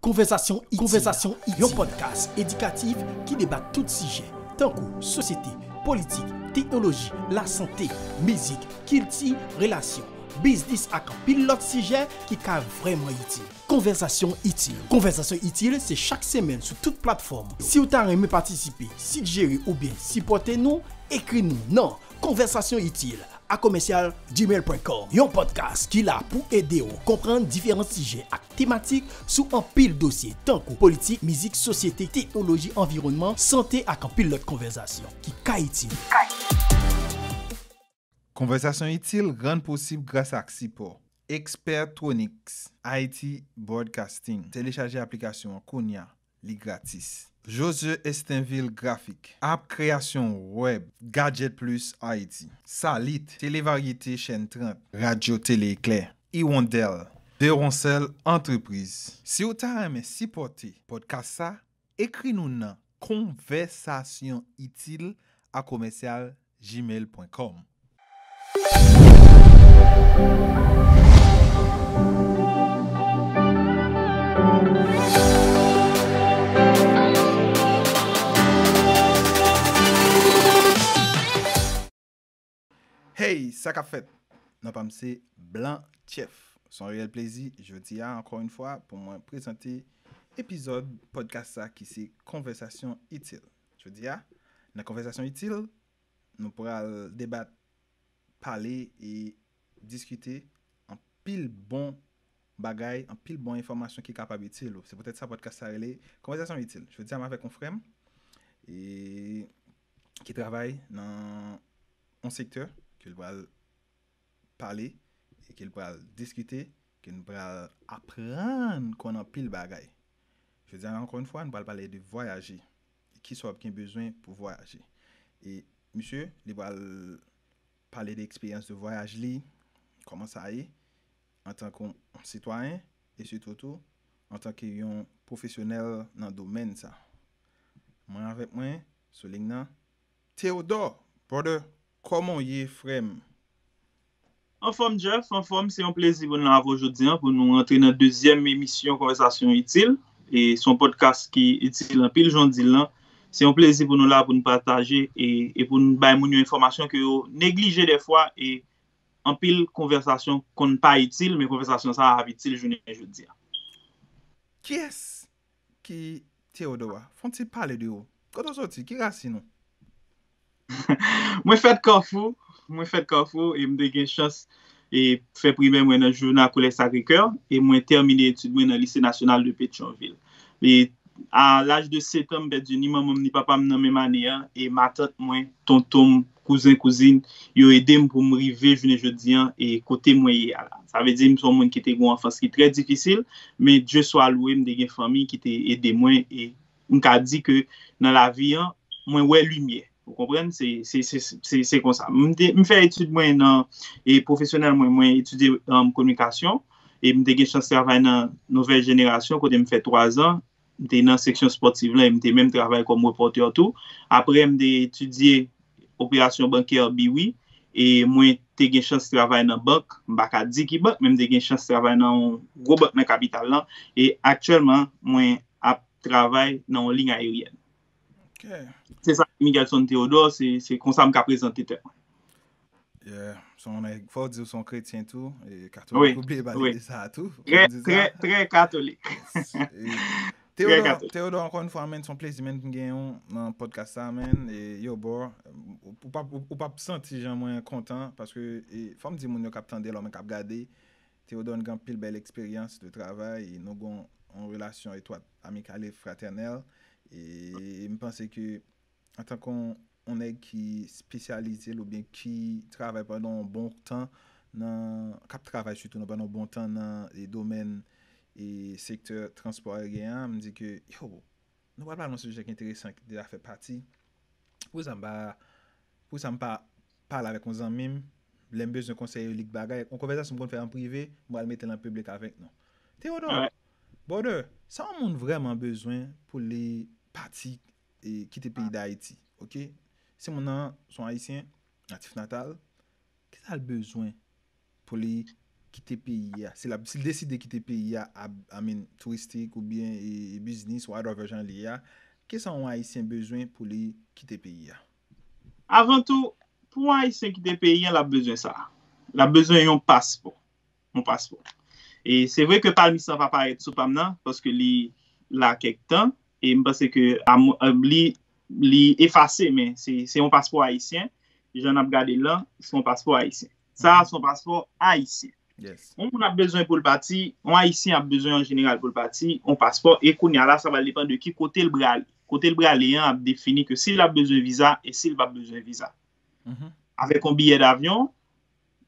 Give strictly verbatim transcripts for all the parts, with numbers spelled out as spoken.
Konvèsasyon Itil. Konvèsasyon Itil, yon podcast edikatif ki deba tout sijè, tankou sosyete, politik, teknoloji, lasante, mizik, kilti, relasyon, biznis ak anpil lòt sijè ki ka vrèman itil. Konvèsasyon Itil. Konvèsasyon Itil se chak semèn sou tout platfòm. Si w ta renmen patisipe, sigjere oubyen sipòte nou, ekri nou nan konvèsasyon itil a komèsyal gmail pwen kòm. Yon podcast ki la pou ede w konprann diferan sijè ak tematik sou anpil dosye, tankou politik, mizik, sosyete, teknoloji, anviwònman, sante ak anpil lòt konvèsasyon ki ka itil. Konvèsasyon Itil rann posib gras ak sipò Expertronics Haiti Broadcasting. Telechaje aplikasyon an kounya, li gratis. Josue Estenville Grafik, app kreyasyon wèb, Gadget Plus Haiti, Salit, Tele Varyete Chèn trant, Radyo Tele Eklè, Iwondèl, Deronsèl Antrepriz. Si w ta renmen sipòte podcast sa, ekri nou nan konvèsasyon itil a komèsyal gmail pwen kòm. Hey, sa k ap fèt? Non pa m se Blanchef. Se yon reyèl plezi, jodi a, ankò yon fwa, pou mwen prezante epizòd podcast sa ki se Konvèsasyon Itil. Jodi a, nan Konvèsasyon Itil, nou pral debat, pale e diskite anpil bon bagay, anpil bon enfòmasyon ki kapab itil ou. Se poutèt sa podcast sa rele Konvèsasyon Itil. Jodi a, m avèk yon frè m, e, ki travay nan yon sektè ke l pral pale, e ke l pral diskite, ke n pral aprann konn anpil bagay. Jodi a, ankò yon fwa, n pral pale de vwayaje. Kisa w ap gen bezwen pou vwayaje. E misye, li pral pale de eksperyans de vwayaj li, kòman sa ye, antanke yon sitwayen, e sitou tou, antanke yon pwofesyonèl nan domèn sa. Mwen avèk mwen, sou liy nan, Theodore, brother, kòman w ye, frè m? Anfòm, Jeff, anfòm, se yon plezi pou n la avè w jodi a, pou nou rantre nan dezyèm emisyon Konvèsasyon Itil. E se yon podcast ki itil anpil, jan w di l lan. Se yon plezi pou nou la, pou n pataje e, e pou n bay moun yo enfòmasyon ke yo neglije dèfwa, e anpil konvèsasyon konn pa itil, men konvèsasyon sa a ap itil jounen jodi a. Kiyès ki Theodore a? Fè yon ti pale de ou. Kote w soti? Ki rasin ou? Mwen fèt Kafou. Mwen fèt Kafou e m te gen chans e fè primè mwen nan jounal Collège Sacré-Cœur e mwen tèmine etid mwen nan Lycée National de Pétion-Ville. E a laj de sèt an, m pèdi ni manman m ni papa m nan menm ane a, e matant mwen, tonton m, kouzen, kouzin, yo ede m pou m rive jounen jodi a, e kote mwen ye a la. Sa vle di, m se yon moun ki te gen yon anfans ki trè difisil, men Dye swa lwe, m te gen fanmi ki te ede mwen, e m ka di ke nan lavi a, mwen wè limyè. Ou konprann? Se, se, se, se, se konsa. M te, m fè etid mwen nan, e pwofesyonèl mwen, mwen etidye, um, kominikasyon, e m te gen chans travay nan Nouvèl Jenerasyon, kote m fè twa zan. M te nan seksyon spòtif lan, e m te menm travay kòm repòtè tou. Apre, m te etidye operasyon bankè, biwi, e mwen te gen chans travay nan bank. M pa ka di ki bank, men m te gen chans travay nan yon gwo bank nan kapital lan. E aktyèlman, mwen ap travay nan yon liy ayeryèn. Ok. Se sa, Miguelson Theodore, se, se konsa m ka prezante tèt mwen. Yeah. Se yon nèg, fò w di w se yon kretyen tou, e katolik, wi, ou bliye pale, wi, de sa tou. Trè, trè, trè katolik. Yes. E, Theodore, Theodore, ankò yon fwa, man, se yon plezi, man, pou m gen yon nan podcast sa, man. E, yo, bro, ou p ap, ou, ou p ap santi jan mwen kontan, paske, e, fò m di moun yo k ap tande l, oubyen k ap gade, Theodore gen anpil bèl eksperyans de travay, e nou gen yon relasyon etwat, amikal e fratènèl. E m panse ke antanke yon, yon nèg ki espesyalize l oubyen ki travay pandan yon bon tan nan, k ap travay sitou nan, pandan yon bon tan nan, e, domèn e sektè transpò ayeryen an, m di ke, yo, nou pral pale yon sijè ki enteresan, ki deja fè pati. Poukisa m pa, poukisa m pa pale avèk yon zanmi m, lè m bezwen konsèy, li k bagay, yon konvèsasyon m konn fè an prive, m pral mete l an piblik avèk nou. Theodore, brother, sa yon moun vrèman bezwen pou li pati e kite peyi Dayiti, ok? Si moun nan se yon Ayisyen, natif natal, kisa l bezwen pou li kite peyi a, si l ap, si l deside kite peyi a, a, I mean, touristik oubyen e, e biznis, whatever jan li ye a, kisa yon Ayisyen bezwen pou li kite peyi a? Avan tou, pou yon Ayisyen kite peyi a, l ap bezwen sa. L ap bezwen yon paspò. Yon paspò. E se vre ke palmis lan pa parèt sou pa m nan, paske li la kèk tan, e m panse ke li, li efase, men se, se yon paspò ayisyen. Jan n ap gade l lan, se yon paspò ayisyen. Sa a se yon paspò ayisyen. Yon moun ap bezwen pou l pati, yon Ayisyen ap bezwen an jeneral pou l pati, yon paspò, e kounye a la, sa va depann de ki kote l prale. Kote l prale an ap defini ke si l ap bezwen viza e si l p ap bezwen viza. Avèk yon biyè davyon,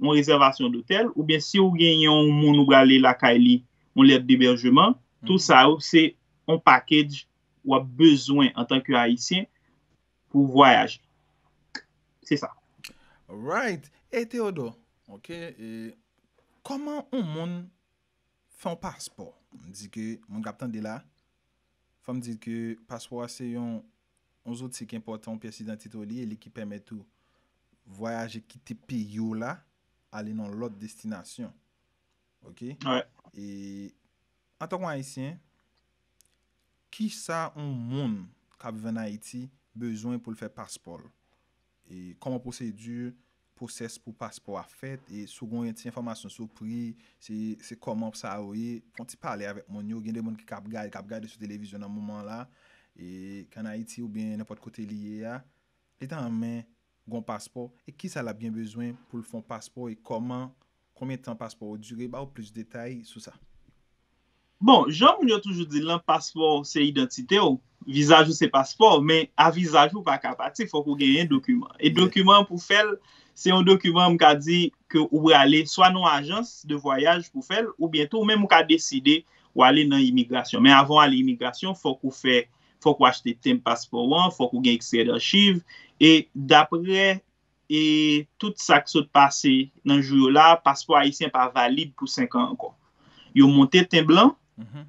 yon rezèvasyon dotèl, oubyen si w genyen yon moun ou prale lakay li, yon lèt debèjman, tou sa yo se yon package w ap bezwen antanke Ayisyen pou vwayaje. Se sa. Alright. E Theodore, ok, e kòman yon moun fè yon paspò? M di ke moun k ap tande la, fò m di ke paspò a se yon, yon zouti ki enpòtan, yon pyès idantite w li ye, li ki pèmèt ou vwayaje, kite peyi w la, ale nan lòt destinasyon. Ok? E antanke Ayisyen, kisa yon moun k ap viv ann Ayiti bezwen pou l fè paspò l? E kòman pwosedi, pwosès pou paspò a fèt? E si w gen yon ti enfòmasyon sou pri, se, se kòman sa yo ye, fè yon ti pale avèk moun yo. Gen de moun ki k ap gade, k ap gade sou televizyon nan moman la, e k ann Ayiti oubyen nenpòt kote li ye a, li ta renmen gen yon paspò, e kisa l ap gen bezwen pou l fè yon paspò, e kòman, konbyen tan paspò w dire, ba w plis detay sou sa. Bon, jan moun yo toujou di l lan, paspò w se idantite w, vizaj ou se paspò w, men a vizaj ou pa ka pati, fòk ou genyen dokiman. E dokiman pou fè l, se yon dokiman m ka di ke ou prale swa nan yon ajans de vwayaj pou fè l, oubyen tou ou menm ou ka deside w ale nan imigrasyon. Men avan w ale imigrasyon, fòk ou fè, fòk ou achte tenb paspò w an, fòk ou gen ekstrè dachiv, e daprè e tout sa k sot pase nan jou yo la, paspò ayisyen pa valid pou senk an ankò. Yo monte tenb lan,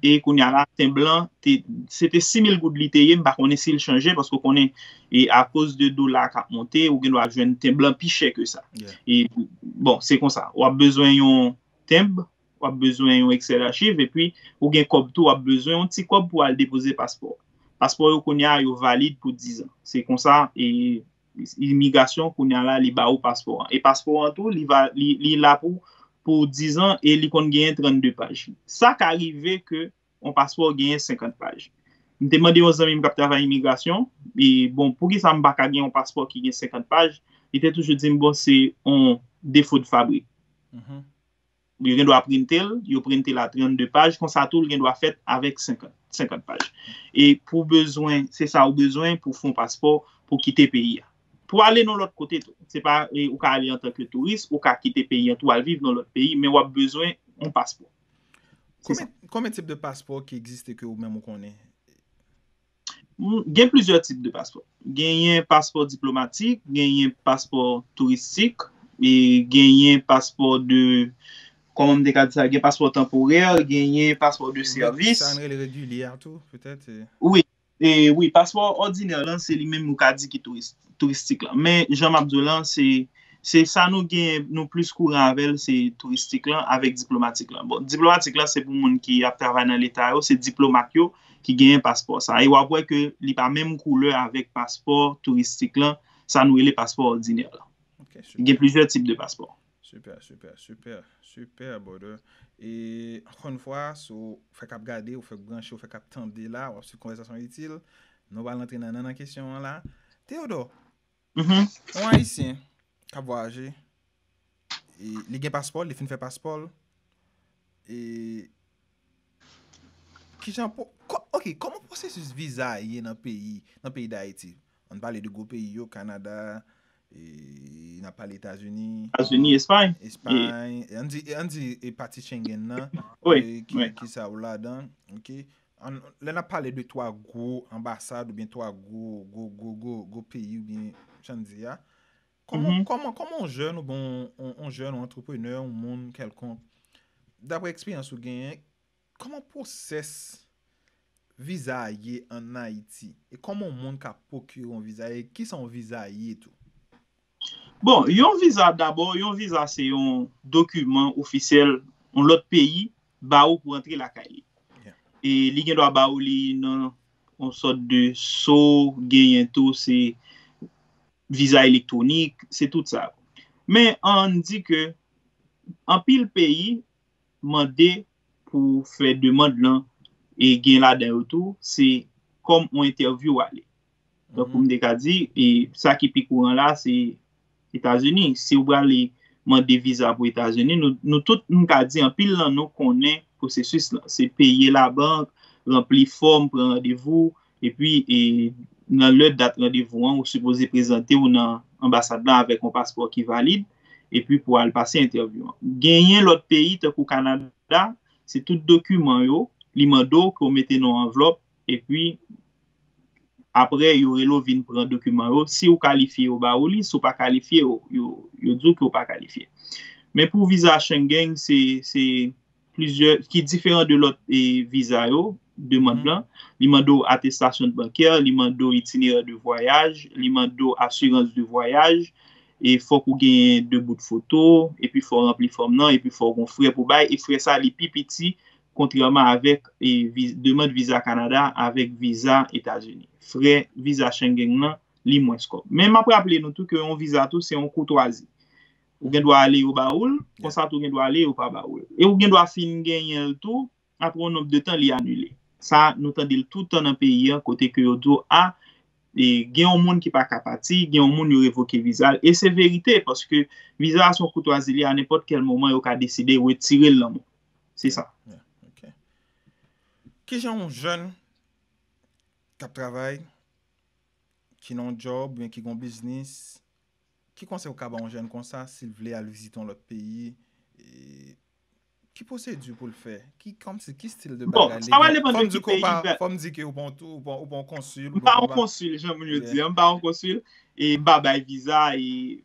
e kounye a la, tenb lan, te, se te sis mil goud li te ye, m pa konnen si l chanje, paske w konnen, e akoz de dola k ap monte, ou gen dwa jwenn tenb lan pi chè ke sa. E, bon, se konsa, w ap bezwen yon tenb, w ap bezwen yon ekstrè dachiv, epi ou gen kòb tou, w ap bezwen yon ti kòb pou al depoze paspò. Paspò yo kounye a, yo valid pou diz an. Se konsa, e imigrasyon kounye a la, li ba ou paspò an. E paspò an tou, li, va, li, li la pou, pou diz an e li konn genyen trannde paj. Sa ka rive ke yon paspò genyen senkant paj. M te mande yon zanmi m k ap travay imigrasyon, e bon, poukisa m pa ka gen yon paspò ki gen senkant paj? Li te toujou di m, bon, se yon defo de fabrik. Yo gen dwa printe l, yo printe l a trannde paj, konsa tou l gen dwa fèt avèk senkant, senkant paj. E pou bezwen, se sa ou bezwen pou fè yon paspò pou kite peyi a. Pou ale nan lòt kote tou. Se pa, e, ou ka ale antanke touris, ou ka kite peyi an tou al viv nan lòt peyi, men w ap bezwen yon paspò. Konbyen, konbyen tip de paspò ki egziste ke ou menm ou konnen? Gen plizyè tip de paspò. Genyen paspò diplomatik, genyen paspò touristik, e genyen paspò de, kòman m te ka di sa, gen paspò tanporè, genyen paspò de sèvis. Sa n rele regilye a tou, petèt. Wi, e, wi, paspò òdinè lan, se li menm ou ka di ki touris-, touristik lan. Men, jan m ap di w lan, se Se sa nou gen, nou plis kouran avè l, se touristik lan avèk diplomatik lan. Bon, diplomatik lan, se pou moun ki ap travay nan leta yo, se diplomat yo ki genyen paspò sa. E w ap wè ke li pa menm koulè avèk paspò touristik lan, sa nou rele paspò òdinè lan. Gen plizyè tip de paspò. Super, super, super, super, brother. E ankò yon fwa, si w fèk ap gade, ou fèk branche, ou fèk ap tande la, w ap swiv konvèsasyon itil. Nou pral rantre nan, nan, nan kesyon an la. Theodore, Yon Ayisyen k ap vwayaje, e, li gen paspò l, li fin fè paspò l, e, kijan, ok, kòman pwosesis viza a ye nan peyi, nan peyi Dayiti? Ann pale de gwo peyi yo, Kanada, e, n ap pale Etazini, Etazini, Espay, Espay, e, ann di, ann di, e, pati Schengen nan, e, ki, ki sa ou ladan, ok? Lè n ap pale de twa gwo anbasad oubyen twa gwo, gwo, gwo, gwo, gwo peyi oubyen jan n di a, kòman, kòman, kòman yon jèn oubyen yon, yon, yon jèn, yon antreprenè, yon moun kèlkonk, daprè eksperyans ou genyen, kòman pwosès viza a ye ann Ayiti? E kòman yon moun ka pwokire yon viza? E kisa yon viza ye tou? Bon, yon viza dabò, yon viza se yon dokiman ofisyèl yon lòt peyi ba ou pou antre lakay li. E li gen dwa ba ou li nan yon sòt de so, genyen tou se viza elektwonik, se tout sa. Men ann di ke anpil peyi mande pou fè demann lan e gen ladan yo tou, se kòm yon entèvyou ale. Donk, pou m te ka di, e sa ki pi kouran la, se Etazini. Si w prale mande viza pou Etazini, nou, nou tout, m ka di, anpil nan nou konnen pwosesis lan. Se peye labank, ranpli fòm, pran randevou, epi e, nan lè dat randevou an, ou sipoze prezante w nan anbasad lan avèk yon paspò ki valid, epi pou al pase entèvyou an. Genyen lòt peyi, tankou Kanada, se tout dokiman yo, li mande w ke w mete nan yon anvlòp, epi apre, yo rele w vin pran dokiman yo. Si w kalifye, yo ba ou li. Si w pa kalifye, yo, yo, yo di w ke w pa kalifye. Men pou viza Schengen, se, se plizyè, ki diferan de lòt e, viza yo, demann lan. Li mande w atestasyon bankè, li mande w itinerè de vwayaj, li mande w asirans de vwayaj, e fòk ou genyen de bout foto, epi fò w ranpli fòm nan, epi fò w gon frè pou bay, e frè sa li pi piti kontrèman avèk e, vi- demann viza Kanada avèk viza Etazini. Frè viza Schengen nan, li mwens kòb. Men m ap raple nou tou ke yon viza tou se yon koutwazi. Ou gen dwa ale yo ba ou l, konsa tou gen dwa ale yo pa ba ou l. E ou gen dwa fin genyen l tou, apre yon nonb de tan li anile. Sa, nou tande l tout tan nan peyi an, kote ke yo di w, a, e gen yon moun ki pa ka pati, gen yon moun yo revoke viza l. E se verite, paske viza a se yon koutwazi li, a nenpòt kèl moman yo ka deside retire l nan men w. Se sa. Kijan yon jèn k ap travay, ki nan yon djòb oubyen ki gen yon biznis, ki konsèy ou ka ba yon jèn konsa si l vle al vizite yon lòt peyi? Ki pwosedi pou l fè? Ki kòmsi, ki stil de bagay li gen? Fò m di ke ou pa yon tou, ou pa yon konsil. M pa yon konsil, jan moun yo di an, m pa yon konsil. E m pa bay viza, e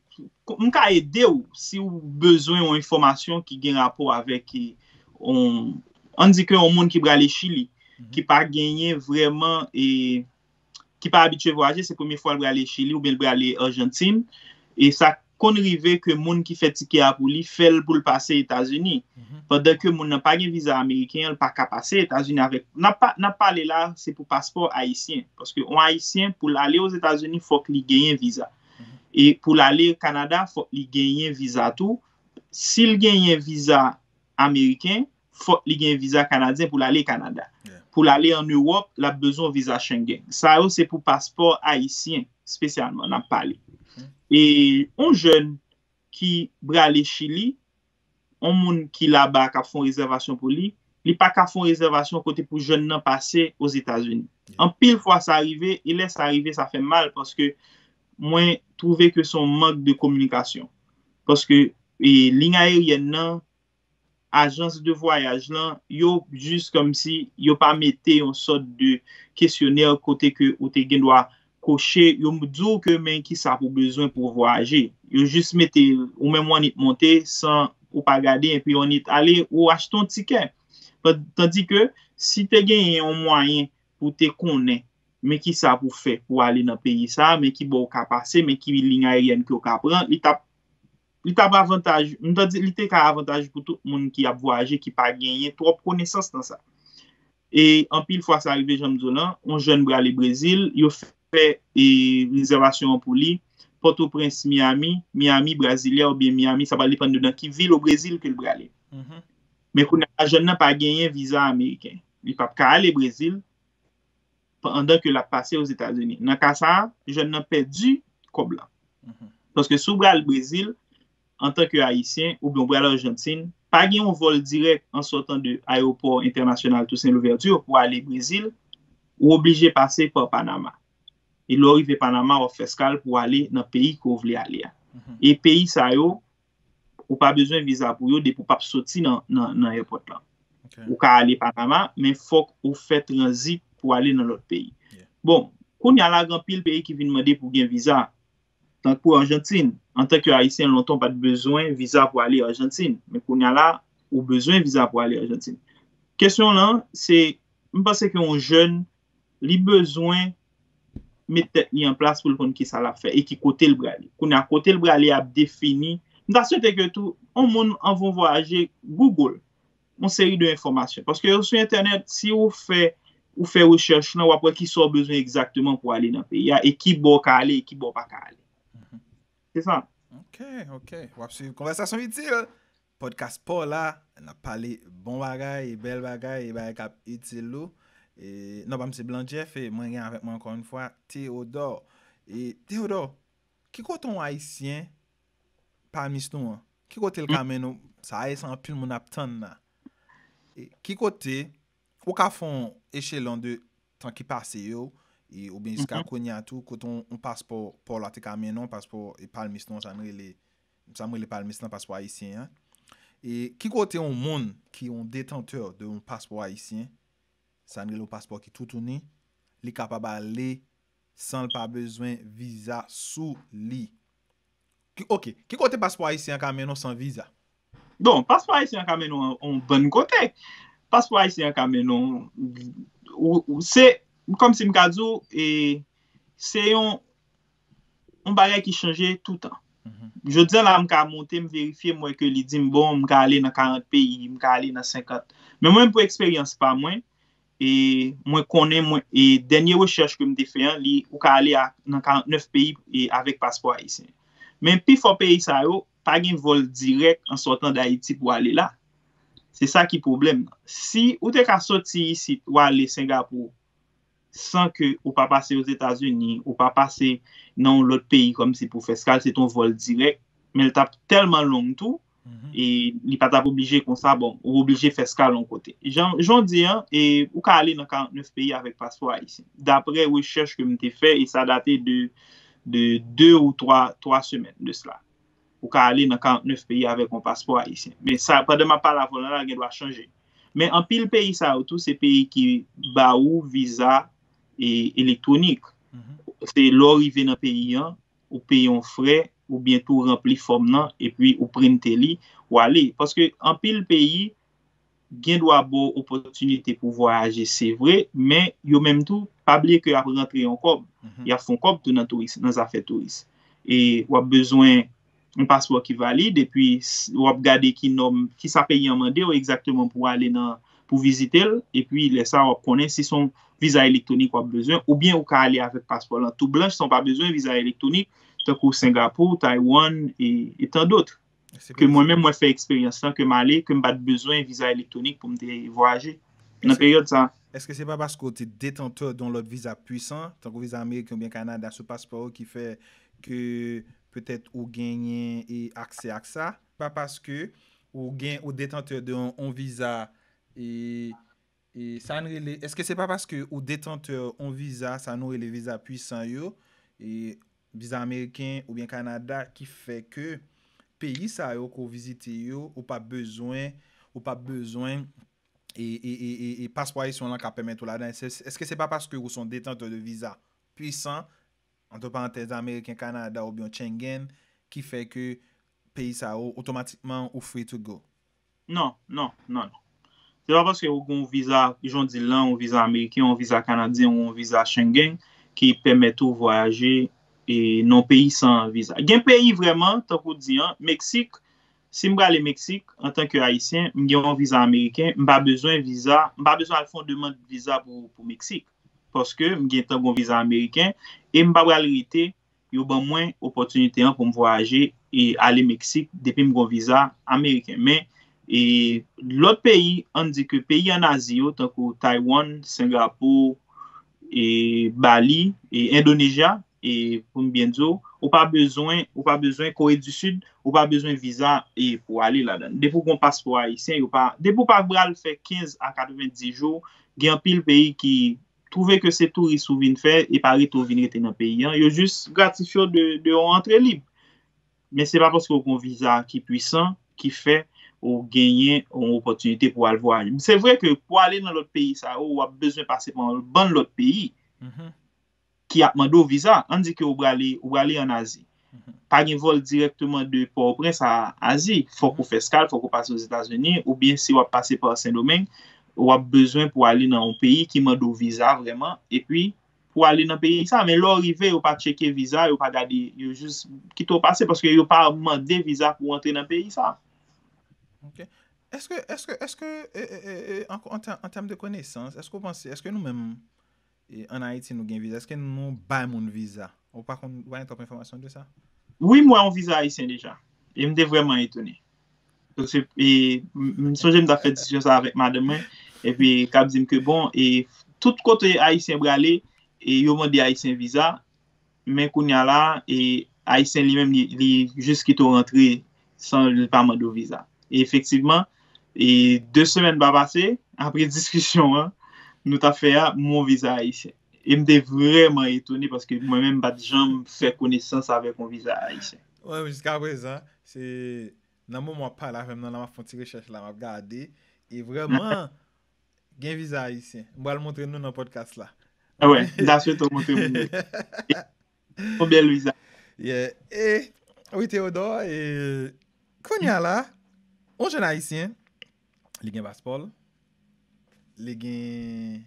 m ka ede w si w bezwen yon enfòmasyon ki gen rapò avèk yon, ann di ke yon moun ki prale Chili, ki pa genyen vrèman e ki pa abitye vwayaje, se premye fwa l prale Chili oubyen l prale Ajantin, e sa konn rive ke moun ki fè tikè a pou li fè l pou l pase Etazini. Pandan ke moun nan pa gen viza ameriken an, l pa ka pase Etazini avèk. N ap pa- n ap pale la, se pou paspò ayisyen. Paske yon ayisyen, pou l ale Ozetazini, fòk li genyen viza. E pou l ale Kanada, fòk li genyen viza tou. Si l genyen viza ameriken, fòk li gen viza kanadyen pou l ale Kanada. Pou l ale ann Ewòp, l ap bezwen yon viza Schengen. Sa yo se pou paspò ayisyen, espesyalman, n ap pale. E yon jèn ki prale Chili, yon moun ki laba k ap fè yon rezèvasyon pou li, li pa ka fè yon rezèvasyon kote pou jèn nan pase Ozetazini. Anpil fwa sa rive, e lè sa rive, sa fè m mal, paske mwen twouve ke se yon mank de kominikasyon. Paske e, liy ayeryèn nan, ajans de vwayaj lan, yo jis kòmsi yo pa mete yon sòt de kesyonè kote ke ou te gen dwa koche, yo di w ke men kisa pou bezwen pou w vwayaje. Yo jis mete ou menm w annik monte san ou pa gade, epi w annik ale, ou achte yon tikè. Tandi ke si te genyen yon mwayen pou te konnen men kisa pou fè pou ale nan peyi sa, men ki bò w ka pase, men ki liy ayeryèn ke w ka pran, li t ap li t ap avantaj, m ta di li te ka avantaj pou tout moun ki ap vwayaje ki pa genyen twòp konesans nan sa. E anpil fwa sa rive jan m di w lan, yon jèn prale Brezil, yo fè e, rezèvasyon an pou li, Pòtoprens, Miami, Miami, Brasilia oubyen Miami, sa pral depann de nan ki vil o Brezil ke l prale. Men kounye a la, jèn nan pa genyen viza ameriken. Li p ap ka ale Brezil, pandan ke l ap pase Ozetazini. Nan ka sa a, jèn nan pèdi kòb la. Paske si w pral Brezil, antanke Ayisyen, oubyen w pral Ajantin, pa gen yon vòl dirèk an sòtan de ayewopò entènasyonal Toussaint Louverture pou ale Brezil, ou oblije pase pa Panama. E lè w rive Panama, w ap fè eskal pou w ale nan peyi ke w vle ale a. E peyi sa yo, ou pa bezwen viza pou yo depi w p ap soti nan, nan, nan èpòt lan. Ou ka ale Panama, men fòk ou fè tranzit pou w ale nan lòt peyi. Bon, kounye a la, gen anpil peyi ki vin mande pou gen viza. Tankou Ajantin, antanke Ayisyen, lontan w pa t bezwen viza pou ale Ajantin. Men kounye a la, ou bezwen viza pou ale Ajantin. Kesyon lan, se, m panse ke yon jèn, li bezwen met tèt li an plas pou l konn kisa l ap fè e ki kote l prale. Kounye a, kote l prale ap defini. M ta swete ke tou, yon moun anvan w vwayaje, Google yon seri de enfòmasyon. Paske yo sou entènèt, si ou fè ou fè rechèch lan, w ap wè kisa w bezwen egzakteman pou ale nan peyi a e ki bò w ka ale e ki bò w pa ka ale. Se sa. Ok, ok. W ap swiv Konvèsasyon Itil. Podcast pa w la, n ap pale bon bagay, e bèl bagay, e bagay k ap itil ou. E, non, pa m se Blan Jeff, e mwen gen avèk mwen ankò yon fwa, Theodore. E, Theodore, ki kote yon Ayisyen palmis nou an? Ki kote l ka mennen w? Sa e sa anpil moun ap tann la. E, ki kote ou ka fè yon echelon de tan ki pase yo, e, oubyen jiska kounye a tou, kote yon, yon paspò pa w la te ka mennen w, paspò e palmis nou an, sa n rele, sa m rele palmis lan, paspò ayisyen an. E ki kote yon moun ki yon detantè de yon paspò ayisyen, sa n rele yon paspò ki toutouni, li kapab ale san l pa bezwen viza sou li? Ki, ok, ki kote paspò ayisyen an ka mennen w san viza? Bon, paspò ayisyen an ka mennen w yon bann kote. Paspò ayisyen an ka mennen w, ou, ou, se, kòmsi m ka di w, e, se yon, yon bagay ki chanje toutan. Jodi a la, m ka monte, m verifye, m wè ke li di m, bon, m ka ale nan karant peyi, m ka ale nan senkant. Men mwen, pou eksperyans pa mwen, e mwen konnen, mwen, e dènye rechèch ke m te fè an, li, ou ka ale a, nan karant nèf peyi e avèk paspò ayisyen. Men pifò peyi sa yo, pa gen vòl dirèk an sòtan d Ayiti pou ale la. Se sa ki pwoblèm nan. Si ou te ka soti isit, ou ale Sengapou, san ke ou pa pase Ozetazini, ou pa pase nan yon lòt peyi kòmsi pou fè eskal, se t on vòl dirèk, men l t ap tèlman long tou, e li pa t ap oblije konsa, bon, ou oblije fè eskal yon kote. Jan, jan w di an, e ou ka ale nan karant nèf peyi avèk paspò ayisyen. Daprè rechèch ke m te fè, e sa date de, de de ou twa, twa semèn de sela. Ou ka ale nan karant nèf peyi avèk yon paspò ayisyen. Men sa, pandan m ap pale avè w la, l gen dwa chanje. Men anpil peyi sa yo tou, se peyi ki ba ou viza e, elektwonik. Se lè w rive nan peyi an, ou peye yon frè, oubyen tou ranpli fòm nan, epi ou printe li, ou ale. Paske anpil peyi gen dwa ba w opòtinite pou vwayaje, se vre, men yo menm tou, pa bliye ke y ap rantre yon kòb. Y ap fè yon kòb tou nan touris, nan zafè touris. E w ap bezwen yon paspò ki valid, epi s- w ap gade ki nòm, ki sa peyi an mande w egzakteman pou ale nan, pou vizite l, epi lè sa a w ap konnen si se yon viza elektwonik w ap bezwen, oubyen ou ka ale avèk paspò lan tou blanch san w pa bezwen viza elektwonik, tankou Sengapou, Taiwan, e, e tan dòt. Ke mwen menm mwen fè eksperyans lan, ke m ale, ke m pa t bezwen viza elektwonik pou m te vwayaje nan peryòd sa. Èske se pa paske w te detantè de yon lòt viza pwisan, tankou viza ameriken oubyen Kanada, sou paspò w ki fè ke petèt ou genyen e aksè ak sa? Pa paske ou gen, ou detantè de yon, yon viza e, e sa n rele, èske se pa paske ou detantè yon viza, sa nou rele viza pwisan yo, e viza ameriken oubyen Kanada, ki fè ke peyi sa yo ke w vizite yo, ou pa bezwen, ou pa bezwen e, e, e, e, e paspò ayisyen w lan ka pèmèt ou ladan? Èske, èske se pa paske ou se yon detantè de viza pwisan, antre parantèz, ameriken, Kanada oubyen Schengen, ki fè ke peyi sa yo, otomatikman, ou free to go? Non, non, non, non. Se pa paske ou gen yon viza, jan w di l lan, yon viza ameriken, yon viza kanadyen ou yon viza Schengen ki pèmèt ou vwayaje e nan yon peyi san viza. Gen peyi vrèman, tankou w di an, Meksik, si m prale Meksik, antanke Ayisyen, m gen yon viza ameriken, m pa bezwen viza, m pa bezwen al fè yon demann viza pou, pou Meksik. Paske m gentan gen yon viza ameriken, e m pa pral rete, yo ban mwen opòtinite an pou m vwayaje e ale Meksik depi m gen yon viza ameriken. Men, e lòt peyi, ann di ke peyi ann Azi yo, tankou Taiwan, Sengapou, e Bali, e Endonezya, e pou m byen di w, ou pa bezwen, ou pa bezwen, Kore di Sid, ou pa bezwen viza e pou ale ladan. Depi w gen yon paspò ayisyen, yo pa, depi w pa pral fè kenz a katrevenndis jou, gen anpil peyi ki twouve ke se touris ou vin fè e pa rete ou vin rete nan peyi an, yo jis gratifye w de, de yon antre lib. Men se pa paske w gen yon viza ki pwisan ki fè ou genyen yon opòtinite pou al vwayaje. Se vre ke pou ale nan lòt peyi sa yo, w ap bezwen pase pa yon bann lòt peyi ki ap mande w viza. Ann di ke ou prale, ou prale ann Azi. Pa gen vòl dirèkteman de Pòtoprens a Azi. Fòk ou fè eskal, fòk ou pase Ozetazini, oubyen si w ap pase pa Sendomeng, w ap bezwen pou ale nan yon peyi ki mande w viza vrèman, epi pou ale nan peyi sa, men lè w rive, yo pa tcheke viza, yo pa gade, yo jis kite w pase, paske yo pa mande viza pou w antre nan peyi sa. Ok. Èske, èske, èske, e, e, e, e, an, an tè- an tèm de konesans, èske w panse, èske nou menm, e, ann Ayiti, nou gen viza? Èske nou bay moun viza? Ou pa konn, ou pa gen twòp enfòmasyon de sa? Wi, m wè yon viza ayisyen deja. E m te vrèman etone. Paske, e, m m sonje m t ap fè diskisyon sa avèk madanm mwen, epi k ap di m ke bon, e tout kote ayisyen prale, e yo mande ayisyen viza, men kounye a la, e ayisyen li menm, li, li jis kite w rantre san li pa mande w viza. E efektivman, e de semèn pa pase, apre diskisyon an nou t ap fè a, m wè yon viza ayisyen. E m te vrèman etone paske mwen menm m pa t janm fè konesans avèk yon viza ayisyen. Wè, jiska prezan, se nan moman w ap pale avè m nan, la m ap fè yon ti rechèch la, m ap gade. E vrèman, gen viza ayisyen. M pral montre nou nan podcast la. Wè, m ta swete w montre moun yo. Yon bèl viza. Yeah. E, wi, Theodore, e, kounye a la, yon jèn ayisyen, li gen paspò l, li gen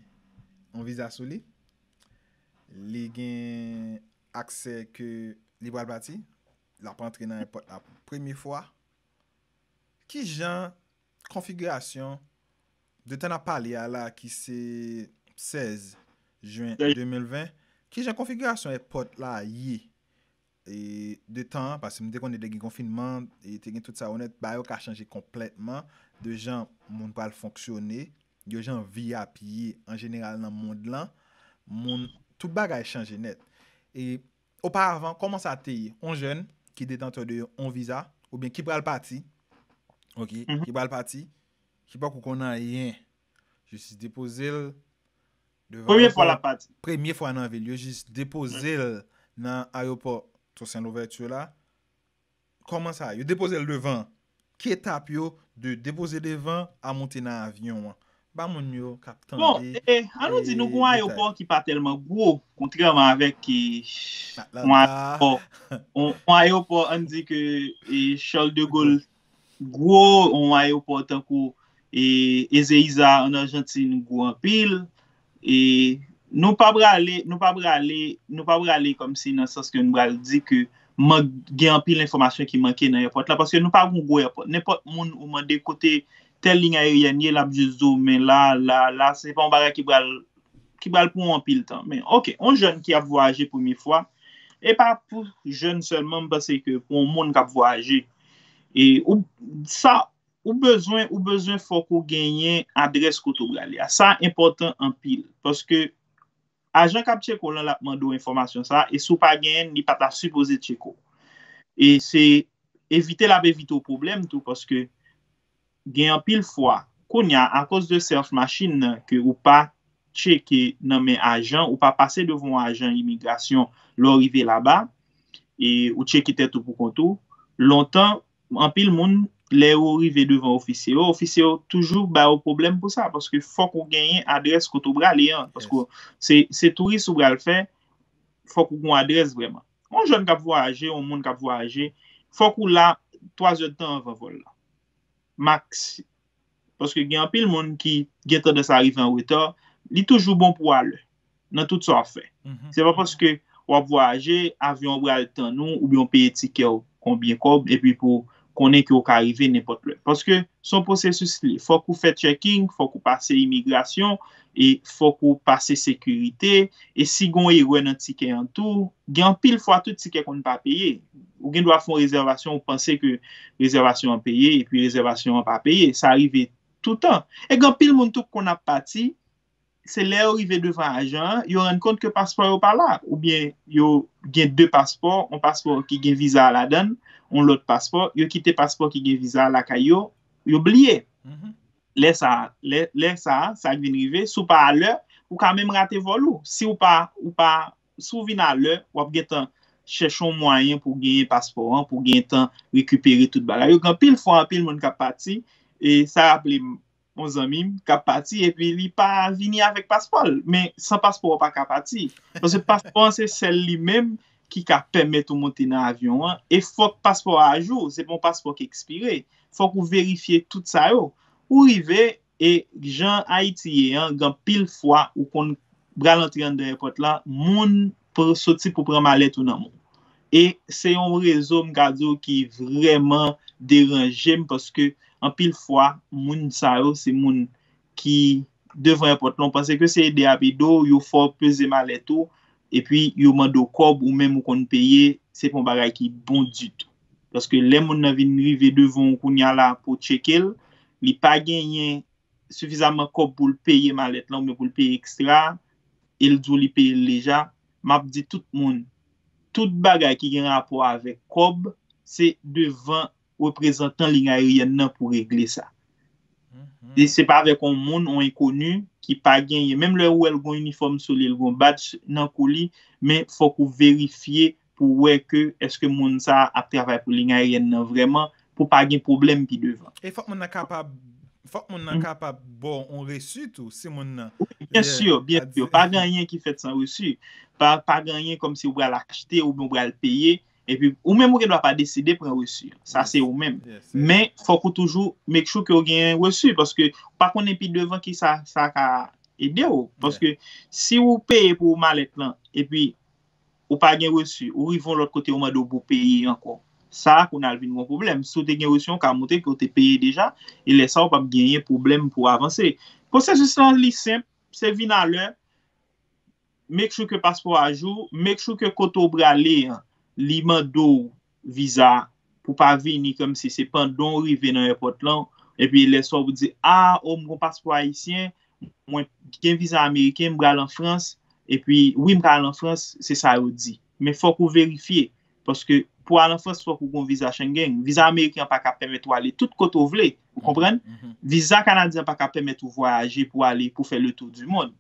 yon viza sou li, li gen aksè ke li pral pati, l ap antre nan èpòt la pou premye fwa. Ki jan konfigirasyon de tan n ap pale a la, ki se sèz jen de mil ven, ki jan konfigirasyon èpòt la ye? E de tan, paske m te konnen te gen konfinman, e te gen tout sa, onèt, bagay yo ka chanje konplètman de jan moun pral fonksyone, de jan vi ap ye an jeneral nan mond lan. Moun, tout bagay chanje nèt. E oparavan, kòman sa te ye? Yon jèn ki detantè de yon viza, oubyen ki pral pati, ok, ki pral pati, ki poko konn anyen, jis depoze l devan Premye fwa l ap pati. Premye fwa nan vi l, yo jis depoze l nan ayewopò Toussaint Louverture la. Kòman sa? Yo depoze l devan. Ki etap yo de depoze devan a monte nan avyon an? Ba moun yo k ap tande. Bon, e, an nou di nou gen yon ayewopò ki pa tèlman gwo, kontrèman avèk ki yon ayewopò, yon ayewopò, an di ke e, Charles de Gaulle gwo, yon ayewopò tankou e, Ezeiza an Ajantin gwo anpil. E nou pa prale, nou pa prale, nou pa prale kòmsi nan sans ke nou pral di ke man, gen anpil enfòmasyon ki manke nan èpòt la, paske nou pa gon gwo èpòt. Nenpòt moun ou mande kote tèl liy ayeryèn ye, l ap jis di w, men la, la, la, se pa yon bagay ki pral, ki pral pran anpil tan. Men, ok, yon jèn ki ap vwayaje premye fwa, e pa pou jèn sèlman, m panse ke pou yon moun k ap vwayaje, e ou, sa, ou bezwen, ou bezwen fòk ou genyen adrès kote w prale a. Sa enpòtan anpil, paske ajan k ap tcheke w lan, l ap mande w enfòmasyon sa, e si w pa genyen l, li pa ta sipoze tcheke w. E se evite l ap evite w pwoblèm tou, paske gen anpil fwa, kounye a, akoz de self machine nan, ke ou pa tcheke nan men ajan, ou pa pase devan yon ajan imigrasyon lè w rive laba, e ou tcheke tèt ou pou kont ou. Lontan, anpil moun, lè yo rive devan ofisye yo, ofisye yo toujou ba yo pwoblèm pou sa, paske fòk ou genyen adrès kote w prale an, paske se, se touris ou pral fè, fòk ou gen yon adrès vrèman. Yon jèn k ap vwayaje, yon moun k ap vwayaje, fòk ou la twa zè d tan anvan vòl la. Max. Paske gen anpil moun ki gen tandans a rive an reta, li toujou bon pou alè nan tout sa w ap fè. Se pa paske w ap vwayaje, avyon an pral tann ou, oubyen w peye tikè w konbyen kòb, epi pou konnen ke w ka rive nenpòt lè. Paske se yon pwosesis li. Fòk ou fè checking, fòk ou pase imigrasyon, e fòk ou pase sekirite, e si gen yon erè nan tikè an tou, gen anpil fwa tout tikè konn pa peye. Ou gen dwa fè yon rezèvasyon, ou panse ke rezèvasyon an peye, epi rezèvasyon an pa peye. Sa rive toutan. E gen anpil moun tou k konn ap pati, se lè yo rive devan ajan an, yo rann kont ke paspò yo pa la, oubyen yo gen de paspò, yon paspò ki gen viza a ladan l, yon lòt paspò, yo kite paspò ki gen viza a lakay yo, yo bliye. Lè sa, lè, lè sa, sa k vin rive, si w pa alè, ou ka menm rate vòl ou. Si w pa, ou pa, si w vin alè, w ap gentan chèche yon mwayen pou w genyen paspò an, pou w gentan rekipere tout bagay yo. Gen anpil fwa, anpil moun k ap pati, e sa raple m yon zanmi m k ap pati, epi li pa vini avèk paspò l. Men san paspò w pa ka pati. Paske paspò an se sèl li menm ki ka pèmèt ou monte nan avyon an, e fòk paspò a ajou, se pa yon paspò ki ekspire. Fòk ou verifye tout sa yo. Ou rive, e jan Ayiti ye an, gen anpil fwa ou konn pral antre anndan èpòt la, moun pou soti pou pran malèt ou nan men w. E se yon rezo, m ka di w, ki vrèman deranje m, paske anpil fwa, moun sa yo, se moun ki devan èpòt la, w panse ke se ede y ap ede w, yo fè w peze malèt ou, epi yo mande w kòb, ou menm ou konn peye, se pa yon bagay ki bon ditou. Paske lè moun nan vin rive devan w kounye a la pou tcheke l, li pa genyen sifizaman kòb pou l peye malèt lan oubyen pou l peye ekstra, e l di w li peye l deja, m ap di tout moun, tout bagay ki gen rapò avèk kòb, se devan reprezantan liy ayeryèn nan pou regle sa. E se pa avèk yon moun, yon enkoni, ki pa genyen. Menm lè ou wè l gen yon inifòm sou li, l gen yon badj nan kou li, men fòk ou verifye pou wè ke èske moun sa a ap travay pou liy ayeryèn nan vrèman, pou pa gen pwoblèm pi devan. E fòk moun nan kapab, fòk moun nan kapab ba w yon resi tou, si moun nan. Byen si, byen si. Pa gen anyen ki fèt san resi. Pa, pa gen anyen kòmsi ou pral achte oubyen ou pral peye. Epi, ou menm ou gen dwa pa deside pran resi. Sa se ou menm. Men, fòk ou toujou make sure ke w gen resi, paske ou pa konnen pi devan ki sa, sa ka ede w. Paske si ou peye pou malèt lan, epi ou pa gen resi, ou rive yon lòt kote, ou mande w pou peye ankò. Sa a, kounye a l vin yon pwoblèm. Si w te gen resi, w ka montre ke w te peye deja, e lè sa a, ou p ap genyen pwoblèm pou w avanse. Pwosesis lan, li senp, se vin alè, make sure ke paspò a jou, make sure ke kote w prale an, li mande w viza pou pa vini kòmsi se pandan w rive nan èpòt lan, epi lè sa w di, a, o, m gon paspò ayisyen, mwen gen viza ameriken, m pral an Frans, epi wi, m ka al an Frans, se sa yo di. Men fòk ou verifye, paske pou al an Frans, fòk ou gon viza Schengen. Viza ameriken an pa ka pèmèt ou ale tout kote w vle, ou konprann? Viza kanadyen an pa ka pèmèt ou vwayaje pou ale, pou fè le tour du monde.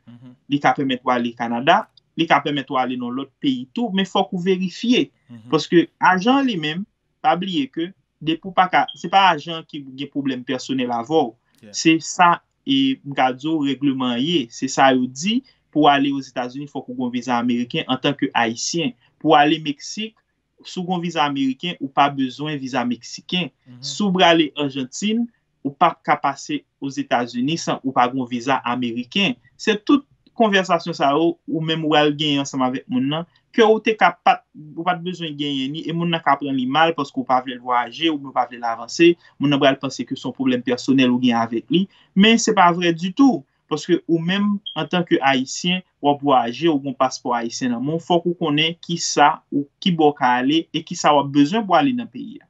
Li ka pèmèt ou ale Kanada, li ka pèmèt ou ale nan lòt peyi tou, men fòk ou verifye. Paske ajan an li menm, pa bliye ke depi w pa ka, se pa ajan an ki gen pwoblèm pèsonèl avè w. Se sa, e m ka di w, règleman an ye. Se sa yo di, pou w ale Ozetazini, fòk ou gon viza ameriken antanke ayisyen. Pou w ale Meksik, si w gon viza ameriken, ou pa bezwen viza meksiken. Si w prale Ajantin, ou p ap ka pase Ozetazini san ou pa gon viza ameriken. Se tout konvèsasyon sa yo, ou menm ou pral genyen ansanm avèk moun nan, ke ou te ka pa t, ou pa t bezwen genyen ni, e moun nan ka pran li mal paske ou pa vle l vwayaje, oubyen ou pa vle l avanse, moun nan pral panse ke se yon pwoblèm pèsonèl ou gen avèk li, men se pa vrè ditou, paske ou menm, antanke ayisyen, w ap vwayaje, ou gon paspò ayisyen nan men w, fòk ou konnen ki sa ou, ki bò w ka ale e ki sa w ap bezwen pou ale nan peyi a.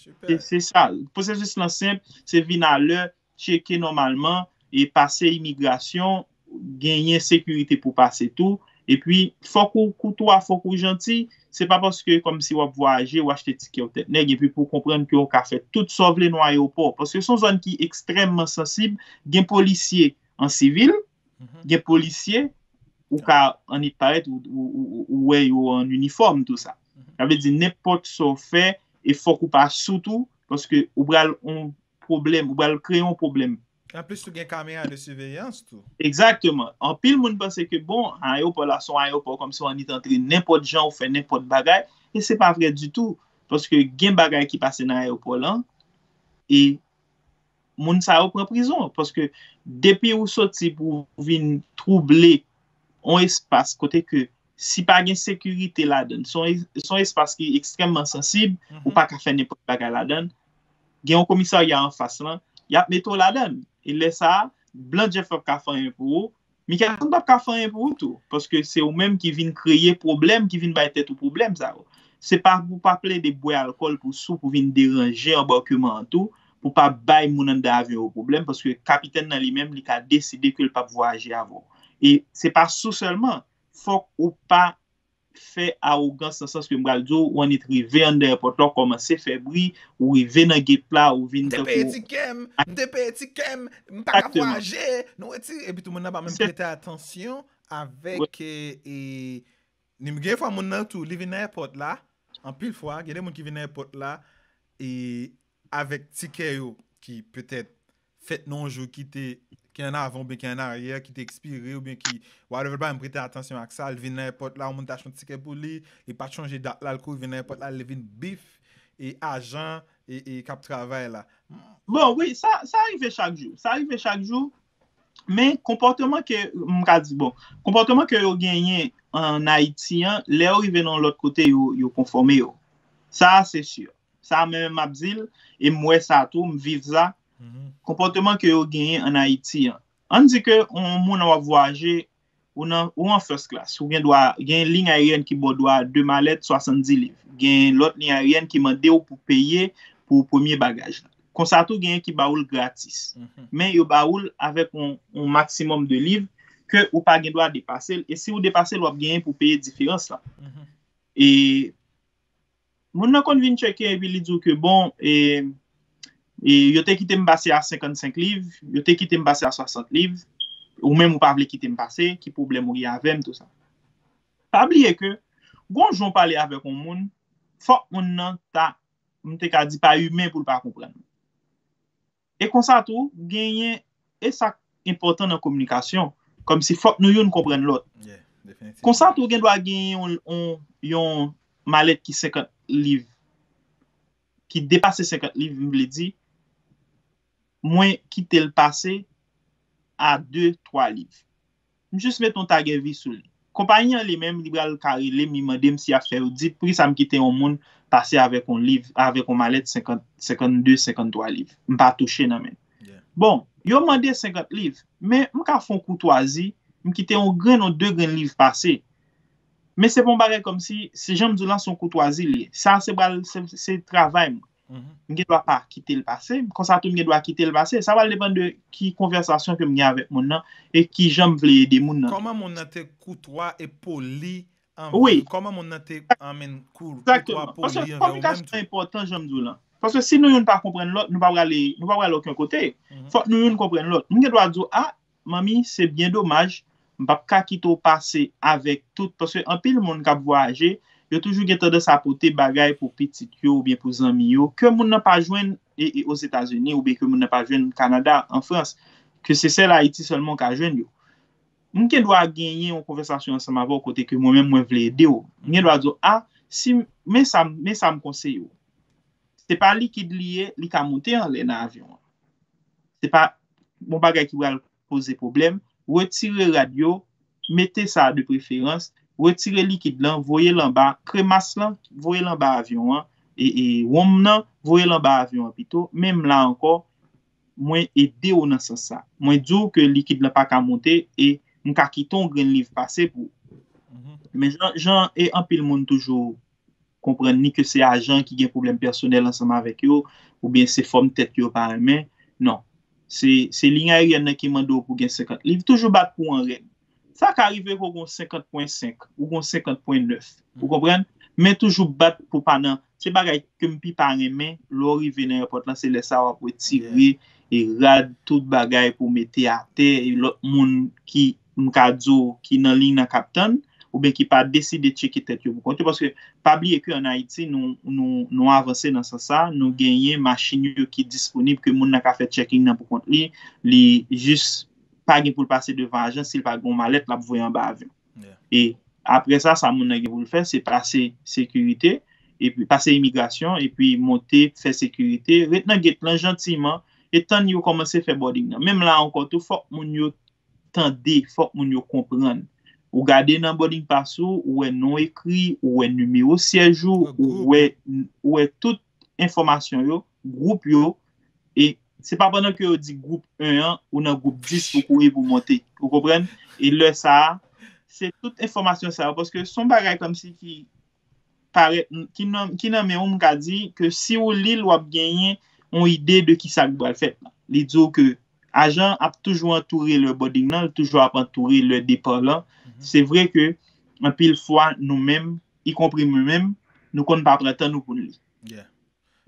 Se, se sa. Pwosesis lan senp, se vin alè, tcheke nòmalman, e pase imigrasyon, genyen sekirite pou pase tou. Epi, fòk ou koutwa, fòk ou janti. Se pa paske kòmsi w ap vwayaje, w achte tikè w tèt nèg, epi pou w konprann ke w ka fè tout sa w vle nan ayewopò. Paske se yon zòn ki ekstrèmman sansib, gen polisye an sivil, gen polisye, ou ka annik parèt, ou, ou, ou, ou wè yo an inifòm, tou sa. Sa vle di, nenpòt sa w fè, e fòk ou pa sou tou, paske ou pral yon pwoblèm, ou pral kreye yon pwoblèm. Anplis, ou gen kamera de siveyans tou. Egzakteman. Anpil moun panse ke, bon, ayewopò la se yon ayewopò kòmsi w annik antre nenpòt jan, ou fè nenpòt bagay, e se pa vrè ditou. Paske gen bagay ki pase nan ayewopò lan, e moun sa yo pran prizon. Paske depi ou soti pou w vin twouble yon espas kote ke si pa gen sekirite ladan l, se yon, se yon espas ki ekstrèmman sansib, ou pa ka fè nenpòt bagay ladan l. Gen yon komisarya anfas lan, y ap mete w ladan l. E lè sa a, Blan Jeff p ap ka fè anyen pou ou, Mickelson p ap ka fè anyen pou ou tou, paske se ou menm ki vin kreye pwoblèm, ki vin bay tèt ou pwoblèm sa yo. Se pa pou pa plede bwè alkòl pou sou, pou vin deranje anbòkeman an tou, pou pa bay moun anndan avyon yo pwoblèm, paske kapitèn nan li menm, li ka deside ke l p ap vwayaje avè w. E se pa sou sèlman, fòk ou pa fè awogans nan sans ke m pral di w, ou annik rive anndan èpòt la, w kòmanse fè bri, ou rive nan gate la, ou vin tankou. M te peye tikè m, m te peye tikè m, m pa ka vwayaje, nou retire, epi tout moun nan pa menm prete atansyon avèk, e, e, gen fwa moun nan tou, li vin nan èpòt la, anpil fwa, gen de moun ki vin nan èpòt la, e, avèk tikè yo ki petèt fèt nan yon jou ki te, ki an avan oubyen ki an aryè, ki te ekspire oubyen ki, whatever, l pa menm prete atansyon ak sa, l vin nan èpòt la, yon moun t achte yon tikè pou li, li pa t chonje dat la, l kouri vin nan èpòt la, li vin bif, e ajan, e, e k ap travay la. Bon, wi, sa, sa rive chak jou. Sa rive chak jou. Men konpòteman ke, m ka di, bon, konpòteman ke yo genyen an Ayiti an, lè yo rive nan lòt kote, yo, yo konfòme yo. Sa a, se si. Sa a menm m ap di l, e m wè sa tou, m viv sa. Konpòteman ke yo genyen an Ayiti an. Ann di ke yon moun w ap vwayaje, ou nan, ou an first class, ou gen dwa, gen liy aeryèn ki ba w dwa de malèt, swasanndis liv. Gen lòt liy aeryèn ki mande w pou peye pou premye bagaj la. Konsa tou, genyen ki ba ou l gratis. Men yo ba ou l avèk yon, yon maksimòm de liv ke ou pa gen dwa depase l. E si ou depase l, w ap genyen pou peye diferans la. E moun nan konn vin tcheke epi li di w ke bon, e, e yo te kite m pase a senkannsenk liv, yo te kite m pase a swasant liv, ou menm ou pa vle kite m pase, ki pwoblèm ou gen avè m, tou sa. Pa bliye ke, gon jan w pale avèk yon moun, fòk moun nan ta, m te ka di pa imen pou l pa konprann. E konsa tou, genyen, e sa k enpòtan nan kominikasyon, kòmsi fòk nou youn konprann lòt. Konsa tou, gen dwa genyen yon, yon, yon malèt ki senkant liv, ki depase senkant liv, m vle di, mwen kite l pase a de, twa liv. M jis met yon tag evi sou li. Konpayi an li menm, li pral ka rele m, li mande m si y ap fè odit, poukisa m kite yon moun pase avèk yon liv, avèk yon malèt senkant, senkannde, senkanntwa liv. M pa touche nan men l. Bon, yo mande senkant liv, men m ka fè yon koutwazi, m kite yon grenn, yon de grenn liv pase. Men se pa yon bagay kòmsi, se jan m di w lan, se yon koutwazi li ye. Sa se pral, se, se travay mwen. M gen dwa pa kite l pase, konsa tou m gen dwa kite l pase. Sa pral depann de ki konvèsasyon ke m gen avèk moun nan e ki jan m vle ede moun nan. Kòman moun nan te koutwa e poli anvè w? Wi. Kòman moun nan te anmenn kou-, koutwa, poli anvè w menm tou? Kominikasyon enpòtan, jan m di w lan. Paske si nou youn pa konprann lòt, nou pa prale, nou pa prale okenn kote. Fòk nou youn konprann lòt. M gen dwa di w, a, manmi, se byen domaj, m p ap ka kite w pase avèk tout, paske anpil moun k ap vwayaje, yo toujou gen tandans a pote bagay pou pitit yo oubyen pou zanmi yo, ke moun nan pa jwenn e, e Ozetazini, oubyen ke moun nan pa jwenn Kanada, an Frans, ke se sèl Ayiti sèlman w ka jwenn yo. M gen dwa genyen yon konvèsasyon ansanm avè w kote ke mwen menm mwen vle ede w. M gen dwa di w, a, si, men sa, men sa m konseye w. Se pa likid li ye, li ka monte anlè nan avyon an. Se pa yon bagay ki pral poze pwoblèm. Retire rad yo, mete sa de preferans, retire likid lan, voye l anba, kremas lan, voye l anba avyon an, e, e wonm nan, voye l anba avyon an pito. Menm la ankò, mwen ede w nan sans sa. Mwen di w ke likid lan pa ka monte e m ka kite yon grenn liv pase pou ou. Men jan, jan e anpil moun toujou konprann ni ke se ajan ki gen pwoblèm pèsonèl ansanm avèk yo, oubyen se fòm tèt yo pa renmen. Non. Se, se liy aeryèn nan ki mande w pou gen senkant liv. Toujou bat pou an règ. Sa ka rive ke w gen senkant pwen senk, ou gen senkant pwen nèf. Ou konprann? Men toujou bat pou pa nan. Se bagay ke m pi pa renmen, lè w rive nan èpòt lan, se lè sa w ap retire e rad, tout bagay pou mete atè, e lòt moun ki, m ka di w, ki nan liy nan k ap tann, oubyen ki pa deside tcheke tèt yo pou kont yo, paske pa bliye ke an Ayiti, nou, nou, nou avanse nan sans sa, nou genyen machin yo ki disponib, ke moun nan ka fè checking nan pou kont li, li jis pa gen pou l pase devan ajan, si l pa gen yon malèt, l ap voye anba avyon. E apre sa, sa moun nan gen pou l fè, se pase sekirite, epi pase imigrasyon, epi monte, fè sekirite, ret nan gate lan jantiman, e tann yo kòmanse fè boarding nan. Menm la ankò tou, fòk moun yo tande, fòk moun yo konprann. Ou gade nan boarding pass ou, ou wè non ekri, ou wè nimewo syèj ou, ou wè, ou wè tout enfòmasyon yo, gwoup yo, e se pa pandan ke yo di gwoup en an, ou nan gwoup dis pou kouri pou monte. Ou konprann? E lè sa a, se tout enfòmasyon sa yo, paske se yon bagay kòmsi ki parèt, ki nan, ki nan men w, m ka di ke si w li l, w ap genyen yon ide de kisa k pral fèt la. Li di w ke ajan ap toujou antoure lè boarding nan, l toujou ap antoure lè depa lan. Se vre ke anpil fwa nou menm, ikonpri mwen menm, nou konn pa pran tan nou pou n li.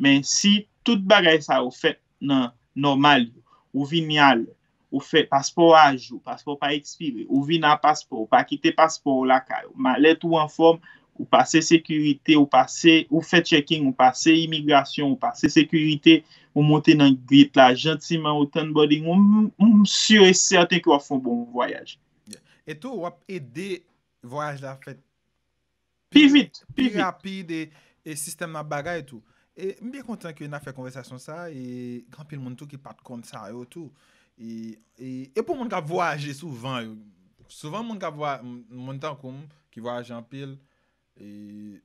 Men si tout bagay sa yo fèt nan nòmal yo, ou vini alè, ou fè paspò a jou, paspò pa ekspire, ou vin a paspò, ou pa kite paspò w lakay ou, malèt ou anfòm, ou pase sekirite, ou pase, ou fè checking, ou pase imigrasyon, ou pase sekirite, ou monte nan gate la jantiman, ou tann boarding ou, m, m si e sèten ke w ap fè yon bon vwayaj. E tou, w ap ede vwayaj la fèt pi vit, pi rapid e, e sistèm nan ap bagay tou. E m byen kontan ke n ap fè konvèsasyon sa a, e gen anpil moun tou ki pa t konn sa yo tou. E, e, e pou moun k ap vwayaje souvan yo, souvan moun k ap vwa, moun tankou m ki vwayaje anpil, e,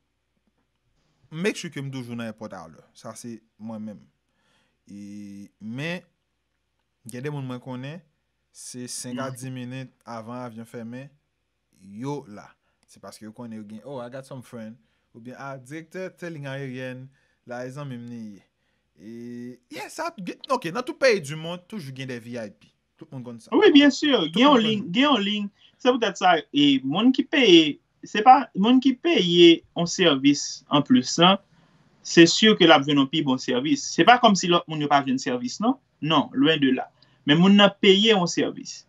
m make sure ke m toujou nan èpòt a lè. Sa se mwen menm. E, men, gen de moun mwen konnen, se senk a dis minit avan avyon fèmen, yo la. Se paske yo konnen yo gen, oh, I got some friend. Oubyen, ah, direktè tèl liy ayeryèn, la, e zanmi m li ye. E, yeah, sa, gen- ok, nan tout peyi di mond, toujou gen de V I P. Tout moun konn sa. Wi, byen si. Tout Gen yon moun konn liy, gen yon liy. Se poutèt sa, e, moun ki peye, se pa, moun ki peye yon sèvis an plis lan, se si ke l ap jwenn yon pi bon sèvis. Se pa kòmsi lòt moun yo pa jwenn sèvis, non. Non, lwen de la. Men moun nan peye yon sèvis.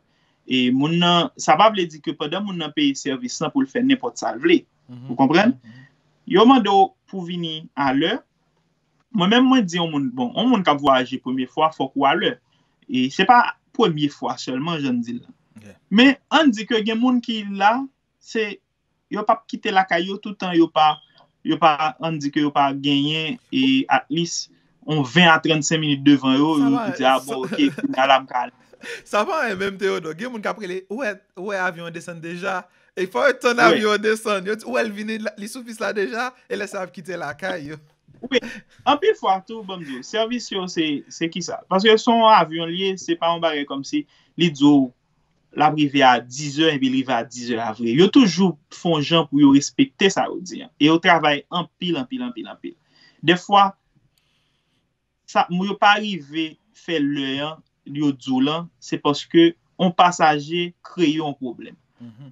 E moun nan, sa pa vle di ke pandan moun nan peye sèvis lan pou l fè nenpòt sa l vle. Ou konprann? Yo mande w pou vini alè. Mwen menm, mwen di yon moun, bon, yon moun k ap vwayaje premye fwa, fòk ou alè. E se pa premye fwa sèlman, jan n di l lan. Men ann di ke gen moun ki la, se yo p ap kite lakay yo toutan yo pa, yo pa, ann di ke yo pa genyen, e at least, yon ven a trannsenk minit devan yo, yo di, ah, bon, ok, kounye a la, m ka ale. Sa pa anyen menm, Theodore. Gen moun k ap rele, ou wè, ou wè avyon an desann deja? E fò yo tann avyon an desann. Yo di, ou wè l vini, li sou pis la deja? E lè sa ap kite lakay yo. Wi, anpil fwa tou, ban m di w, sèvis yo se, se ki sa? Paske se yon avyon l ye, se pa yon bagay kòmsi li di w l ap rive a dizè epi l rive a dizè a vre. Yo toujou fè yon jan pou yo respekte sa yo di an. E yo travay anpil, anpil, anpil, anpil. Dèfwa, sa, moun yo pa rive fè lè an, yo di w lan, se paske yon pasaje kreye yon pwoblèm.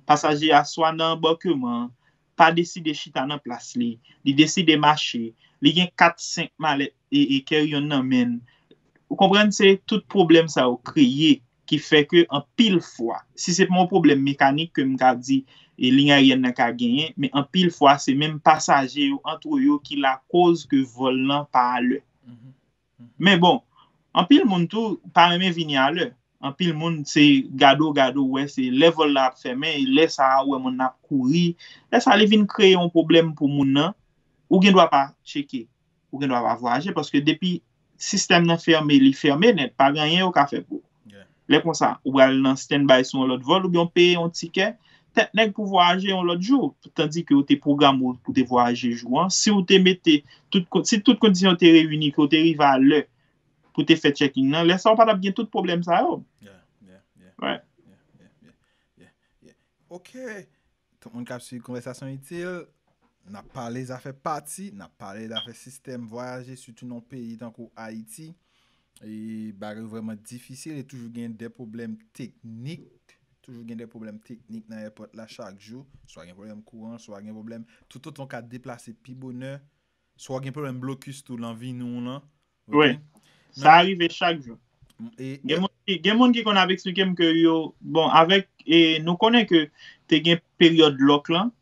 Pasaje a swa nan anbòkman an, pa deside chita nan plas li, li deside mache, li gen kat, senk malèt e, e carry-on nan men l. Ou konprann, se tout pwoblèm sa yo kreye ki fè ke anpil fwa, si se pa yon pwoblèm mekanik ke m ka di, e, liy ayeryèn nan ka genyen, men anpil fwa se menm pasaje yo, antre yo, ki lakoz ke vòl lan pa alè. Men bon, anpil moun tou pa renmen vini alè. Anpil moun se gade w, gade w, wè se lè vòl la ap fèmen, e lè sa a, ou wè moun nan ap kouri. Lè sa a, li vin kreye yon pwoblèm pou moun nan. Ou gen dwa pa tcheke, ou gen dwa pa vwayaje, paske depi sistèm nan fèmen, li fèmen nèt, pa gen anyen yo ka fè pou ou. Lè konsa, ou pral nan standby sou yon lòt vòl, oubyen w peye yon tikè, tèt nèg pou vwayaje yon lòt jou, tandike ou te pwograme w pou te vwayaje jou an. Si w te mete tout kon-, si tout kondisyon te reyini, ke w te rive a lè pou te fè check-in nan, lè sa a w pa t ap gen tout pwoblèm sa yo. Yeah, yeah, yeah. Yeah, yeah, yeah, yeah, yeah. Ok. Tout moun k ap swiv Konvèsasyon Itil, n ap pale zafè pati, n ap pale zafè sistèm vwayaje, sitou nan yon peyi tankou Ayiti. E bagay yo vrèman difisil e toujou gen de pwoblèm teknik. Toujou gen de pwoblèm teknik nan èpòt la chak jou. Swa gen pwoblèm kouran, swa gen pwoblèm toutotan w ka deplase pi bonè. Swa gen pwoblèm blokis tou nan vini w lan. Wi. Sa rive chak jou. Gen moun ki, gen moun ki konn ap eksplike m ke yo, bon, avèk, e, nou konnen ke te gen peryòd lòk lan,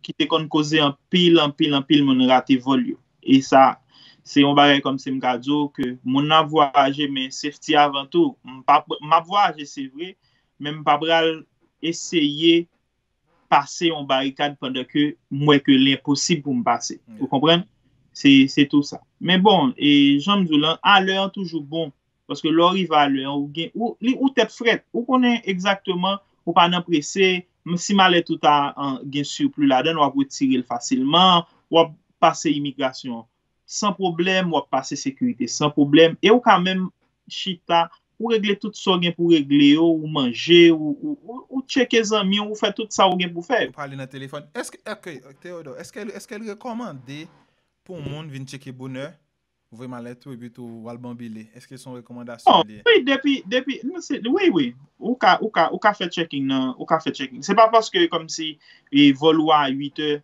ki te konn koze anpil, anpil, anpil moun rate vòl yo. E sa, se yon bagay kòmsi m ka di w ke moun nan ap vwayaje, men safety avan tou. M p ap, m ap vwayaje, se vre, men m pa pral eseye pase yon barikad pandan ke m wè ke l enposib pou m pase. Ou konprann? Se, se tou sa. Men bon, e jan m di w lan, alè an toujou bon. Paske lè w rive alè an, ou gen, ou, li, ou tèt frèt. Ou konnen egzakteman, ou pa nan prese. M, si malèt ou ta, an, gen sipli ladan l, w ap retire l fasilman. W ap pase imigrasyon an san pwoblèm, w ap pase sekirite san pwoblèm, e ou ka menm chita, ou regle tout sa w gen pou regle yo, ou manje, ou, ou, ou, ou tcheke zanmi w, ou fè tout sa w gen pou fè. Ou pale nan telefòn. Èske, ok, Theodore, èske, èske l rekòmande pou yon moun vin tcheke bonè, voye malèt ou, epi tou w al banbile? Èske se yon rekòmandasyon li ye? Wi, depi, depi, non, se, wi, wi. Ou ka, ou ka, ou ka fè check-in nan, ou ka fè check-in. Se pa paske kòmsi, e, vòl ou a uit è,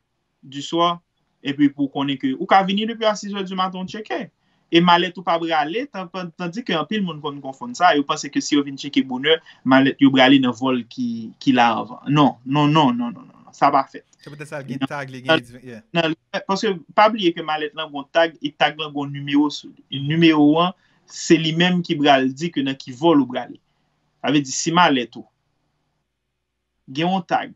du soir, epi pou w konnen ke ou ka vini depi a sis è di maten, w tcheke. E malèt ou pa prale, tan-, tan-, tandike anpil moun konn konfonn sa, yo panse ke si yo vin tcheke bonè, malèt yo prale nan vòl ki, ki la avan. Non, non, non, non, non, non, non, sa pa fèt. Se poutèt sa l gen tag, li gen, yeah. Nan, paske pa bliye ke malèt lan gon tag, e tag lan gon nimewo sou li. E nimewo an, se li menm ki pral di ke nan ki vòl ou prale. Sa vle di, si malèt ou gen yon tag.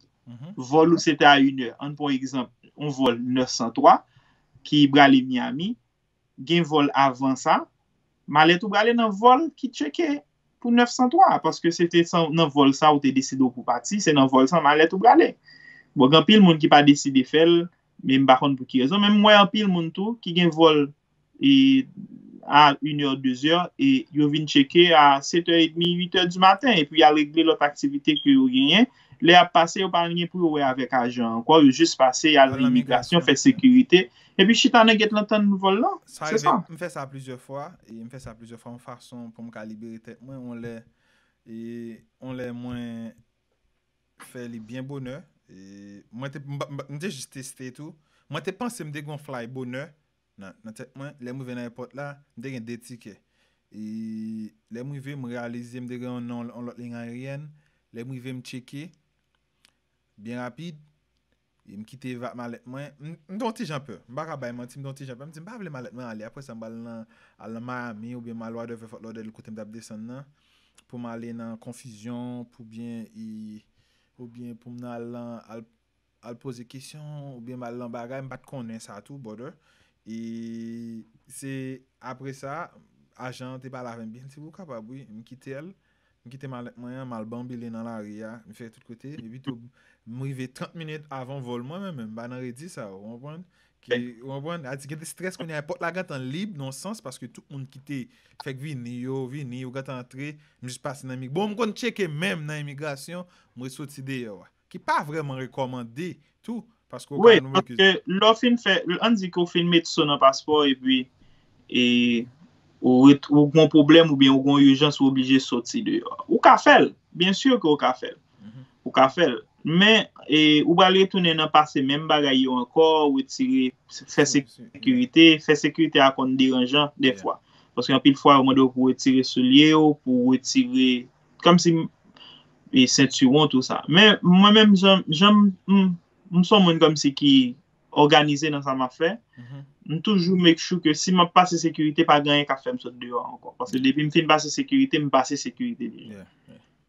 Vòl ou se te a inè. Ann pran egzanp, yon vòl nèf san twa ki prale Miami. Gen vòl avan sa. Malèt ou prale nan vòl ki tcheke pou nèf san twa, paske se te san- nan vòl sa ou te deside w pou pati, se nan vòl sa malèt ou prale. Bon, gen anpil moun ki pa deside fè l, men m pa konn pou ki rezon. Men m wè anpil moun tou ki gen vòl e a inè, dezè, e yo vin tcheke a setè edmi, uitè di maten, epi y al regle lòt aktivite ke yo genyen. Lè y ap pase, yo pa gen pou yo wè avèk ajan ankò, yo jis pase, y al nan imigrasyon, fè sekirite, epi chita nan gèt lan tann vòl lan. Se sa. M fè sa plizyè fwa, e m fè sa plizyè fwa yon fason pou m ka libere tèt mwen, yon lè, e yon lè mwen fè li byen bonè. E mwen te, m, m, m te jis teste tou. Mwen te panse m te gon fly bonè nan, nan tèt mwen. Lè m rive nan èpòt la, m te gen de tikè. E lè m rive, m reyalize m te gen yon, yon, yon lòt liy ayeryèn. Lè m rive, m tcheke byen rapid. E m kite va- malèt mwen. M, m te yon ti jan pè. M pa ka bay manti, m te yon ti jan pè. M di, m pa vle malèt mwen ale. Apre sa, m pral nan, al nan Miami oubyen m al whatever Fort Lauderdale kote m t ap desann nan. Pou m ale nan konfizyon, pou byen, e, oubyen pou m nan al nan, al, al poze kesyon, oubyen m al nan bagay, m pa t konnen sa tou, brother. E se apre sa, ajan an te pale avè m byen, li di, "Ou kapab, wi." M kite l, m kite malèt mwen an, m al banbile nan lari a, m fè tout kote, epi tou, m rive trant minit avan vòl mwen menm, m pa nan redi sa, ou konprann? Ki, ou konprann? A di, gen de strès kounye a, pòt la gentan lib, nan sans, paske tout moun ki te fèk vini, yo vini, yo gentan antre, m jis pase nan imig-, bon, m konn tcheke menm nan imigrasyon, m resoti deyò a. Ki pa vrèman rekòmande tou, paske ou ka wi, nou paske lè w fin fè, ann di ke w fin met so nan paspò, epi e, ou, ret- ou gon pwoblèm oubyen ou gon ijans, ou oblije soti deyò. Ou ka fè l, byen si ke ou ka fè l. Ou ka fè l. Men, e, ou pral retounen nan pase menm bagay yo ankò, retire, fè sekirite, fè sekirite a konn deranjan dèfwa. Paske anpil fwa, yo mande w pou retire soulye w, pou retire, kòmsi, e, sentiwon, tou sa. Men, mwen menm, jan, jan m, m, m se yon moun kòmsi ki òganize nan sa m ap fè, m toujou make sure ke si m ap pase sekirite, pa gen anyen k ap fè m sot deyò a ankò. Paske depi m fin pase sekirite, m pase sekirite deja.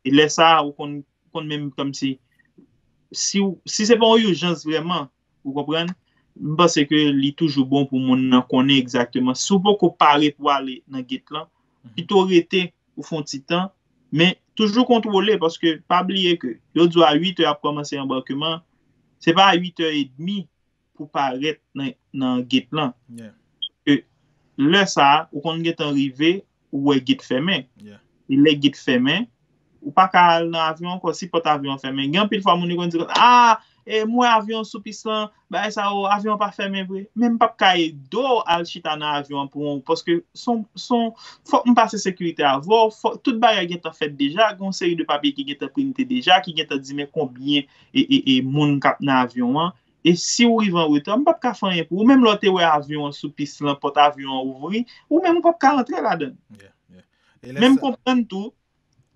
E lè sa a, ou konn, konn menm kòmsi, si, w- si se pa yon ijans vrèman, ou konprann, m panse ke li toujou bon pou moun nan konnen egzakteman. Si w poko pare pou ale nan gate lan, pito rete ou fè yon ti tan, men toujou kontwole, paske pa bliye ke yo di w a uit è ap kòmanse anbakman, se pa a uit è edmi pou parèt nan, nan gate lan. E lè sa a, ou konn gentan rive, ou wè gate fèmen. E lè gate fèmen, ou pa ka al nan avyon ankò si pòt avyon an fèmen. Gen anpil fwa moun yo konn di, "Ah, e, m wè avyon an sou pis lan, bagay sa yo, avyon an pa fèmen vre." Men m p ap ka ede w al chita nan avyon an pou yon, paske son, son, fòk m pase sekirite avè w, fòk tout bagay gentan fèt deja, gen yon seri de papye ki gentan printe deja, ki gentan di men konbyen e, e, e moun k ap nan avyon an. E si w rive an reta, m p ap ka fè anyen pou ou. Menm lè w te wè avyon an sou pis lan, pòt avyon an ouvri, ou menm ou p ap ka rantre ladan l. Men m konprann tou,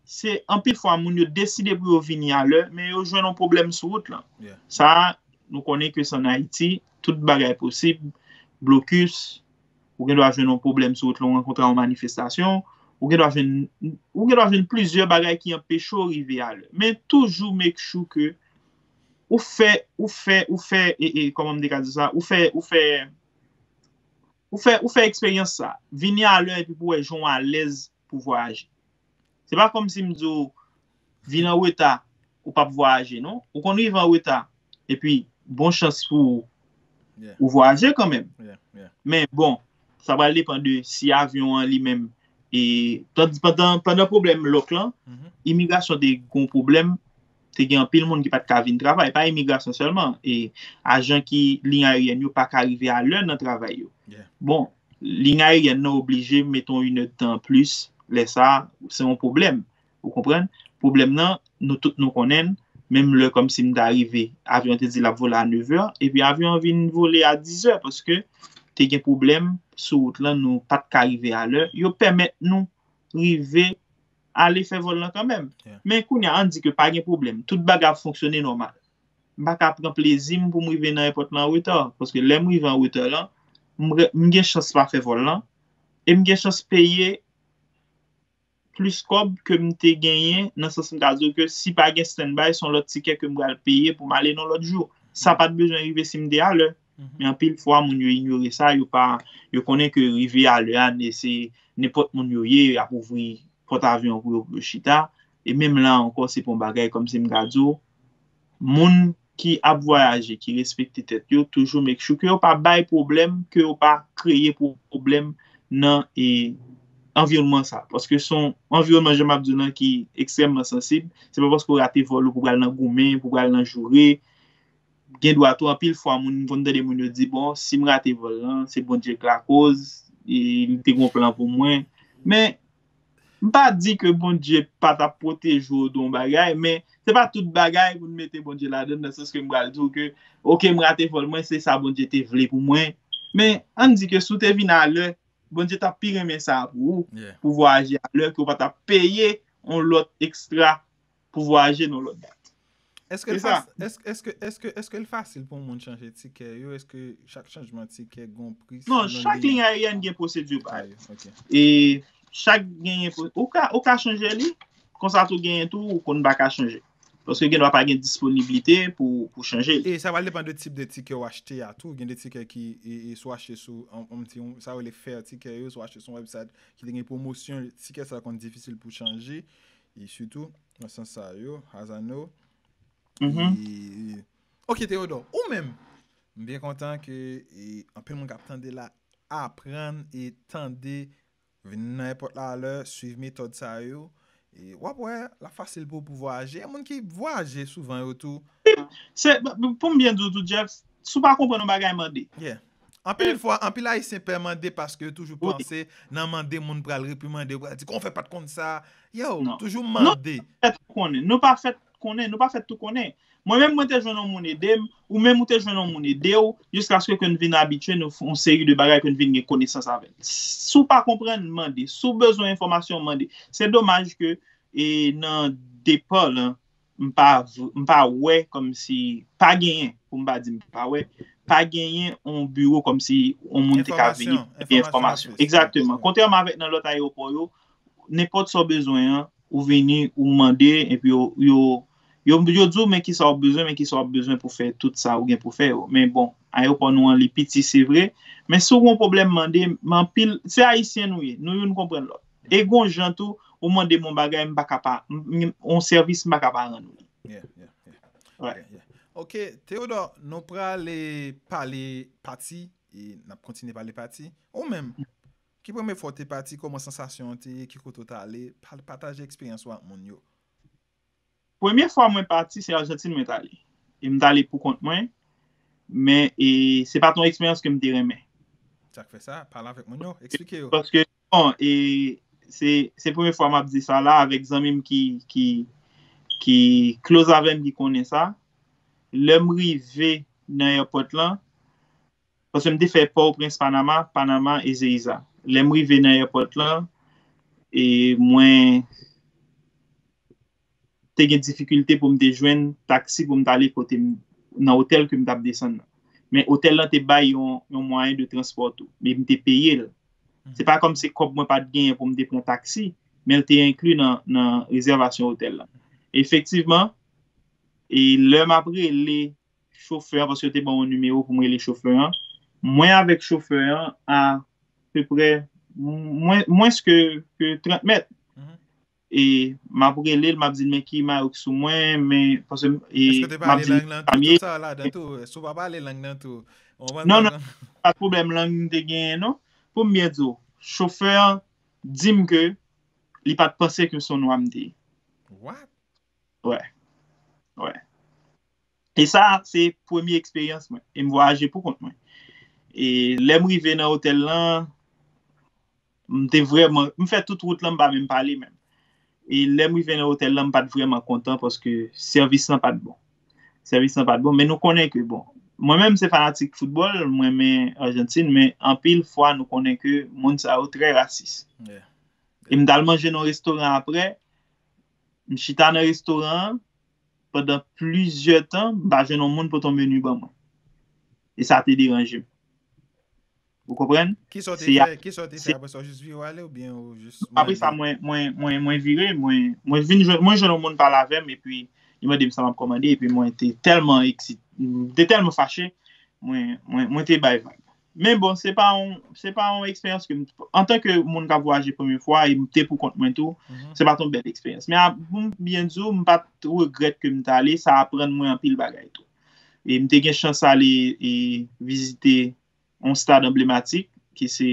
se anpil fwa moun yo deside pou yo vini alè, men yo jwenn yon pwoblèm sou wout lan. Sa a, nou konnen ke se ann Ayiti, tout bagay posib, blokis, ou gen dwa jwenn yon pwoblèm sou wout lan, ou rankontre yon manifestasyon, ou gen dwa jwenn, ou gen dwa jwenn plizyè bagay ki anpeche w rive alè. Men toujou make sure ke ou fè, ou fè, ou fè, e, e, kòman m te ka di sa, ou fè, ou fè, ou fè, ou fè eksperyans sa. Vini alè epi pou wè jan w alèz pou vwayaje. Se pa kòmsi m di w vin an reta, ou p ap vwayaje, non. Ou konn rive an reta, epi bon chans pou ou, ou vwayaje kanmenm. Men bon, sa pral depann de si avyon an li menm, e, pandan, pandan, pandan pwoblèm lòk lan, imigrasyon te gon pwoblèm, te gen anpil moun ki pa t ka vin travay. Pa imigrasyon sèlman, e ajan ki, liy ayeryèn yo pa ka rive alè nan travay yo. Bon, liy ayeryèn nan oblije met yon inèdtan anplis, lè sa a, se yon pwoblèm. Ou konprann? Pwoblèm nan, nou tout nou konnen l, menm lè kòmsi m ta rive, avyon an te di l ap vole a nevè, epi avyon an vin vole a dizè, paske te gen pwoblèm sou wout lan, nou pa t ka rive alè. Yo pèmèt nou rive ale fè vòl lan kanmenm. Men kounye a, ann di ke pa gen pwoblèm, tout bagay ap fonksyone nòmal. M pa ka pran plezi m pou m rive nan èpòt lan an reta, paske lè m rive an reta lan, m re- m gen chans pa fè vòl lan, e m gen chans peye plis kòb ke m te genyen, nan sans m ka di w ke si pa gen standby, se yon lòt tikè ke m pral peye pou m ale nan lòt jou. Sa pa t bezwen rive si m te alè. Men anpil fwa, moun yo inyore sa, yo pa, yo konnen ke rive alè a, ne- se nenpòt moun yo ye, y ap ouvri pòtavyon pou yo, pou yo chita. E menm la ankò, se pa yon bagay kòmsi m ka di w, moun ki ap vwayaje, ki respekte tèt yo, toujou make sure ke yo pa bay pwoblèm, ke yo pa kreye pwoblèm nan e, anviwònman sa. Paske se yon anviwònman, jan m ap di w lan, ki ekstrèmman sansib. Se pa paske w rate vòl ou pou w pral nan goumen, pou w pral nan joure. Gen dwa tou, anpil fwa, moun, m konn tande moun yo di, bon, si m rate vòl lan, se Bondye k lakoz, e li te gon plan pou mwen. Men, m pa di ke Bondye pa t ap pwoteje w de yon bagay, men se pa tout bagay pou n mete Bondye ladan, nan sans ke m pral di w ke, oke, m rate vòl mwen, se sa Bondye te vle pou mwen. Men, ann di ke si w te vin alè, Bondye t ap pi renmen sa pou ou, pou vwayaje alè, ke w pa t ap peye yon lòt ekstra pou vwayaje nan lòt dat. Èske l, fas, èske, èske, èske, èske l fasil pou yon moun chanje tikè yo? Èske chak chanjman tikè gon pri? Non, chak liy aeryèn gen pwosedi pa yo. E chak genyen, ou ka, ou ka chanje li, konsa tou genyen tou, ou konn pa ka chanje. Paske gen dwa pa gen disponiblite pou, pou chanje li. E sa va depann de tip de tikè w achte a tou. Gen de tikè ki, e, e, si w achte sou, on, on ti, sa yo rele fair tikè yo, si w achte sou yon website ki te gen pwomosyon, tikè sa konn difisil pou chanje. E sitou, nan sans sa yo, as I know. E, ok, Theodore, ou menm, m byen kontan ke e, anpil moun k ap tande la aprann e tande, vin nan èpòt la alè, swiv metòd sa yo. E w ap wè, l ap fasil pou w pou vwayaje. E moun ki vwayaje souvan yo tou. Se, pou m byen di w tou, Jeff, si w pa konprann yon bagay, mande. Yeah. Anpil fwa, anpil Ayisyen pè mande paske yo toujou panse nan mande moun pral reprimande, pral di, "Kòman w fè pa t konn sa?" Yo, toujou mande. Nou pa fèt tou konnen, nou pa fèt tou konnen. Mwen menm, mwen te jwenn yon moun ede m, ou menm ou te jwenn yon moun ede w, jiskaske ke n vin abitye nou fè yon seri de bagay, ke n vin gen konesans avè l. Si w pa konprann, mande. Si w bezwen enfòmasyon, mande. Se domaj ke, e, nan depa lan, m pa, v- m pa wè kòmsi, pa genyen, pou m pa di m pa wè, pa genyen yon biwo kòmsi yon moun te ka vini, enfòmasyon, enfòmasyon. Egzakteman. Kontrèman avèk nan lòt ayewopò yo, nenpòt sa w bezwen an, ou vini, ou mande, epi yo, yo, yo, yo di w men kisa w ap bezwen, men kisa w ap bezwen pou fè tout sa ou gen pou fè yo. Men bon, ayewopò nou an, li piti, se vre. Men si w gen yon pwoblèm, mande, men anpil, se Ayisyen nou ye, nou youn konprann lòt. E gon jan tou, ou mande m yon bagay, m pa ka pa, m- m- yon sèvis, m pa ka pa rann ou li. Yeah, yeah, yeah. Yeah, yeah. Ok, Theodore, nou prale pale pati, e n ap kontinye pale pati. Ou menm, ki premye fwa w te pati, kòman sansasyon an te ye, ki kote w t ale, pa- pataje eksperyans ou ak moun yo. Premye fwa mwen pati, se Ajantin mwen t ale. E m t ale pou kont mwen, men e, se pa t yon eksperyans ke m te renmen. Sa k fè sa? Pale avèk moun yo, eksplike yo. Paske, bon, e, se, se premye fwa m ap di sa la avèk zanmi m ki, ki, ki close avè m, ki konnen sa. Lè m rive nan airport lan, paske m te fè Pòtoprens, Panama, Panama, Ezeiza. Lè m rive nan airport lan, e mwen te gen difikilte pou m te jwenn taksi pou m t ale kote m, nan otèl ke m t ap desann nan. Men otèl lan te bay yon, yon mwayen de transpò tou. Men m te peye l. Se pa kòm se kòb mwen pa t genyen pou m te pran taksi, men l te enkli nan, nan rezèvasyon otèl lan. Efektivman, e lè m ap rele chofè an, paske yo te ban yon nimewo pou m rele chofè an, mwen avèk chofè an, apeprè, mwen, mwens ke, ke trant mèt. E m ap rele l, m ap di l, "Men ki mayo k sou mwen, men," paske, e, m ap di l, "Èske w te pale lang nan tou?" Tout sa ladan tou. Èske w pa pale lang nan tou? Non, non, pa t pwoblèm lang m te genyen, non. Pou m byen di w, chofè an di m ke li pa t panse ke se yon nwa m te ye. What? Wè. Wè. E sa, se premye eksperyans mwen. E m vwayaje pou kont mwen. E lè m rive nan otèl lan, m te vrèman, m fè tout wout lan, m pa menm pale menm. E lè m rive nan otèl lan, m pa t vrèman kontan paske sèvis lan pa t bon. Sèvis lan pa t bon, men nou konnen ke, bon, mwen menm se fanatik foutbòl, mwen renmen Ajantin, men anpil fwa nou konnen ke moun sa yo trè rasis. E m t al manje nan yon restoran apre, m chita nan restoran an, pandan plizyè tan, m pa jwenn yon moun pote yon meni ban mwen. E sa te deranje m. Ou konprann? Kisa w te fè? Kisa w te fè apre sa? Ou jis vire w ale oubyen ou jis mande? Apre sa, mwen, mwen, mwen, mwen vire, mwen, mwen vin jwenn, mwen jwenn yon moun pale avè m, epi li mande m sa m ap kòmande, epi mwen te tèlman eksit-, m te tèlman fache, mwen, mwen, mwen te bay vag. Men bon, se pa yon, se pa yon eksperyans ke m, antanke moun k ap vwayaje premye fwa, e m te pou kont mwen tou, se pa t yon bèl eksperyans. Men a, pou m byen di w, m pa t regrèt ke m t ale, sa aprann mwen anpil bagay tou. E m te gen chans ale e vizite yon stad anblematik, ki se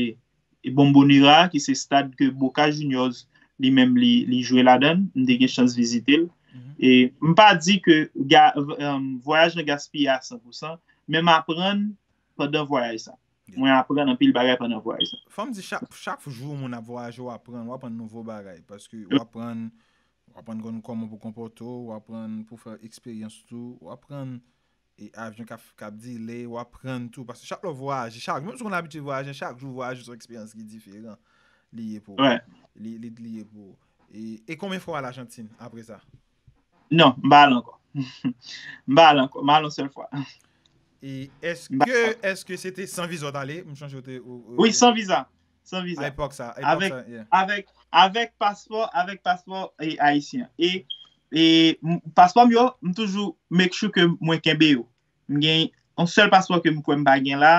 Bombonera, ki se stad ke Boca Juniors li menm li, li jwe ladan l. M te gen chans vizite l. E m pa di ke ga, um, vwayaj lan gaspiye a san pou san, men m aprann pandan vwayaj sa. Mwen aprann anpil bagay pandan vwayaj sa. Fò m di, chak, chak jou moun ap vwayaje, w aprann, w aprann nouvo bagay. Paske w aprann, w aprann konn kòman pou konpòte w, w aprann pou fè eksperyans tou, w aprann e avyon k ap, k ap delay, w aprann tou. Paske chak lè w vwayaje, chak, menm si w konn abitye vwayaje, chak jou vwayaje se yon eksperyans ki diferan. Li ye pou ou. Li, li, li ye pou ou. E, e konbyen fwa w al Ajantin apre sa? Non, m pa al ankò. M pa al ankò. M al yon sèl fwa. E èske, èske se te san viza w t ale? M chonje w te. Wi, san viza. San viza. A epòk sa, a epòk sa, yeah. Avèk, avèk paspò, avèk paspò e, ayisyen. E, e m, paspò m yo, m toujou make sure ke mwen kenbe yo. M gen yon sèl paspò ke m kwè m pa gen la,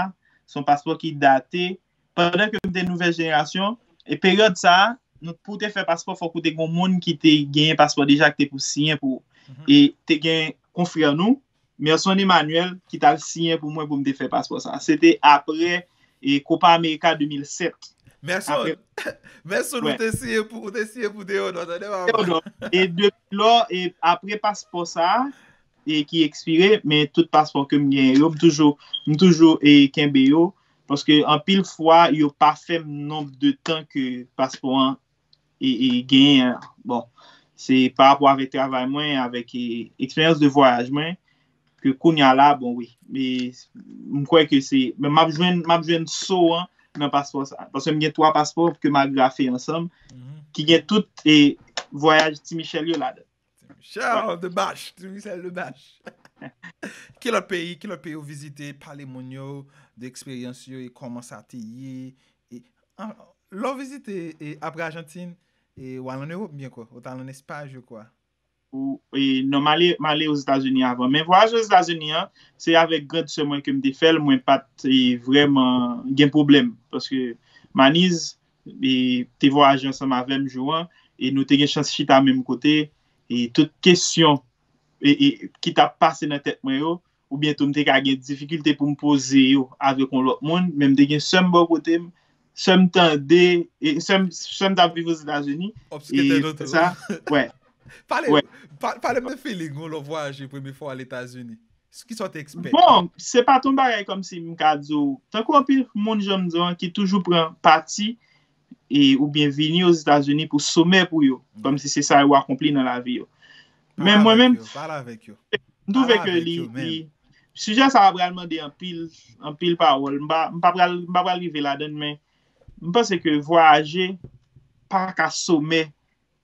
se yon paspò ki date. Pandan ke m te nouvèl jenerasyon, e peryòd sa a, nou, pou w te fè paspò, fòk ou te gen yon moun ki te genyen paspò deja, ki te pou siyen pou ou. E te gen konfrè nou, Merson Emmanuel, ki t al siyen pou mwen pou m te fè paspò sa. Se te apre e Copa America de mil sèt. Merson, Merson, ou te siyen pou, ou te siyen pou Theodore, tande papa. Theodore. E depi lò, e apre paspò sa, e ki ekspire, men tout paspò ke m genyen yo, m toujou, m toujou e kenbe yo, paske anpil fwa, yo pa fè m nonb de tan ke paspò an e, e genyen an. Bon, se pa rapò avèk travay mwen, avèk e, eksperyans de vwayaj mwen, ke kounye a la, bon, wi. E m kwè ke se, men m ap jwenn, m ap jwenn so an nan paspò sa. Paske m gen twa paspò ke m agrafe ansanm, ki gen tout e vwayaj Ti Michel yo ladan. Ti Michel de Bach, Ti Michel de Bach. Ki lòt peyi, ki lòt peyi ou vizite, pale moun yo de eksperyans yo e kòman sa te ye? E, an, lè w vizite e, apre Ajantin, e, w al ann Ewòp, m byen kwè, ou t al ann Espay, je crois. Ou, e, non, m ale, m ale Ozetazini avan. Men vwayaj Ozetazini an, se avèk grand sè mwen ke m te fè l, mwen pa t e, vrèman gen pwoblèm. Paske Maniz e, te vwayaje ansanm avè m jou an, e nou te gen chans chita menm kote, e tout kesyon e, e, ki t ap pase nan tèt mwen yo, oubyen tou m te ka gen difikilte pou m poze yo avèk yon lòt moun, men m te gen sè m bò kote m, sè m tande, e sè m, sè m t ap viv Ozetazini, e sa, wè. Pale, pa, pale m de feeling ou lè w vwayaje premye fwa Ozetazini. Kisa w te expect? Bon, se pa t yon bagay kòmsi m ka di w, tankou anpil moun jan m di w an ki toujou pran pati e, oubyen vini Ozetazini pou somè pou yo, kòmsi se sa yo akonpli nan lavi yo. Men mwen menm, m twouve ke li, li, sijè sa a pral mande anpil, anpil pawòl. M pa, m pa pral, m pa pral rive ladan l, men m panse ke vwayaje pa ka somè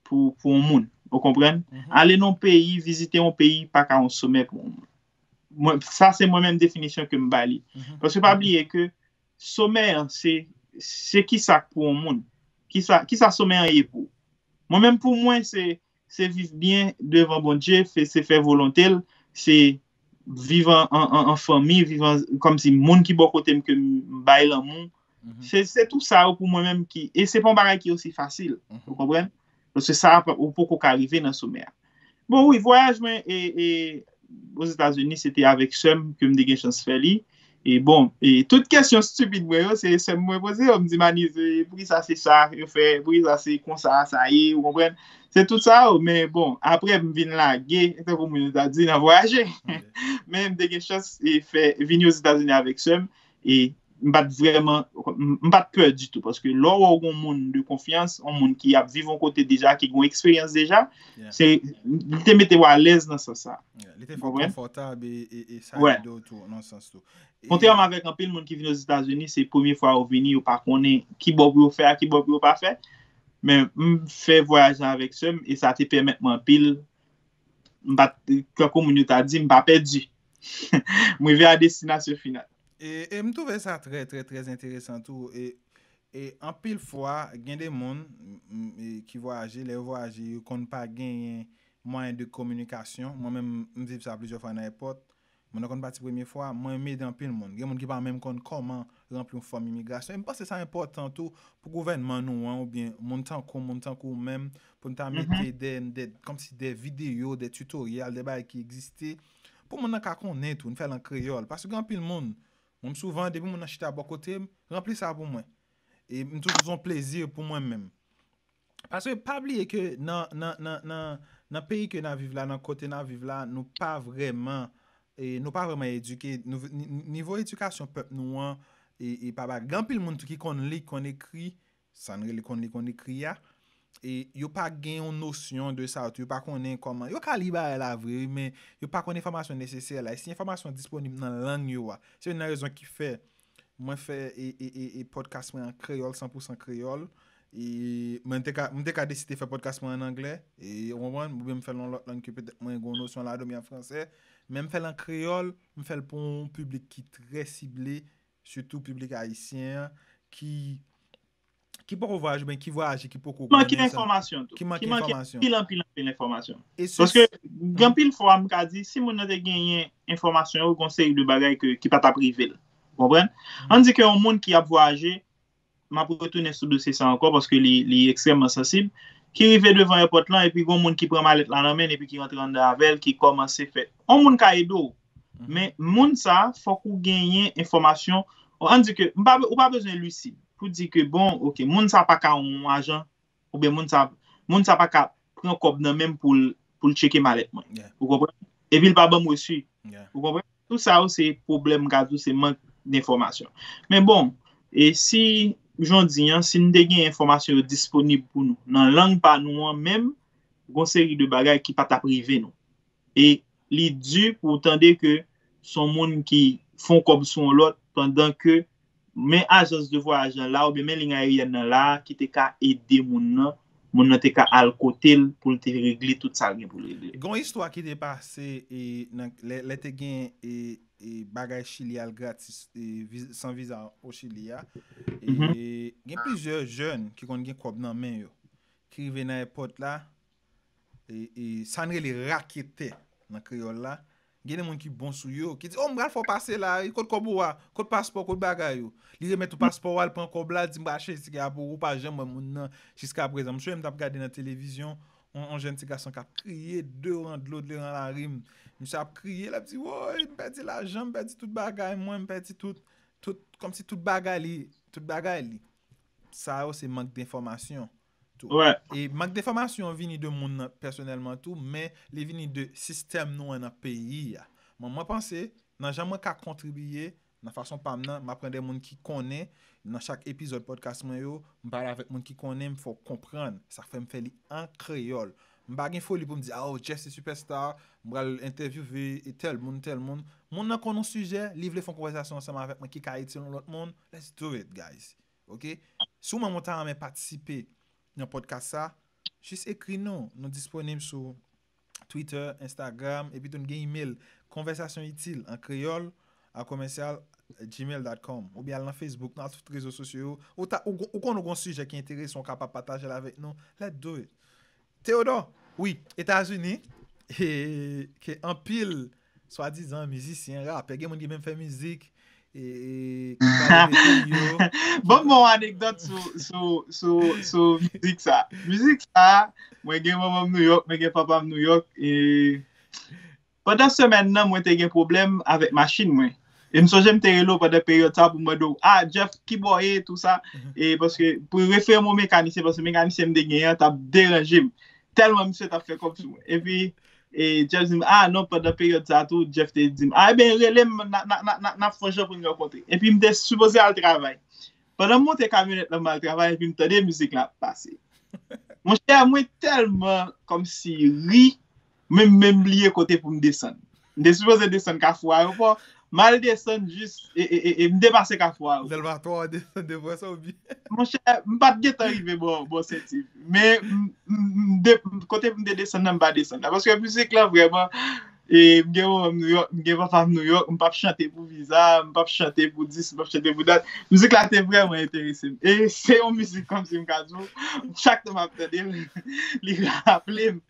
pou, pou yon moun. Ou konprann? Ale nan yon peyi, vizite yon peyi, pa ka yon somè pou yon moun. Mwen, sa se mwen menm definisyon ke m ba li. Paske pa bliye ke somè an, se, se kisa k pou yon moun. Kisa, kisa somè an ye pou ou? Mwen menm, pou mwen, se, se viv byen devan Bondye, fè, se fè volonte l, se viv an, an, an, an fanmi, viv an, kòmsi moun ki bò kote m ke m bay lanmou. Se, se tout sa yo pou mwen menm ki, e se pa yon bagay ki osi fasil, ou konprann? Paske sa, ou poko ka rive nan somè a. Bon, wi, vwayaj mwen e, e, Ozetazini, se te avèk sè m ke m te gen chans fè li. E bon, e tout kesyon stipid mwen yo, se sè m mwen poze yo. M di, Maniz, e, poukisa se sa yo fè, poukisa se konsa sa ye, ou konprann? Se tout sa yo, men bon, apre m vin lage, tankou moun yo ta di, nan vwayaje. Men m te gen chans e fè, vini Ozetazini avèk sè m, e m pa t vrèman, m, m pa t pè ditou, paske lè w wè w gen yon moun de konfyans, yon moun ki ap viv yon kote deja, ki gen yon eksperyans deja, se, li te mete w alèz nan sans sa. Li te fè w konfòtab e, e, e sa ede w tou, nan sans tou. Kontrèman avèk anpil moun ki vin Ozetazini, se premye fwa yo vini, yo pa konnen ki bò pou yo fè a, ki bò pou yo pa fè. Men m fè vwayaj la avèk sè m, e sa te pèmèt mwen anpil, m pa t, tankou moun yo ta di, m pa pèdi. M rive a destinasyon final. E, e m twouve sa trè, trè, trè enteresan tou. E, e anpil fwa, gen de moun m, m, e, ki vwayaje, lè yo vwayaje, yo konn pa genyen mwayen de kominikasyon. Mwen menm, m viv sa plizyè fwa nan èpòt. Moun nan konn pati premye fwa, mwen m ede anpil moun. Gen moun ki pa menm konn kòman ranpli yon fòm imigrasyon. E m panse sa enpòtan tou pou gouvènman nou an, oubyen moun tankou, moun tankou w menm, pou n ta mete de, de, kòmsi de videyo, de tutorial, de bagay ki egziste, pou moun nan ka konnen tou, n fè l an kreyòl. Paske gen anpil moun, mwen m souvan, depi moun nan chita bò kote m, ranpli sa pou mwen. E m toujou se yon plezi pou mwen menm. Paske pa bliye ke nan, nan, nan, nan, nan peyi ke n ap viv la, nan kote n ap viv la, nou pa vrèman, e, nou pa vrèman edike. Nou, ni- ni- nivo edikasyon pèp nou an, e, e pa bagay. Gen anpil moun tou ki konn li, konn ekri, sa n rele konn li, konn ekri a, e yo pa gen yon nosyon de sa tou, yo pa konnen kòman, yo ka li bagay la vre, wi, men yo pa konn enfòmasyon nesesè la. E si enfòmasyon disponib nan lang yo a, se youn nan rezon ki fè mwen fè e, e, e, e podcast mwen an kreyòl, san pou san kreyòl. E mwen te ka, mwen te ka deside fè podcast mwen an anglè, e, ou konprann, oubyen m fè l yon lòt lang ke petèt mwen gen yon nosyon ladan, oubyen an fransè, men m fè l an kreyòl, m fè l pou yon piblik ki trè sible, sitou piblik ayisyen an, ki, ki poko vwayaje, oubyen ki vwayaje, ki poko konnen sa. Ki manke enfòmasyon tou. Ki manke enfòmasyon. Ki manke anpil, anpil, anpil enfòmasyon. E se Paske, gen anpil fwa, m ka di, si moun nan te genyen enfòmasyon yo, gen yon seri de bagay ke, ki pa t ap rive l. Ou konprann? Ann di ke yon moun ki ap vwayaje, m ap retounen sou dosye sa ankò, paske li, li ekstrèmman sansib, ki rive devan èpòt lan, epi gen yon moun ki pran malèt la nan men l, epi ki rantre anndan avè l, ki kòmanse fè. Yon moun ka ede w, men moun sa, fòk ou genyen enfòmasyon. Ann di ke, m pa, ou pa bezwen lisid pou di ke, bon, ok, moun sa pa ka yon ajan, oubyen moun sa, moun sa pa ka pran kòb nan men m pou l, pou l tcheke malèt mwen. Ou konprann? Epi l pa ban m resi. Ou konprann? Tout sa yo se pwoblèm, m ka di w, se mank enfòmasyon. Men bon, e si, jan w di an, si n te gen enfòmasyon yo disponib pou nou, nan lang pa nou an menm, gon seri de bagay ki pa t ap rive nou. E li di pou w tande ke se yon moun ki fè yon kòb sou yon lòt, pandan ke men ajans de vwayaj lan la, oubyen men liy ayeryèn nan la, ki te ka ede moun nan, moun nan te ka al kote l pou l te regle tout sa l gen pou l regle. Gen yon istwa ki te pase, e, nan, lè, lè te gen, e, e, bagay Chili al gratis, e, vi- san viza o Chili a. E gen plizyè jèn ki konn gen kòb nan men yo, ki rive nan èpòt la, e, e, sa n rele raketè nan kreyòl la. Gen de moun ki bon sou yo, ki di, "O, m pral fè w pase la, e, kot kòb ou a? Kot paspò, kot bagay ou?" Li remèt ou paspò w, al pran kòb la, di, "M pral chèche ti gè a pou ou, ou pa janm wè moun nan jiskaprezan." M sonje m t ap gade nan televizyon, yon, yon jèn ti gason k ap kriye, de ran dlo, de ran larim. Misye ap kriye, l ap di, "Woy, m pèdi lajan, m pèdi tout bagay mwen, m pèdi tout, tout, kòmsi tout bagay li, tout bagay li." Sa yo se mank de enfòmasyon tou. E mank de enfòmasyon vini de moun nan pèsonèlman tou, men li vini de sistèm nou an nan peyi a. Mwen, mwen panse, nan jan mwen ka kontribiye, nan fason pa m nan, m ap pran de moun ki konnen, nan chak epizòd podcast mwen yo, m pale avèk moun ki konnen, m fè w konprann. Sa fè m fè li an kreyòl. M pa gen foli pou m di, "Ah, oh, Jeff se superstar, m pral entèvyouve e tèl moun, tèl moun." Moun nan konn yon sijè, li vle fè yon konvèsasyon ansanm avèk mwen ki ka itil yon lòt moun. Let's do it, guys. Ok? Si w menm ou ta renmen patisipe nan podcast sa, jis ekri nou. Nou disponib sou Twitter, Instagram, epi tou n gen email, konvèsasyon itil an kreyòl a commercial gmail dot com. Oubyen al nan Facebook, nan tout rezo sosyo yo. Ou, ta, ou, ou konn ou gon sijè ki enterese w, ou kapab pataje l avèk nou. Let's do it. Theodore, wi, Etazini, e, ke anpil swadizan mizisyen, rapè, gen moun ki menm fè mizik, e, e, ki pale de peyi yo. Ban m yon anekdòt sou, sou, sou, sou mizik sa. Mizik sa, mwen gen manman m Nouyòk, mwen gen papa m Nouyòk, e pandan semèn nan, mwen te gen pwoblèm avèk machin mwen. E m sonje m te rele w pandan peryòd sa pou m mande w, "Ah, Jeff, ki bò w ye?" Tou sa. E paske, pou refere m yon mekanisyen, paske mekanisyen m te genyen an t ap deranje m. Tèlman misye t ap fè kòb sou mwen. Epi, e, Jeff di m, "Ah, non, pandan peryòd sa tou," Jeff te di m, "Ah, ebyen, rele m, n a, n a, n a, n a, n ap fè yon jan pou n rankontre." Epi m te sipoze al travay. Pandan m monte kamyonèt lan, m al travay, epi m tande mizik la ap pase. Monchè, mwen tèlman kòmsi ri, men m menm bliye kote pou m desann. M te sipoze desann Kafou Ayewopò, m al desann jis, e, e, e, e, m depase Kafou Ayewopò. Dèlma twa, w desann de fwa sa ou byen? Monchè, m pa t gentan rive bò, bò Sentib. Men, m, m, m de, kote pou m te desann nan, m pa desann la. Paske mizik lan vrèman, e, m gen manman m Nouyòk, m gen papa m Nouyòk, m p ap chante pou viza, m p ap chante pou dis, m p ap chante pou dat. Mizik la te vrèman enterese m. E se yon mizik kòmsi m ka di w, chak tan m ap tande l, li raple m.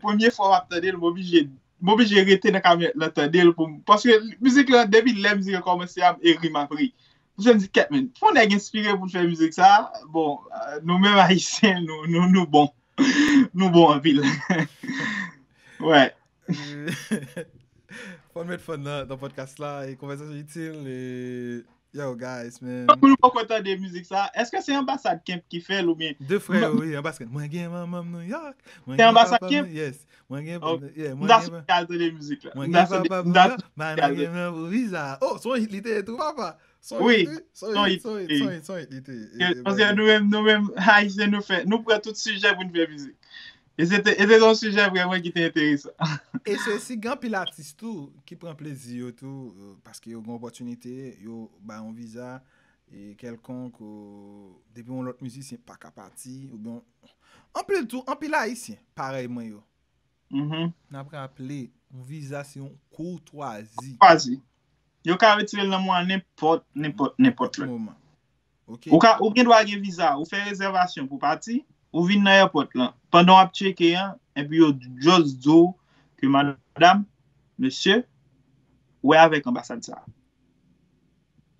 Premye fwa m ap tande l, m oblije m oblije rete nan kamyonèt lan tande l pou m, paske mizik lan, depi lè mizik lan kòmanse a, e ri m ap ri. Misye m di, kèt, men, fò nèg enspire pou l fè mizik sa. Bon, euh, nou menm Ayisyen, nou, nou, nou bon. Nou bon anpil. Wè. Fò n met fòn nan, nan podcast la, e konvèsasyon itil, e yo, guys, man. Pou nou poko tande mizik sa, èske se Anbasad Kemp ki fè l oubyen? De frè yo, wi, Anbasad Kemp. Mwen gen manman m New York. Mwen gen papa m. Yes. Mwen gen, yeah, mwen gen. M ta sou kal tande mizik la. Mwen gen papa m New York. Mwen gen manman m pou viza. Oh, son hit li te ye tou, papa. Son hit, son hit, son hit, son hit, son hit li te ye. Paske nou menm, nou menm, Ayisyen, nou fè, nou pran tout sijè pou n fè mizik. E se te, e se te yon sijè vrèman ki te enteresan. E se si gen anpil atis tou ki pran plezi yo tou, euh, paske yo gen opòtinite, yo bay yon viza e kèlkonk, euh, depi yon lòt mizisyen pa ka pati, oubyen anpil tou, anpil Ayisyen parèy mwen yo. N ap raple, yon viza se yon koutwazi. Koutwazi. Yo ka retire l nan men w a nenpòt, nenpòt, nenpòt lè. Moman. Ou ka, ou gen dwa gen viza, ou fè rezèvasyon pou pati, ou vin nan èpòt lan. Pandan w ap tcheke an, epi yo just di w ke madam, mesye, wè avèk anbasad sa a.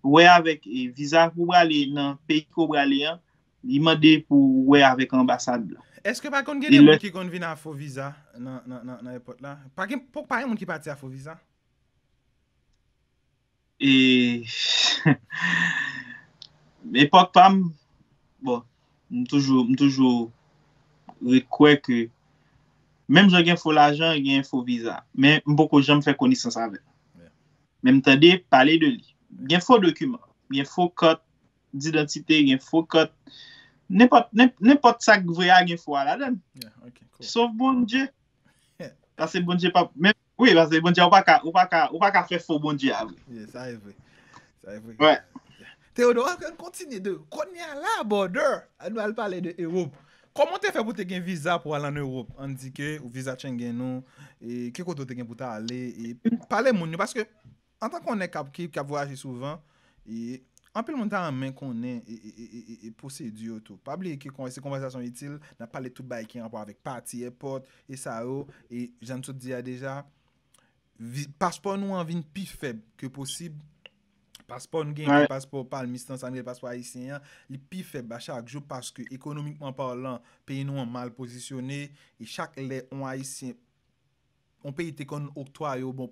Wè avèk e, viza pou w prale nan peyi ke w prale an, li mande pou w wè avèk anbasad la. Èske pa konn gen de moun ki konn vin a fo viza nan, nan, nan, nan èpòt la? Pa gen, poko pa gen moun ki pati a fo viza? E epòk pa m, bon, m toujou, m toujou ret kwè ke menm jan gen fo lajan, gen fo viza. Men m poko janm fè konesans avè l. Men m tande pale de li. Gen fo dokiman, gen fo kat didantite, gen fo kat. Nenpòt, nenpòt sa k vre a gen fo a ladan l. Sof Bondye. Paske Bondye pa, men, wi, paske Bondye, ou pa ka, ou pa ka, ou pa ka fè fo Bondye a vre. Yeah, sa e vre. Sa e vre. Wè. Theodore, ann kontinye de kounye a la, brother. Ann al pale de Ewòp. Kòman w te fè pou te gen viza pou al ann Ewòp? Ann di ke ou viza Schengen ou, e ki kote w te gen pou ta ale, e pale moun yo, paske antanke yon nèg k ap, ki, k ap vwayaje souvan, e anpil moun ta renmen konnen e, e, e, e, e pwosedi yo tou. Pa bliye ke se konvèsasyon itil, n ap pale tout bagay ki gen rapò avèk pati, èpòt, e sa yo, e jan n sot di a deja, vi, paspò nou an vin pi fèb ke posib. Paspò n genyen, paspò palmis lan, sa n rele paspò ayisyen an, li pi fèb a chak jou paske ekonomikman palan, peyi nou an mal pozisyone, e chak lè yon ayisyen yon peyi te konn oktwaye w bon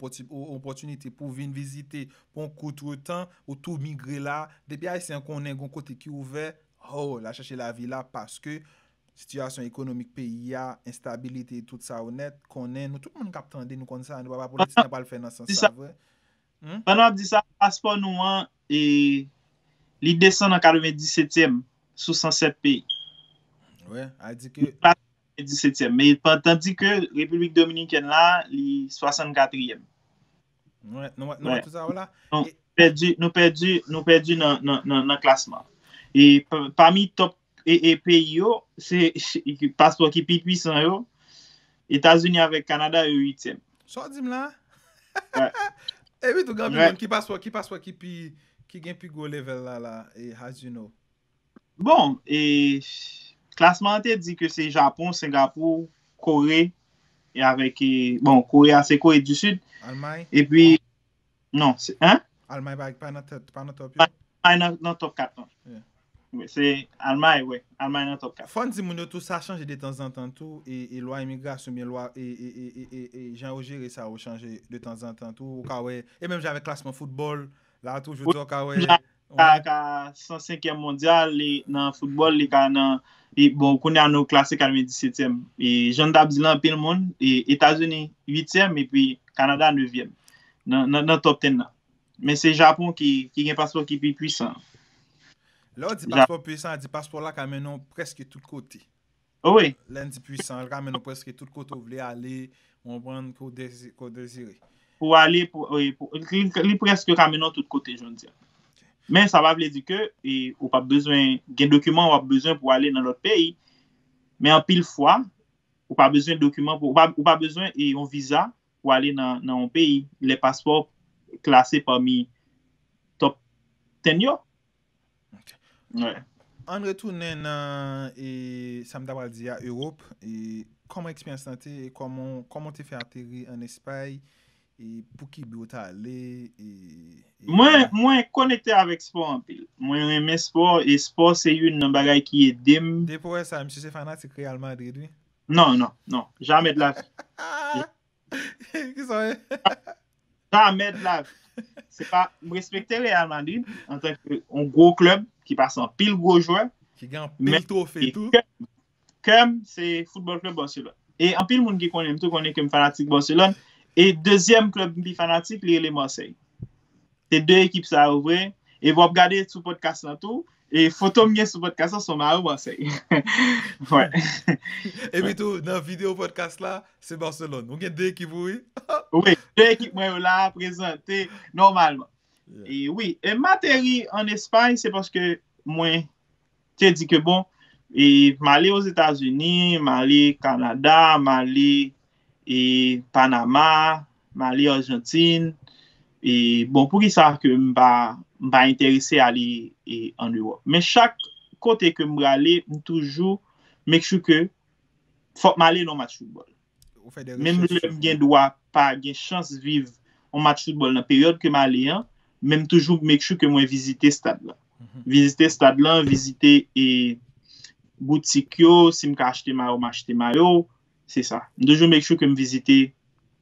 opòtinite pou w vin vizite pou yon kout tan, ou tou migre la. Depi Ayisyen an konnen gon kote ki ouvè, ho, l al chèche lavi la paske sitiyasyon ekonomik peyi a, enstabilite, tout sa yo nèt, konnen nou tout moun k ap tande, nou konn sa, nou pa pa politik nan pral fè nan sans sa vre. Pandan w ap di sa, paspò nou an, e, li desann an katrevendisetyèm sou san sèt peyi. Wè, a di ke disetyèm. Men tandi ke Repiblik Dominikèn la, li swasannkatriyèm. Nou wè tout sa la? Nou pèdi, nou pèdi, nou pèdi nan, nan, nan, nan klasman. E pami top e, e peyi yo, se paspò ki pi pwisan yo, Etazini avèk Kanada, yo uityèm. Sa w di m la? Epi tou, gen anpil moun ki paspò, ki paspò ki pi, ki gen pi gwo level la, la, e, as you know. Bon, e, klasman an te di ke se Japon, Sengapou, Kore, e avèk, e, bon, Kore a se Kore di Sid. Almay? Epi, non, se, hein? Almay pa, pa nan tèt, pa nan top yo? Almay nan, nan top kat lan. Yeah. Wi, se Almay, wi. Almay nan top kat. Fò n di moun yo tou sa chanje detanzantan tou, e, e lwa imigrasyon, byen lwa, e, e, e, e, e, e jan yo jere sa yo chanje detanzantan tou. Ou ka wè, e menm jan avèk klasman foutbòl, la toujou di w ka wè. Ka, ka san senkyèm mondyal, li nan foutbòl, li ka nan, li, bon, kounye a nou klase katrevendisetyèm. E jan n t ap di l, anpil moun, e Etazini uityèm, epi Kanada nevyèm nan, nan, nan top ten nan. Men se Japon ki, ki gen paspò ki pi pwisan. Lè w di paspò pwisan, a di paspò la ka mennen w prèske tout kote. Wi. Lè n di pwisan, l ka mennen w prèske tout kote w vle ale, w konprann, ke w dezi-, ke w dezire. Pou ale, pou, wi, pou, li, li prèske ka mennen w tout kote, jan n di a. Men sa pa vle di ke, e, ou p ap bezwen, gen dokiman w ap bezwen pou ale nan lòt peyi. Men anpil fwa, ou pa bezwen dokiman pou, ou pa, ou pa bezwen, e, yon viza pou ale nan, nan yon peyi, lè paspò klase pami top ten yo. Ann retounen nan, e, sa m ta pral di a, Ewòp, e, kòman eksperyans lan te ye, kòman, kòman w te fè ateri ann Espay, e pou ki bi w t ale, e, e Mwen, mwen konekte avèk spò anpil. Mwen renmen spò, e spò se youn nan bagay ki ede m. Depi w wè sa, misye se fanatik Real Madrid, wi. Non, non, non. Jamè de la vi. Kisa w ye? Jamè de la vi. Se pa, m respekte Real Madrid antanke yon gwo klèb ki pase anpil gwo jwè. Ki gen anpil twofe tou. Kè m, se Football Club Barcelone. E anpil moun ki konnen m tou konnen ke m fanatik Barcelone. E dezyèm klèb m pi fanatik, li rele Marseille. Se de ekip sa yo vre. E w ap gade sou podcast lan tou. E foto m gen sou podcast lan, se yon mayo Marseille. Wè. Epi tou, nan videyo podcast la, se Barcelone. Ou gen de ekip ou, wi. Wi, de ekip mwen yo la prezante nòmalman. E wi, e m ateri ann Espay, se paske mwen te di ke bon, e m ale Ozetazini, m ale Kanada, m ale e Panama, m ale Ajantin. E bon, poukisa ke m pa, m pa enterese ale e ann Ewòp? Men chak kote ke m prale, m toujou make sure ke fòk m ale nan yon match foutbòl. Menm lè m gen dwa pa gen chans viv yon match foutbòl nan peryòd ke m ale an, men m toujou make sure ke mwen vizite stad lan. Vizite stad lan, vizite e boutik yo, si m ka achte mayo, m achte mayo, se sa. M toujou make sure ke m vizite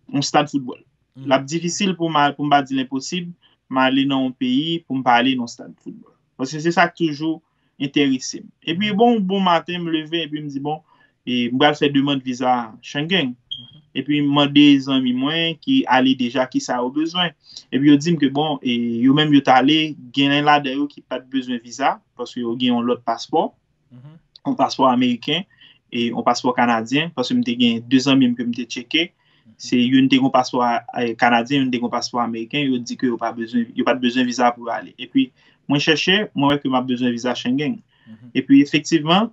yon stad foutbòl. L ap difisil pou m, pou m pa di l enposib, m ale nan yon peyi pou m pa ale nan yon stad foutbòl. Paske se sa k toujou enterese m. Epi bon, bon maten, m leve epi m di bon, e m pral fè demann viza Schengen. Epi m mande zanmi mwen ki ale deja kisa yo bezwen. Epi yo di m ke bon, e yo menm yo t ale, gen ladan yo ki pa t bezwen viza, paske yo gen yon lòt paspò, yon paspò ameriken, e yon paspò kanadyen, paske m te gen de zanmi m ke m te tcheke. Se youn te gen yon paspò kanadyen, youn te gen yon paspò ameriken, yo di ke yo pa bezwen, yo pa t bezwen viza pou yo ale. Epi mwen chèche, mwen wè ke m ap bezwen viza Schengen. Epi efektivman,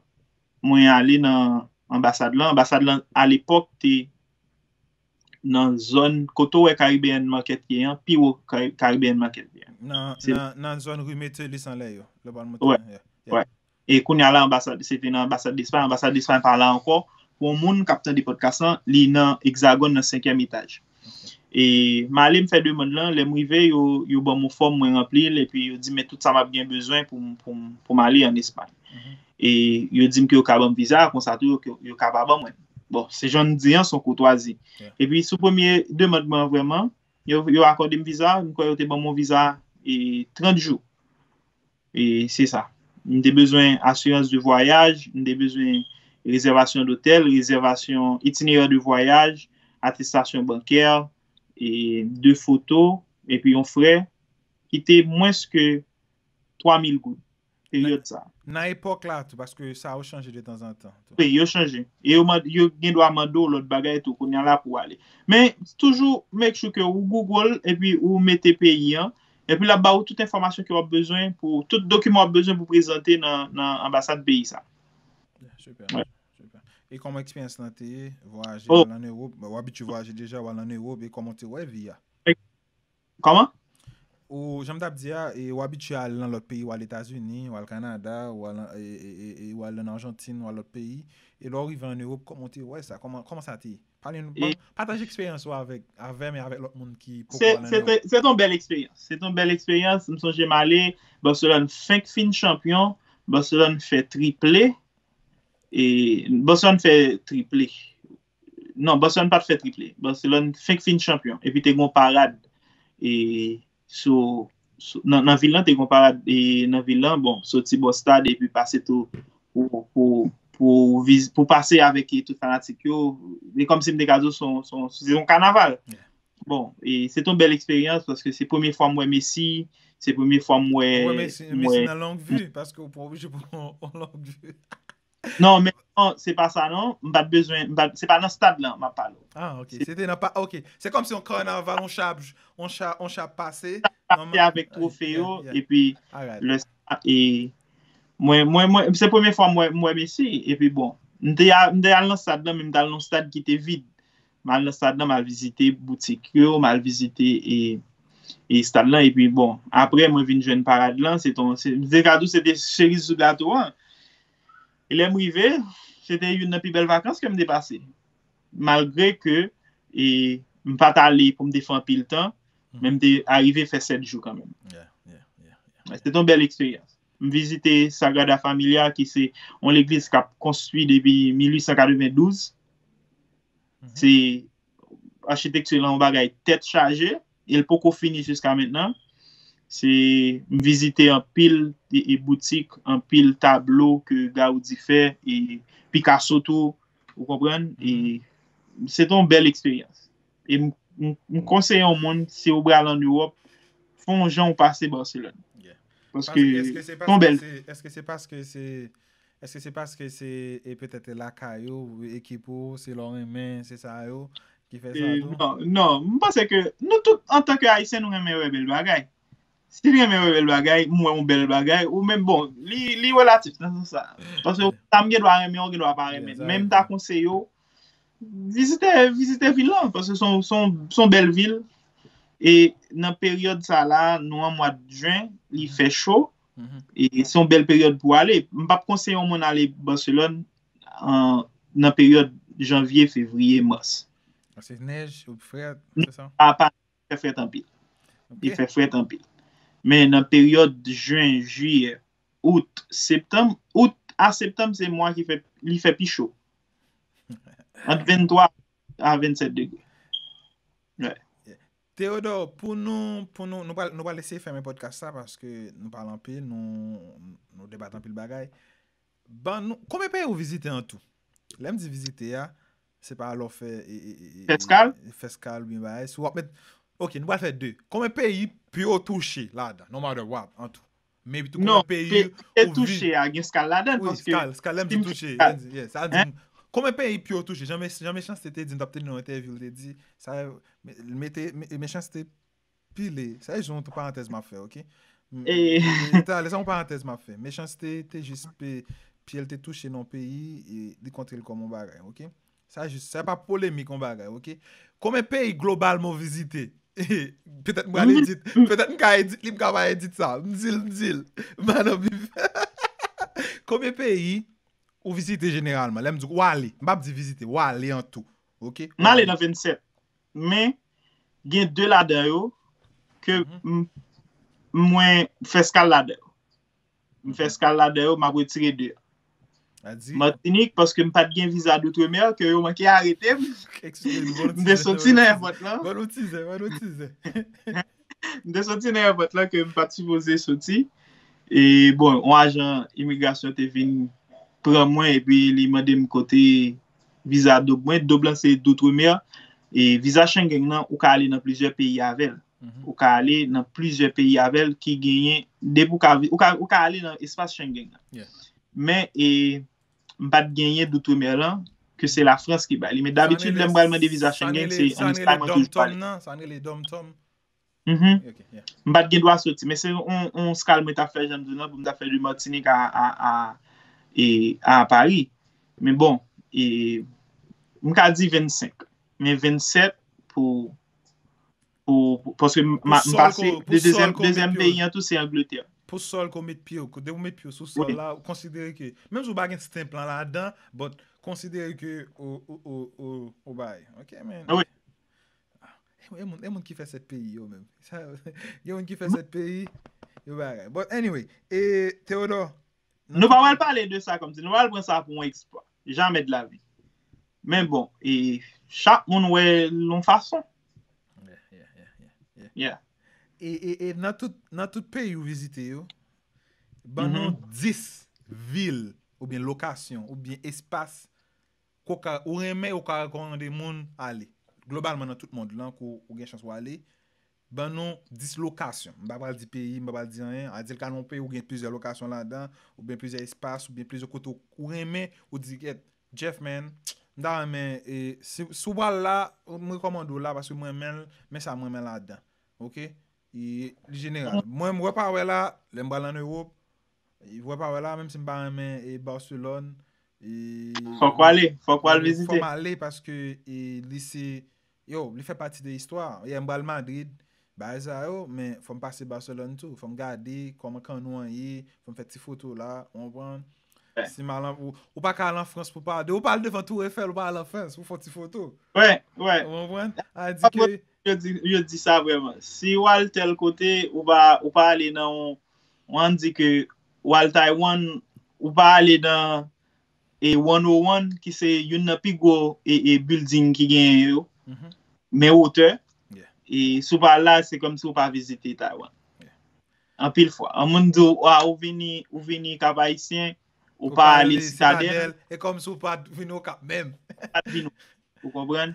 mwen ale nan anbasad lan. Anbasad lan alepòk te nan zòn kote w wè Caribbean Market ye an, pi wo Caribbean Market ye an. Nan zòn ri Metellus anlè yo, lè w pral monte. Wè. E kounye a la, anbasad, se te nan anbasad Espay. Anbasad Espay pa la ankò. Pou yon moun k ap tande podcast lan, li nan Hexagone nan senkyèm etaj. E m ale, m fè demann lan, lè m rive, yo, yo ban m yon fòm, mwen ranpli l, epi yo di m men tout sa m ap gen bezwen pou, pou, pou m ale ann Espay. E yo di m ke yo ka ban m viza, konsa tou, yo, yo ka pa ban mwen. Bon, se jan m di an, se yon koutwazi. Epi sou premye demann mwen vrèman, yo, yo akòde m viza, m kwè yo te ban m yon viza e trant jou. E se sa. M te bezwen asirans de vwayaj, m te bezwen rezèvasyon dotèl, rezèvasyon itinerè de vwayaj, atestasyon bankè, e de foto, epi yon frè ki te mwens ke twa mil goud peryòd sa. Nan epòk la tou, paske sa yo chanje de tanzantan. Wi, yo chanje. E yo, yo gen dwa mande w lòt bagay tou, kounye a la pou w ale. Men, toujou make sure ke ou Google epi ou mete peyi an, epi l ap ba ou tout enfòmasyon ke w ap bezwen, pou tout dokiman w ap bezwen pou prezante nan, nan anbasad peyi sa. Super. E kòman eksperyans lan te ye, vwayaje, al ann Ewòp, w abitye vwayaje deja, w al ann Ewòp, e kòman w te wè vi a? Kòman? Ou, jan m t ap di a, e w abitye al nan lòt peyi, w al Etazini, w al Kanada, w al, e, e, e, e w al ann Ajantin, w al lòt peyi. E lè w rive ann Ewòp, kòman w te wè sa? Kòman, kòman sa te ye? Pale nou, pataje eksperyans ou avèk, avè m e avèk lòt moun ki poko al ann Ewòp. Se te yon bèl eksperyans. Se te yon bèl eksperyans. M sonje m ale, Barcelone fenk fin chanpyon, Barcelone fè triple. E Barcelone fè triple. Non, Barcelone pa t fè triple. Barcelone fenk fin chanpyon. Epi te gen yon parad e sou, sou nan, nan vil lan, te gen yon parad e nan vil lan. Bon, soti bò stad epi pase tou pou, pou, pou, viz, pou pase avèk e tout fanatik yo. E kòmsi m te ka di w se yon, se yon, se yon kanaval. Bon, e se te yon bèl eksperyans paske se premye fwa m wè Messi, se premye fwa m wè. Ou wè Messi, Messi nan longue vue, paske ou pa oblije pran yon longue vue. Non, men non, se pa sa non. M pa t bezwen, m pa t, se pa nan stad lan m ap pale w. Ah, ok. Se te nan pa, ok. Se kòmsi yon kanaval, yon cha, yon cha, yon cha pase. Pase avèk twofe yo, epi lè sa, e mwen, mwen, mwen, se premye fwa m wè, m wè Messi, epi bon, m te, m te al nan stad lan, men m te al nan stad ki te vid. M al nan stad lan, m al vizite boutik yo, m al vizite e, e stad lan, epi bon, apre mwen vin jwenn parad lan, se ton, se, m te ka di w se te seriz sou gato an. E lè m rive, se te youn nan pi bèl vakans ke m te pase. malgre ke e, m pa t ale pou m te fè anpil tan, men m te arive fè sèt jou kanmenm. Se te yon bèl eksperyans. M vizite Sagrada Familia, ki se yon legliz k ap konstwi depi mil uit san katrevendouz. Se achitekti lan yon bagay tèt chaje, e l poko fini jiska mentnan. Se, m vizite anpil e, e boutik, anpil tablo ke Gaudi fè, e Picasso tou, ou konprann? E se te yon bèl eksperyans. E m, m, m konseye yon moun, si ou pral ann Ewòp, fè yon jan ou pase Barcelone. Paske se yon bèl. Èske se paske se Èske se paske se e petèt lakay ou, ekip ou, se lè w renmen, se sa yo ki fè sa tou? Non, non, m panse ke nou tout antanke Ayisyen nou renmen wè bèl bagay. Si n renmen wè bèl bagay, m wè yon bèl bagay, ou menm, bon, li, li relatif nan sans sa. Paske sa m gen dwa renmen, ou gen dwa pa renmen. Men m ta konseye w, vizite, vizite vil lan, paske se yon, se yon, se yon bèl vil. E nan peryòd sa la, nou an mwa jen, li fè cho. E se yon bèl peryòd pou ale. M p ap konseye yon moun ale Barcelone an, nan peryòd janvye, fevriye, mas. Paske nèj, ou frèt, se sa? A pa fè frèt anpil. Li fè frèt anpil. Men nan peryòd jen, jiyè, out, septanm, out a septanm, se mwa ki fè, li fè pi cho. Ant venntwa a vennsèt degre. Theodore, pou nou, pou nou, nou pral, nou pral eseye fèmen podcast sa paske nou pale anpil, nou, nou debat anpil bagay. Ban nou, konbyen peyi ou vizite an tou? Lè m di vizite a, se pa lè w fè e, e, e, e, Fè eskal? Fè eskal oubyen bagay. Si w ap met, ok, nou pral fè de. Konbyen peyi pye w touche ladan, no matter what, an tou? Maybe tou konbyen peyi ou vi- touche a gen eskal ladan l, wi, paske eskal, eskal, lè m di touche, lè m di, yeah, sa di m, konbyen peyi pye w touche? Jan, Jan Mechanste te di, m t ap tande yon entèvyou, l te di, sa, mete, Mechanste pile, sa se yon parantèz m ap fè, ok? Talè, sa yon parantèz m ap fè. Mechanste te jis pe, pye l te touche nan yon peyi, e li konte l kòm yon bagay, ok? Sa jis, sa pa polemik yon bagay, ok? Konbyen peyi globalman w vizite? Petèt m pral edit, petèt m ka edit li, m ka pa edit sa. M di l, m di l. M pa nan bif. Konbyen peyi ou vizite jeneralman? Lè m di w ale, m p ap di vizite, w ale an tou, ok? M ale nan vennsèt. Men, gen de ladan yo ke m, mwen fè eskal ladan yo. M fè eskal ladan yo, m ap retire de. Matinik, paske m pa t gen viza doutremer, ke yo manke arete m. M te soti nan èpòt lan. M te soti nan èpòt lan ke m pa t sipoze soti. E bon, yon ajan imigrasyon te vin pran mwen epi li mande m kote viza doub mwen. Doub lan se doutremer. E viza Schengen nan, ou ka ale nan plizyè peyi avè l. Ou ka ale nan plizyè peyi avè l ki genyen, depi ou ka, ou ka, ou ka ale nan espas Schengen nan. Men, e, m pa t genyen doutremer lan, ke se Lafrans ki bay li. Men dabitid, lè m pral mande viza Schengen, se an Espay mwen toujou ale. Sa n rele dom tom nan, sa n rele dom tom. M pa t gen dwa soti, men se yon, yon eskal mwen t ap fè, jan m di w lan, pou m ta fè de Matinik a, a, a, e, a Pari. Men bon, e, m ka di vennsenk. Men vennsèt pou, pou, pou, paske m, m pase, dezyèm, dezyèm peyi an tou se Angletè. Pou sòl ke w met pye w, depi w met pye w sou sòl la, ou konsidere ke, menm si w pa gen stamp lan ladan, but konsidere ke ou, ou, ou, ou, ou bay. Ok, man. E moun, e moun ki fè sèt peyi yo menm. Sa, gen moun ki fè sèt peyi, yo bagay. But anyway, e Theodore. Nou pa pral pale de sa kòmsi. Nou pa pral pran sa pou yon eksplwa. Jamè de la vi. Men bon, e chak moun wè l yon fason. Yeah, yeah, yeah, yeah, yeah. E, e, e nan tout, nan tout peyi ou vizite yo, ban nou dis vil oubyen lokasyon oubyen espas ke w ka, ou renmen, ou ka rekòmande moun ale. Globalman nan tout mond lan ke w gen chans ou ale, ban nou dis lokasyon. M pa pral di peyi, m pa pral di anyen. Adye l ka nan yon peyi ou gen plizyè lokasyon ladan, oubyen plizyè espas, oubyen plizyè kote ou, ou renmen, ou di, "Kèt, Jeff, man, m ta renmen, e, si, si w pral la, m rekòmande w la, paske m renmen l, men sa m renmen ladan." Ok? E, li jeneral. Mwen, m wè pa wè la, lè m pral ann Ewòp, e, wè pa wè la, menm si m pa renmen, e, Barcelone, e, fòk w ale, fòk w al vizite. Fòk m ale, paske, e, li se, yo, li fè pati de istwa. Yè, m pral Madrid, bagay sa yo, men fò m pase Barcelone tou. Fò m gade kòman kannou an ye, fò m fè ti foto la, ou konprann? Si m al an, ou, ou pa ka al an Frans pou pa, de ou pa al devan Tour Eiffel, ou pa al an Frans pou fè yon ti foto. Wè, wè. Ou konprann? A di ke Yo di, yo di sa vrèman. Si w al tèl kote, ou pa, ou pa ale nan yon, ann di ke w al Taiwan, ou pa ale nan e one oh one ki se youn nan pi gwo e, e building ki genyen yo. Men wotè. E si w pa al la, se kòmsi w pa vizite Taiwan. Anpil fwa. Yon moun di w, a, ou vini, ou vini Kap Ayisyen, ou pa ale Sitadèl. E kòmsi w pa t vin Okap menm. Ou konprann?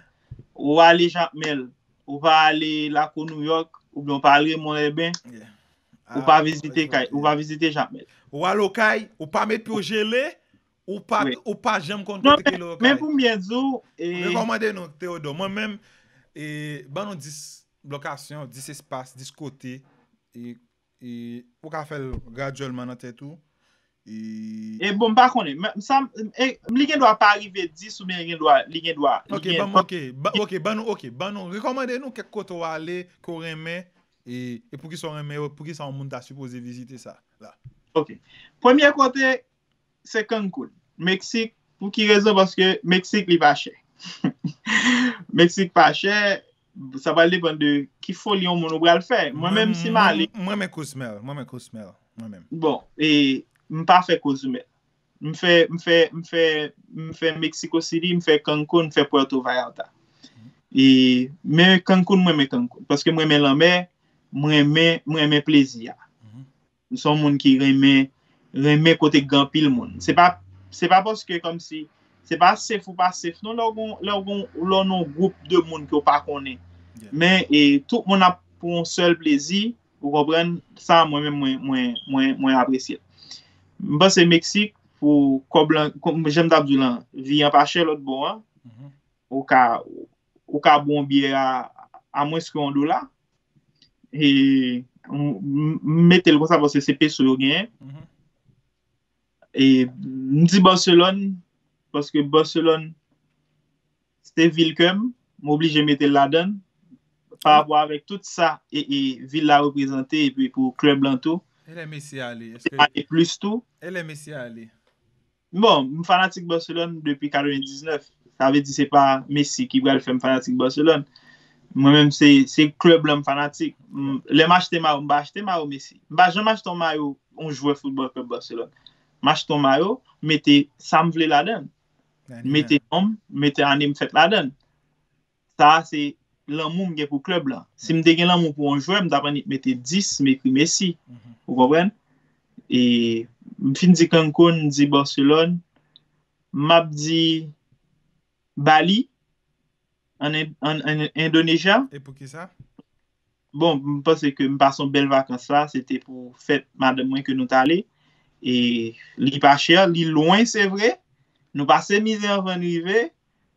Ou ale Jakmèl, ou pa ale lakou Nouyòk, oubyen ou pa ale Mont Lèben, ou pa vizite kay, ou pa vizite Jakmèl. Ou al Okay, ou pa met pye w jele, ou pa ou pa janm konn kote ke l Lokay. Men pou m byen di w, e Rekòmande nou, Theodore. Mwen menm, e ban nou dis lokasyon, dis espas, dis kote, e, e ou ka fè l gradyèlman nan tèt ou. E e bon, m pa konnen. Men sa, e, li gen dwa pa rive dis oubyen li gen dwa, li gen dwa. Li Ok, gen ban m, ok, ba, ok, ban nou, ok, ban nou, rekòmande nou kèk kote w ale, ke w renmen, e, e poukisa w renmen yo, poukisa yon moun ta sipoze vizite sa la. Ok. Premye kote, se Cancun, Meksik. Pou ki rezon? Paske Meksik, li pa chè. Meksik pa chè, sa pral depann de ki foli yon moun ou pral fè. Mwen menm, si m ale. Mwen renmen Cozumel, mwen renmen Cozumel, mwen menm. Bon, e m pa fè Cozumel. M fè, m fè, m fè, m fè Mexico City, m fè Cancun, m fè Puerto Vallarta. E, men Cancun, mwen renmen Cancun. Paske mwen renmen lanmè, mwen renmen, mwen renmen plezi a. M se yon moun ki renmen, renmen kote k gen anpil moun. Se pa, se pa paske kòmsi, se pa safe ou pa safe non, lè w gon, lè w gon, lè w nan yon gwoup de moun ke w pa konnen. Men, e, tout moun ap pou yon sèl plezi, ou konprann, sa mwen menm, mwen, mwen, mwen, mwen apresye. M panse Meksik, pou kòb lan, jan m t ap di w lan, vi an pa chè lòt bò an, ou ka, ou ka bwè yon byè a, a mwens ke yon dola. E m mete l konsa paske se peso yo genyen. E m di Barcelone, paske Barcelone se vil ke m, m oblije mete l ladan l. Pa rapò avèk tout sa e, e vil la reprezante, epi pou klèb lan tou. E lè Messi ale? Èske... Ale plis tou. E lè Messi ale? Bon, m fanatik Barcelone depi katrevendiznèf. Sa vle di se pa Messi ki pral fè m fanatik Barcelone. Mwen menm se, se klèb lan m fanatik. Lè m achte mayo, m pa achte mayo Messi. M pa janm achte yon mayo yon jwè foutbòl klèb Barcelone. M achte yon mayo, mete sa m vle ladan l. Mete non m, mete ane m fèt ladan l. Sa a se lanmou m gen pou klèb lan. Si m te gen lanmou pou yon jwè, m t ap annik mete dis, m ekri Messi. Ou konprann? E m fin di Cancun, m di Barcelone, m ap di Bali, an, an, an Endonezya. E poukisa? Bon, m panse ke m pase yon bèl vakans la, se te pou fèt madanm mwen ke nou t ale. E li pa chè, li lwen, se vre. Nou pase mizè anvan n rive,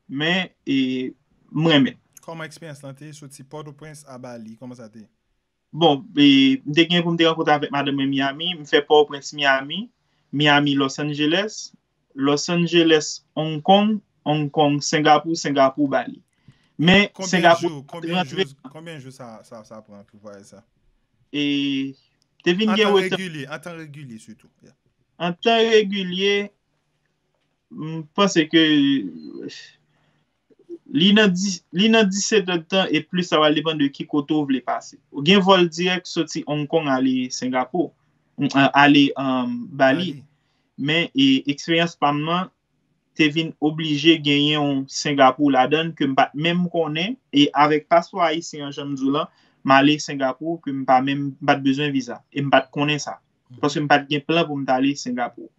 men e, m renmen. Kòman eksperyans lan te ye soti Pòtoprens a Bali? Kòman sa te ye? Bon, e, m te gen pou m te rankontre avèk madanm mwen Miami, m fè Pòtoprens Miami, Miami Los Angeles, Los Angeles Hong Kong, Hong Kong Singapore, Singapore Bali. Men Singapore konbyen jou, konbyen jou sa, sa, sa pran pou vwayaj sa? E te vin gen retard. An tan regilye, an tan regilye sitou. An tan regilye, m panse ke li nan dis, li nan disèt èdtan e plis, sa pral depann de ki kote w vle pase. Ou gen vòl dirèk soti Hong Kong ale Singapore, ale Bali. Men e eksperyans pa m nan te vin oblije genyen yon Singapore ladan l ke m pa t menm konnen, e avèk paspò ayisyen an, jan m di w lan, m ale Singapore ke m pa menm, m pa t bezwen viza e m pa t konnen sa. Paske m pa t gen plan pou m t ale Singapore.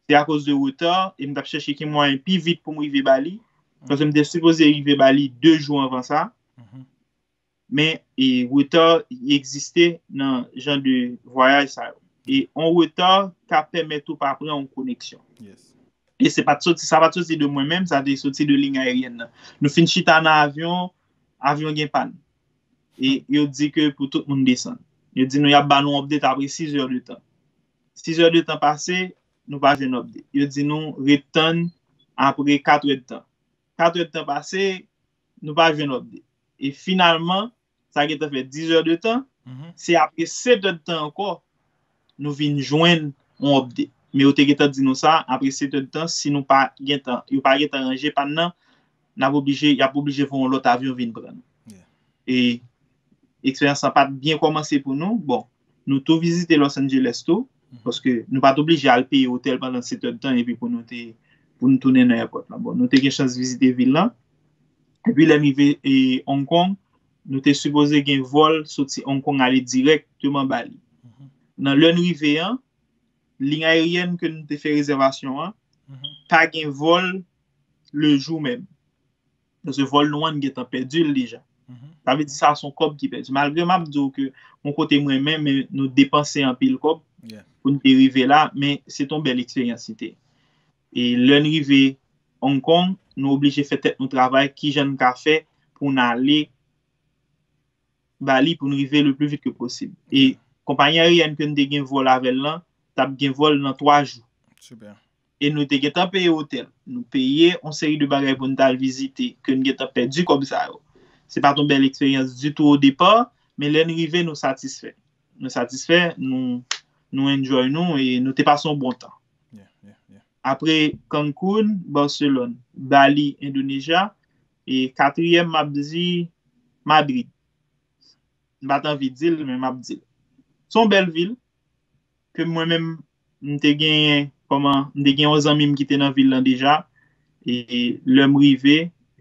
Se akoz de reta e m t ap chèche ki mwayen pi vit pou m rive Bali. Paske m te sipoze rive Bali de jou anvan sa. Men e reta egziste nan jan de vwayaj sa yo. E yon reta ka pèmèt ou pa pran yon koneksyon. E se pa t soti, sa pa t soti de mwen menm, sa te soti de liy ayeryèn nan. Nou fin chita nan avyon, avyon gen pàn. E yo di ke pou tout moun desann. Yo di nou y ap ba nou yon update apre sis è de tan. Sis è de tan pase, nou pa jwenn update. Yo di nou ret tann apre kat è de tan. Kat è de tan pase, nou pa jwenn update. E finalman, sa gentan fè dis è de tan, se apre sèt è de tan ankò, nou vin jwenn yon update. Men yo te gentan di nou sa, apre sèt è tan, si nou pa gentan, yo pa gentan ranje pàn nan, n ap oblije, y ap oblije voye yon lòt avyon vin pran nou. E eksperyans lan pa t byen kòmanse pou nou. Bon, nou tou vizite Los Angeles tou, paske nou pa t oblije al peye otèl pandan sèt è tan epi pou nou te, pou nou tounen nan èpòt la. Bon, nou te gen chans vizite vil lan. Epi lè n rive e, Hong Kong, nou te sipoze gen vòl soti Hong Kong ale dirèkteman Bali. Nan lè n rive an, liy ayeryèn ke nou te fè rezèvasyon an, pa gen vòl le jou menm. Paske vòl nou an gentan pèdi l deja. Sa vle di sa se yon kòb ki pèdi. Malgre m ap di w ke yon kote m renmen, men nou depanse anpil kòb pou n te rive la, men se t on bèl eksperyans li te ye. E lè n rive Hong Kong, nou oblije fè tèt nou travay, kijan n ka fè pou n ale Bali pou n rive le plus vite que possible. E konpayi ayeryèn ke n te gen vòl avè l lan, t ap gen vòl nan twa jou. E nou te gentan peye otèl. Nou peye yon seri de bagay pou n t al vizite, ke n gentan pèdi kòb sa yo. Se pa t yon bèl eksperyans ditou o depa, men lè n rive, nou satisfè. Nou satisfè, nou, nou enjoy nou e nou te pase yon bon tan. Apre Cancun, Barcelone, Bali, Indonesia, e katriyèm, m ap di Madrid. M pa t anvi di l, men m ap di l. Se yon bèl vil ke mwen menm, m te genyen, kòman, m te gen yon zanmi m ki te nan vil lan deja. E lè m rive,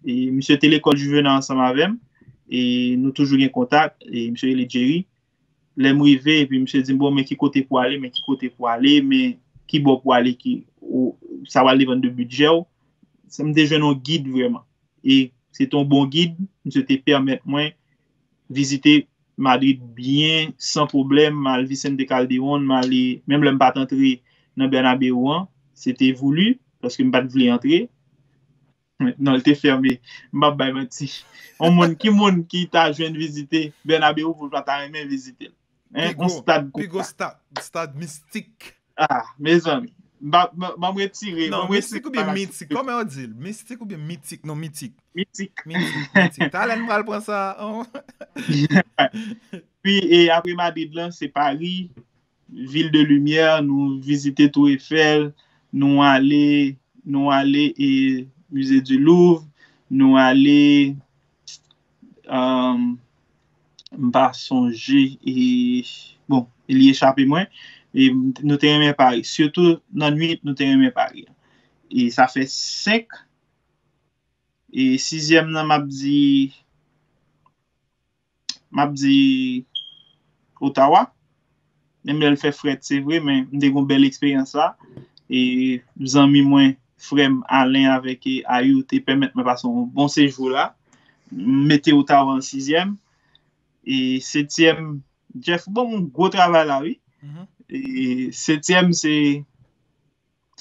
e misye te lekòl Juvénat ansanm avè m. E nou toujou gen kontak. E misye rele Jerry. Lè m rive, epi misye di m, bon, men ki kote pou ale, men ki kote pou ale, men ki bò pou ale, ki, ou, sa pral depann de bidjè w. M te jwenn yon gid vrèman. E se te yon bon gid, misye te pèmèt mwen vizite Madrid byen, san pwoblèm, m al Vicente Calderón, m ale, menm lè m pa t antre nan Bernabéu an, se te voulu, paske m pa t vle antre. Non, li te fèmen. M p ap bay manti. Yon moun, ki moun ki ta jwenn vizite Bernabéu pou l pa ta renmen vizite l? Hein? Yon stad konsa. Pi gwo stad, stad mistik. Ah, mezanmi. Ban m retire, ban m retire. Non, mistik oubyen mitik? Kòman yo di l? Mistik oubyen mitik? Non, mitik. Mitik. Mitik, mitik. Talè n pral pran sa. Pi, e apre Madrid lan, se Paris, ville de lumière, nou vizite Tour Eiffel, nou ale, nou ale e Musée du Louvre, nou ale, um, m pa sonje, e, bon, li echape mwen. E nou te renmen Paris. Sitou nan nwit, nou te renmen Paris. E sa fè senk. E sizyèm nan, m ap di, m ap di Ottawa. Menm lè l fè frèt, se vre, men m te gen yon bèl eksperyans la. E zanmi mwen, frè m Alain avèk, e, Ayou te pèmèt mwen pase yon bon sejou la. M mete Ottawa an sizyèm. E setyèm, Jeff, bon, yon gwo travay la, wi. E setyèm, se,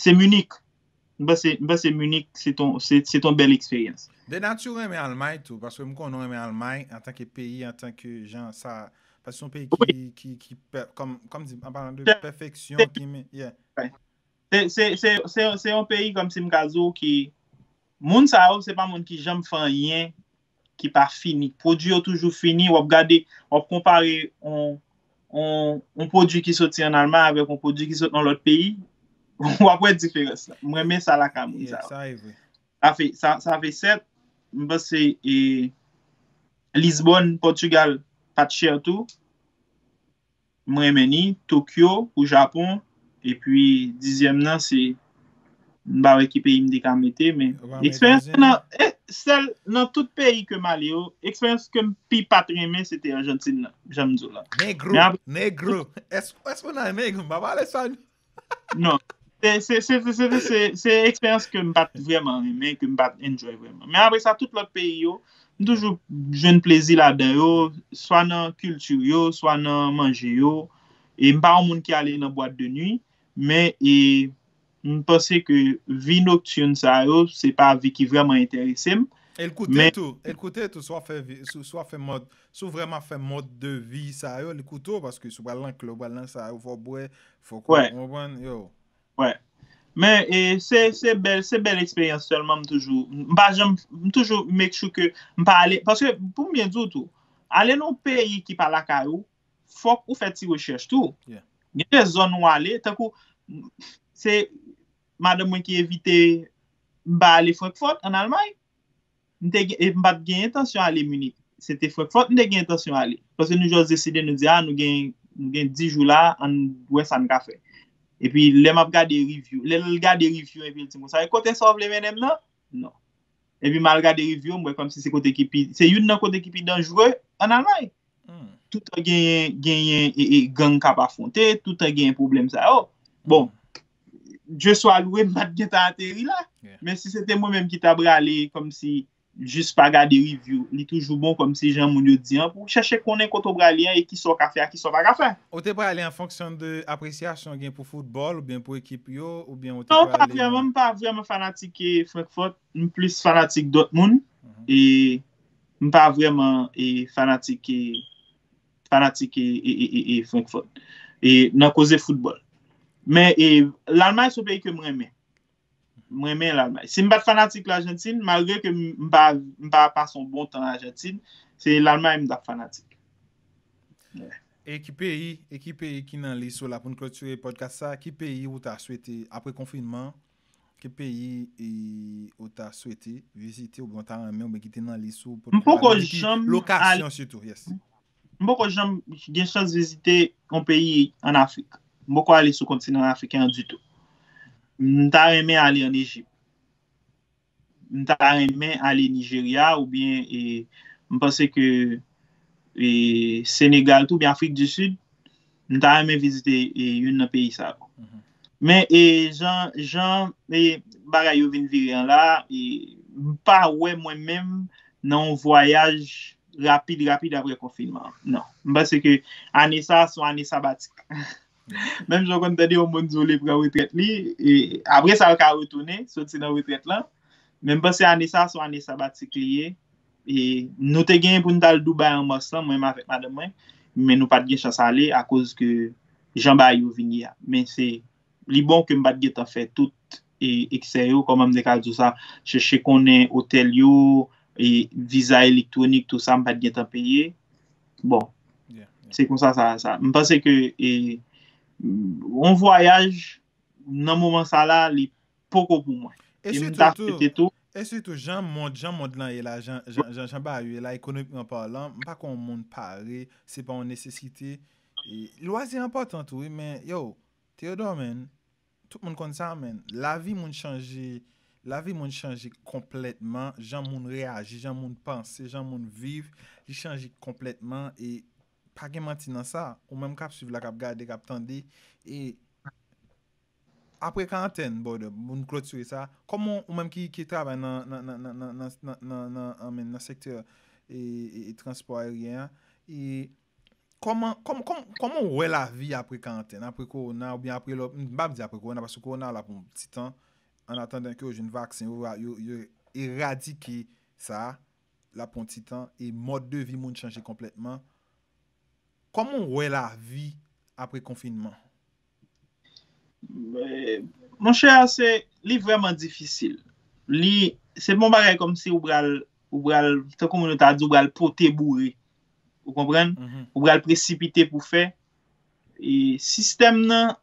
se Munich. M panse, m panse Munich, se ton, se, se ton bèl eksperyans. De nati ou renmen Almay tou, paske m konnen ou renmen Almay antanke peyi, antanke jan sa, paske se yon peyi ki, ki, ki, kòm, kòm di, an palan de pèfeksyon, ki, yeah. Se, se, se, se, se yon peyi kòm si m ka di w ki, moun sa yo, se pa moun ki janm fè anyen ki pa fini. Pwodui yo toujou fini. W ap gade, w ap konpare yon, yon, yon pwodui ki soti an Almay avèk yon pwodui ki soti nan lòt peyi. W ap wè diferans la. M renmen sa lakay moun sa yo. Sa e vre. Sa fè, sa, sa fè sèt. M panse, e, Lisbonn, Pòtigal, pa t chè tou. M renmen ni Tokyo pou Japon. Epi dizyèm nan, se, m pa wè ki peyi m te ka mete, men eksperyans nan, e, sèl nan tout peyi ke m ale yo, eksperyans ke m pi pa t renmen, se te Ajantin nan, jan m di w la. Negro, negro. Èske, èske w nan negro? M pa pale sa. Non. Se, se, se, se, se, se, se eksperyans ke m pa t vrèman renmen, ke m pa t enjoy vrèman. Men apre sa, tout lòt peyi yo, m toujou jwenn plezi ladan yo, swa nan kilti yo, swa nan manje yo. E m pa yon moun ki ale nan bwat de nwi, men, e, m panse ke vi noktin sa yo, se pa vi ki vrèman enterese m. E l koute tou, e l koute tou, si w ap fè vi, si, si w ap fè mòd, si w vrèman fè mòd de vi sa yo, li koute w, paske si w pral nan klèb, w pral nan sa yo, fò w bwè, fò w konprann, yo. Wè. Men, e, se, se bèl, se bèl eksperyans sèlman m toujou, m pa janm, m toujou make sure ke m pa ale, paske pou m byen di w tou, ale nan yon peyi ki pa lakay ou, fòk ou fè ti rechèch tou. Gen de zòn ou ale, tankou, m, se madanm mwen ki envite m pa ale Frankfurt, an Almay. M te gen, e m pa t gen entansyon ale Munich. Se te Frankfurt m te gen entansyon ale. Paske nou just deside, nou di, a, nou gen, nou gen dis jou la, ann wè sa n ka fè. Epi lè m ap gade review, lè l gade review epi l di m konsa, e kote sa w vle mennen m nan? Non. Epi m al gade review, m wè kòmsi se kote ki pi, se youn nan kote ki pi danjre an Almay. Toutan genyen, genyen e, e gang k ap afwonte, toutan genyen pwoblèm sa yo. Bon, Dye swa lwe, m pa t gentan ateri la. Men si se te mwen menm ki ta prale kòmsi jis pa gade review, li toujou bon kòmsi jan moun yo di an, pou w chèche konnen kote w prale an e kisa w ka fè ak kisa w pa ka fè. Ou te prale an fonksyon de apresyasyon w gen pou foutbòl oubyen pou ekip yo, oubyen ou te prale nan... Non, pa vrèman, m pa vrèman fanatik e Frankfurt, m plis fanatik Dortmund e m pa vrèman e fanatik e fanatik e, e, e, e, e Frankfurt e nan koze foutbòl. Men e, Lalmay se yon peyi ke m renmen. M renmen Lalmay. Si m pa t fanatik Lajantin, malgre ke m, m pa, m pa pase yon bon tan Lajantin, se Lalmay m t ap fanatik. E ki peyi, e ki peyi ki nan lis ou la pou n klotire podcast sa, ki peyi ou ta swete, apre konfinman, ki peyi e, ou ta swete vizite oubyen ou ta renmen oubyen ki te nan lis ou pou M poko janm lokasyon sitou, yes. M poko janm gen chans vizite yon peyi an Afrik. M poko ale sou kontinan afriken an ditou. M ta renmen ale an Ejip. M ta renmen ale Nijerya oubyen e, m panse ke e, Senegal tou oubyen Afrik di Sid. M ta renmen vizite e, youn nan peyi sa yo. Men e, jan, jan e, bagay yo vin vire an la, e, m pa wè mwen menm nan yon vwayaj rapid, rapid apre konfinman an. Non. M panse ke ane sa a se yon ane sabatik. Menm jan w konn tande yon moun di w li pran retrèt li, e apre sa l ka retounen, soti nan retrèt lan. Men m panse ane sa a se yon ane sabatik li ye. E nou te genyen pou n t al Dubai an mas lan, mwen menm avèk madanm mwen, men nou pa t gen chans ale akoz ke jan bagay yo vin ye a. Men se li bon ke m pa t gentan fè tout e, eksè yo, kòman m te ka di w sa, chèche konnen otèl yo, e, viza elektwonik, tou sa, m pa t gentan peye. Bon, se konsa sa, sa. M panse ke e, yon vwayaj nan moman sa la, li poko pou mwen. E m ta swete tou. E sitou, jan mond, jan mond lan ye la, jan, jan, jan, jan bagay yo ye la, ekonomikman palan, m pa kwè yon moun pare, se pa yon nesesite. E, lwazi enpòtan tou, wi, men, yo, Theodore, man, tout moun konn sa, man. Lavi moun chanje, lavi moun chanje konplètman, jan moun reyaji, jan moun panse, jan moun viv, li chanje konplètman, e pa gen manti nan sa. Ou menm k ap swiv la, k ap gade, k ap tande, e apre karantèn, brother, pou n klotire sa, kòman ou menm ki, ki travay nan, nan, nan, nan, nan, nan, nan, nan, nan, nan sektè e, e, e transpò ayeryen an, e kòman, kòman, kòman, kòman w wè lavi apre karantèn, apre kowona, oubyen apre lòt, m p ap di apre kowona, paske kowona la pou yon ti tan, an atandan ke yo jwenn vaksen, yo, yo, yo eradike sa, la pou yon ti tan, e mòd de vi moun chanje konplètman. Kòman w wè lavi apre konfinman? Monchè, se, li vrèman difisil. Li, se pa yon bagay kòmsi ou pral, ou pral, tankou moun yo ta di, ou pral pote boure. Ou konprann? Ou pral presipite pou fè. E sistèm nan,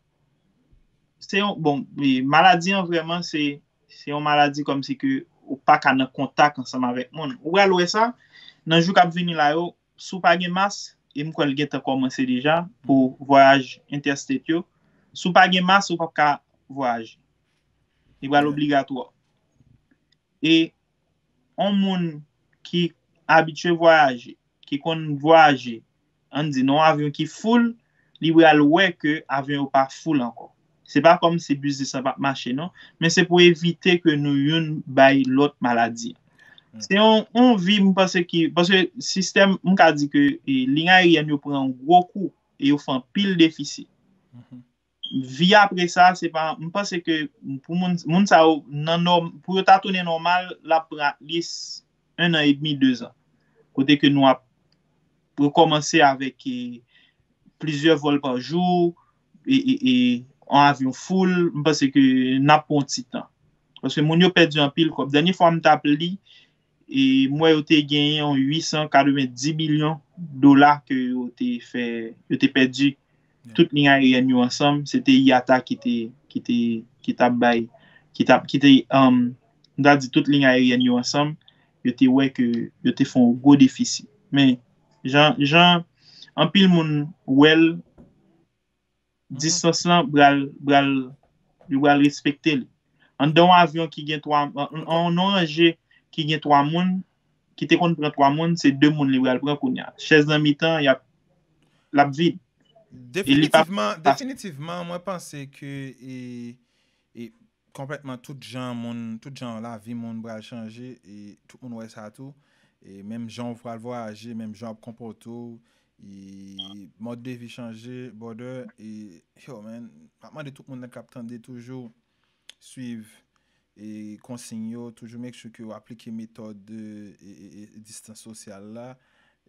se yon, bon, e maladi an vrèman, se, se yon maladi kòmsi ke ou pa ka nan kontak ansanm avèk moun. Ou pral wè sa, nan jou k ap vini la yo, si w pa gen mas, e m kwè l gentan kòmanse deja pou vwayaj interstate yo, si w pa gen mas, ou p ap ka vwayaje. Li pral obligatwa. E yon moun ki abitye vwayaje, ki konn vwayaje, ann di, nan yon avyon ki full, li pral wè ke avyon yo pa full ankò. Se pa kòmsi biznis lan p ap mache, non, men se pou evite ke nou youn bay lòt maladi. Se yon, yon vi, m panse ki, paske sistèm, m ka di ke e, liy ayeryèn yo pran yon gwo kou e yo fè anpil defisi. Vi apre sa, se pa, m panse ke pou moun, moun sa yo, nan nòm, pou yo ta tounen nòmal, l ap pran at least un an edmi, de zan. Kote ke nou ap rekòmanse avèk e, plizyè vòl pa jou, e, e, e, yon avyon full, m panse ke n ap pran yon ti tan. Paske moun yo pèdi anpil kòb. Dènye fwa m t ap li, e m wè yo te genyen yon uit san katrevenndis milyon dola ke yo te fè, yo te pèdi tout liy ayeryèn yo ansanm. Se te IATA ki te, ki te, ki t ap bay, ki t ap, ki te, um, m ta di tout liy aeryèn yo ansanm, yo te wè ke yo te fè yon gwo defisi. Men, jan, jan anpil moun wè l, distans lan pral, pral, yo pral respekte li. Anndan yon avyon ki gen twa, an, an, an yon ranje ki gen twa moun, ki te konn pran twa moun, se de moun li pral pran kounye a. Chèz nan mitan, y ap, l ap vid. E li p ap Definitivman, definitivman, mwen panse ke e, e konplètman tout jan moun, tout jan lavi moun pral chanje e tout moun wè sa tou. E menm jan w pral vwayaje, menm jan w ap konpòte w, e mòd de vi chanje, brother, e yo, man, m ap mande tout moun nan k ap tande toujou swiv e konsiy yo, toujou make sure ke w aplike metòd e, e, e distans sosyal la.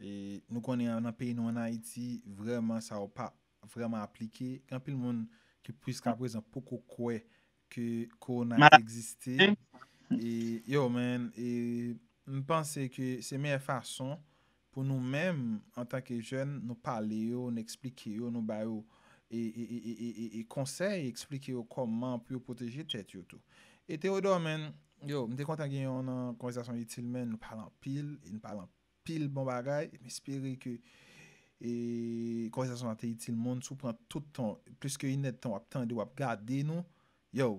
E nou konnen an, nan peyi nou an Ayiti, vrèman sa yo pa vrèman aplike. Gen anpil moun ki jiskaprezan poko kwè ke kowona egziste. E yo, man, e m panse ke se meyè fason pou nou menm, antanke jèn, nou pale yo, nou eksplike yo, nou ba yo e, e, e, e, e, e, e konsèy, eksplike yo kòman pou yo pwoteje tèt yo tou. E Theodore, man, yo, m te kontan gen yon nan konvèsasyon itil, man, nou pale anpil, e nou pale anpil bon bagay. M espere ke e, konvèsasyon an te itil moun. Si w pran tout tan, plis ke inèdtan w ap tande, w ap gade nou, yo,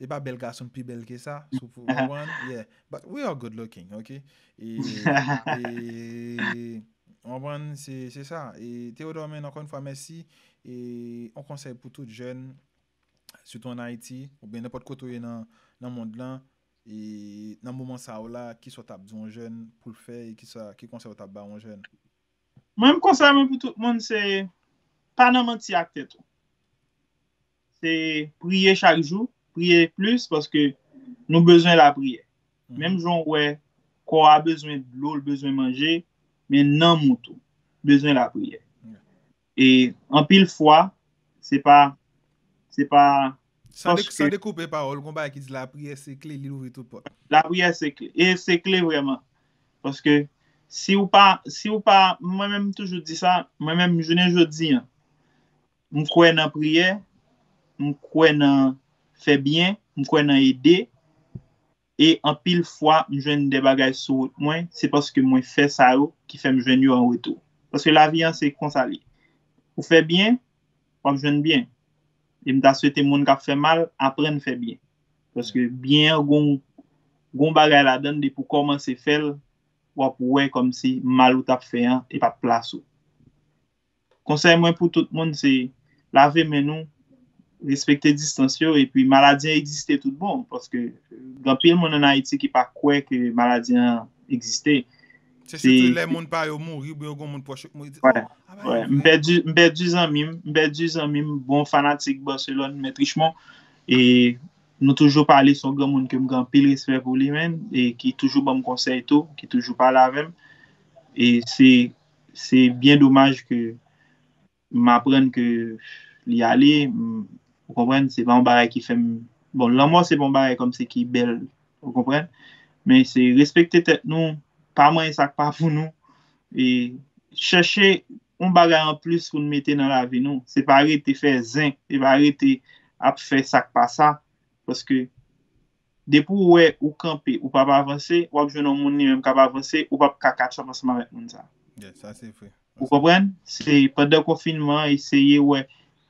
e pa bèl gason pi bèl ke sa, si w konprann, yeah, but we are good looking, ok? E, e, w konprann, se, se sa. E Theodore, man, ankò yon fwa, mèsi. E yon konsèy pou tout jèn, sitou an Ayiti, oubyen nenpòt kote w ye nan, nan mond lan, e nan moman sa yo la, kisa w t ap di yon jèn pou l fè e kisa, ki konsèy w t ap ba yon jèn? Mwen menm konsèy mwen pou tout moun se pa nan manti ak tèt ou. Se priye chak jou, priye plis paske nou bezwen lapriyè. Menm jan w wè kò a bezwen dlo, l bezwen manje, men nanm ou tou bezwen lapriyè. E anpil fwa, se pa, se pa San, de, san dekoupe pawòl, gon bagay ki di lapriyè se kle, li louvri tout pòt. Lapriyè se kle. E se kle vrèman. Paske si w pa, si w pa, mwen menm m toujou di sa, mwen menm jounen jodi an, m kwè nan priyè, m kwè nan fè byen, m kwè nan ede. E anpil fwa, m jwenn de bagay sou wout mwen, se paske mwen fè sa yo ki fè m jwenn yo an retou. Paske lavi an se konsa li ye. Ou fè byen, w ap jwenn byen. E m ta swete moun k ap fè mal aprann fè byen. Paske byen an gon, gon bagay ladan l, depi w kòmanse fè l, w ap wè kòmsi mal ou t ap fè an, e p ap plas ou. Konsèy mwen pou tout moun se lave men nou, respekte distans yo, epi maladi an egziste tout bon, paske gen anpil moun an Ayiti ki pa kwè ke maladi an egziste. Se sitou lè moun pa yo mouri, oubyen yo gen moun pwòch yo k mouri, di, oh, a bagay vre. M pèdi, m pèdi zanmi m, m pèdi zanmi m, bon fanatik Barcelone, Mèt Richemond, e nou toujou pale, se yon granmoun ke m gen anpil respè pou li, menn, e ki toujou ban m konsèy tou, ki toujou pale avè m. E se, se byen domaj ke m aprann ke li ale, m, ou konprann, se pa yon bagay ki fè m, bon, lanmò se pa yon bagay kòmsi ki bèl, ou konprann, men se respekte tèt nou, pa manyen sa k pa pou nou, e chèche yon bagay anplis pou n mete nan lavi nou, se pa rete fè zen, se pa rete ap fè sa k pa sa, paske depi w wè ou kanpe, ou p ap avanse, w ap jwenn yon moun li menm k ap avanse, ou p ap ka katch up ansanm avèk moun sa. Yeah, sa se vre. Ou konprann? Se pandan konfinman an, eseye wè,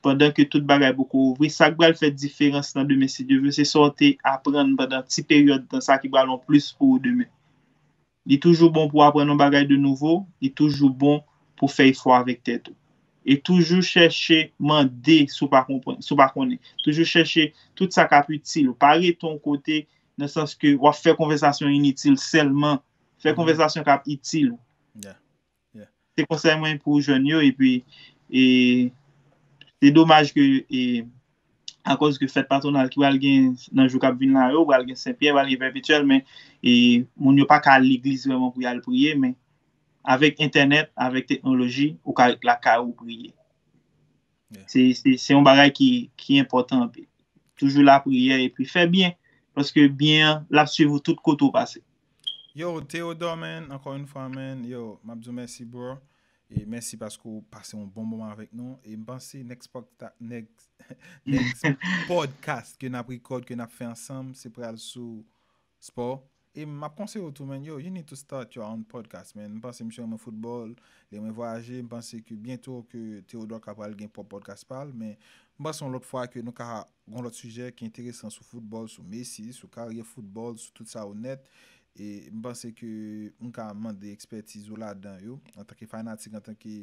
pandan ke tout bagay poko ouvri, sa k pral fè diferans lan demen, si Dye vle, se sa w te aprann pandan ti peryòd tan sa ki pral yon plis pou ou demen. Li toujou bon pou w aprann yon bagay de nouvo, li toujou bon pou w fè efò avèk tèt ou. E toujou chèche mande si w pa konprann, si w pa konnen. Toujou chèche tout sa k ap itil ou. Pa rete yon kote nan sans ke w ap fè konvèsasyon initil sèlman. Fè konvèsasyon k ap itil ou. Se konsèy mwen pou jèn yo, epi e, se domaj ke e, akoz ke fèt patwonal ki pral gen nan jou k ap vin la yo, pral gen Senpyè, pral gen Pèpetyèl, men e, moun yo pa ka al legliz vrèman pou y al priye, men avèk entènèt, avèk teknoloji, ou ka ret lakay ou priye. Se, se, se yon bagay ki, ki enpòtan anpil. Toujou lapriyè epi fè byen, paske byen an, l ap swiv ou tout kote w pase. Yo, Theodore, man, ankò yon fwa, man, yo, m ap di w mèsi, bro. E mèsi paske w pase yon bon moman avèk nou. E m panse next, podca- next, next podcast ke n ap record, ke n ap fè ansanm, se pral sou spò. E m ap konseye w tou, man, yo, you need to start your own podcast, man. M panse misye renmen foutbòl, li renmen vwayaje. M panse ke byento ke Theodore ka pral gen pwòp podcast pa l, men m panse yon lòt fwa ke nou ka gon lòt sijè ki enteresan sou foutbòl, sou Messi, sou karyè foutbòl, sou tout sa yo nèt. E m panse ke m ka mande ekspètiz ou ladan yo, antanke fanatik, antanke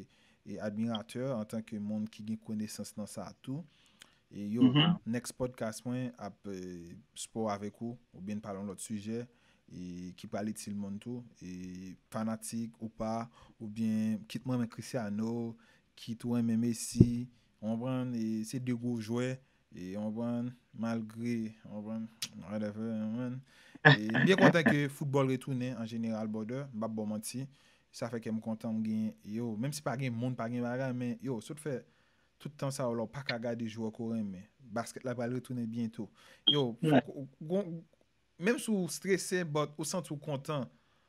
e, admiratè, antanke moun ki gen konesans nan sa tou. E yo, next podcast mwen ap e, spò avèk ou, oubyen n pale yon lòt sijè e, ki pral itil moun tou. E fanatik ou pa, oubyen kit mwen renmen Cristiano, kit ou renmen Messi, ou konprann? E se de gwo jwè, e ou konprann? Malgre, ou konprann? Whatever, ou konprann? E m byen kontan ke foutbòl retounen an jeneral, brother, m p ap ba w manti. Sa fè kè m kontan, m gen, yo, menm si pa gen moun, pa gen bagay, men yo, sot fè tout tan sa yo la, w pa ka gade jwè ke w renmen. Baskèt la pral retounen byento. Yo, fòk ou, gon, menm si w strese, but ou santi w kontan.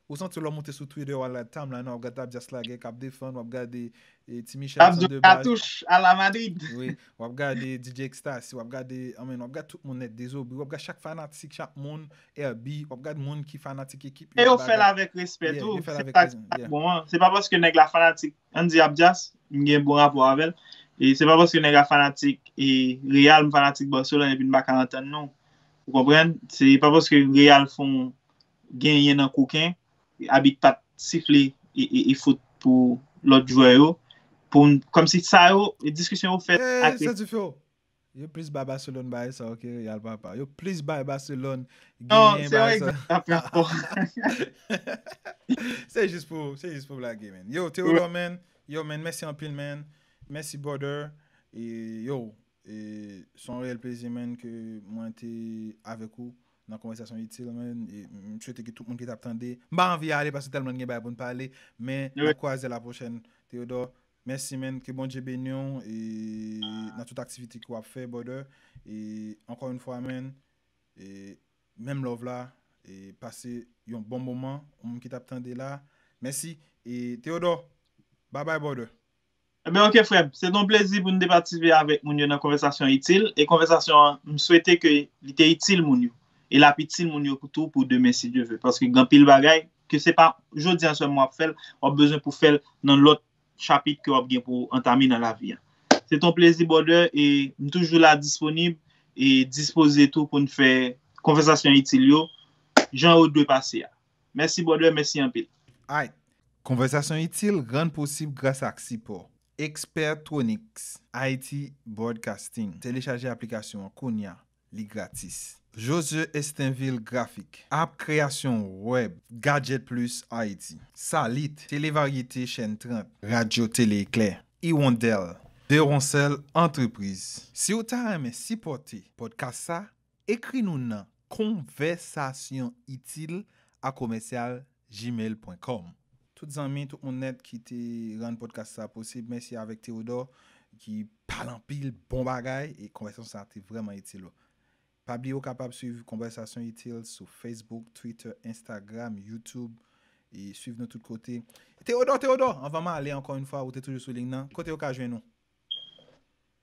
Ou santi w lè w monte sou Twitter, w al la timeline, w ap gade Abdias Laguerre k ap defann, w ap gade e, Ti Michel Ap jwe Sandebaj. Katouch a la Madrid. Wi, w ap gade D J Ecstasy, w ap gade, I mean, w ap gade tout moun nèt, Dezobri, w ap gade chak fanatik, chak moun, Herby, w ap gade moun ki fanatik ekip yo. E yo fè l avèk respè tou. Se sa ki bon an. Se pa paske nèg la fanatik, ann di Abdias, m gen bon rapò avè l. E se pa paske nèg la fanatik e Real, m fanatik Barcelone, epi n pa ka antann nou. Ou konprann? Se pa paske Real fè yon genyen nan koken, abit pa t sifle e, e, e fout pou lòt jwè yo. Pou n, kòmsi sa yo, e diskisyon yo fèt ak. Hey, sa dife w. Yo plis bay Barcelone bagay sa, ok, Real papa. Yo plis bay Barcelone genyen bagay sa. Non, se yon egzanp. Se jis pou, se jis pou blage, man. Yo, Theodore, man. Yo, man, mèsi anpil, man. Mèsi, brother. E, yo, e, se yon reyèl plezi, man, ke mwen te avèk ou nan konvèsasyon itil, man. E m swete ke tout moun ki t ap tande, m pa anvi ale paske tèlman gen bagay pou n pale, men n ap kwaze la pwochèn, Theodore. Mèsi, man. Ke Bondye beni w e nan tout aktivite ke w ap fè, brother. E ankò yon fwa, man, e menm love la, e pase yon bon moman, ou menm ki t ap tande la. Mèsi. E Theodore, bye bye, brother. Ebyen, ok, frè m. Se te yon plezi pou n te patisipe avèk moun yo nan konvèsasyon itil. E konvèsasyon an, m swete ke li te itil moun yo. E l ap itil moun yo tou pou demen, si Dye vle. Paske gen anpil bagay, ke se pa jodi a sèlman w ap fè l, w ap bezwen pou fè l nan lòt chapit ke w ap gen pou w antame nan lavi a. Se te yon plezi, brother, e m toujou la disponib e dispoze tou pou n fè konvèsasyon itil yo, jan yo dwe pase a. Mèsi, brother, mèsi anpil. Aight. Konvèsasyon itil rann posib gras ak sipò Expertronics Haiti Broadcasting. Telechaje aplikasyon an kounya, li gratis. Josue Estenville Graphic, app kreyasyon wèb, Gadget Plus Haiti, Salit, Tele Varyete Chèn trant, Radyo Tele Eklè, Hirondelle, Deronsel Entreprise. Si w ta renmen sipòte podcast sa, ekri nou nan konvèsasyon itil a komèsyal gmail pwen kòm. Tout zanmi, tout moun nèt ki te rann podcast sa posib, mèsi avèk Theodore ki pale anpil bon bagay e konvèsasyon sa te vrèman itil. Pa bliye w kapab swiv Konvèsasyon Itil sou Facebook, Twitter, Instagram, YouTube e swiv nou tout kote. Theodore, Theodore, anvan m ale ankò yon fwa, ou te toujou sou liy nan, kote yo ka jwenn ou?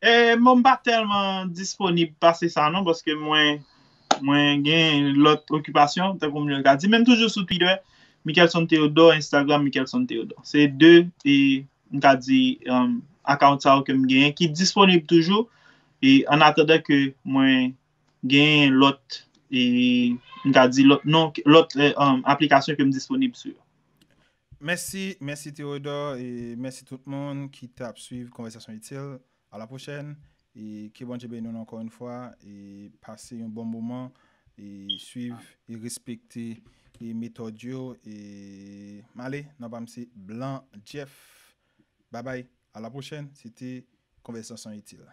E, bon, m pa tèlman disponib pase sa non, paske mwen, mwen gen lòt okipasyon, tankou moun yo ka di. Men m toujou sou Twitter, Michelson Theodore, Instagram, Michelson Theodore. Se de, e, m ka di, um, account sa yo ke m genyen, ki disponib toujou, e, an atandan ke mwen genyen lòt, e, m ka di lòt non, lòt, e, um, aplikasyon ke m disponib sou yo. Mèsi, mèsi Theodore, e mèsi tout moun ki t ap swiv Konvèsasyon Itil. A la pwochèn, e ke Bondye beni nou ankò yon fwa, e pase yon bon moman, e swiv, e respekte, e metòd yo, e m ale, non pa m se Blan Jeff. Babay, a la pwochèn, se te Konvèsasyon Itil.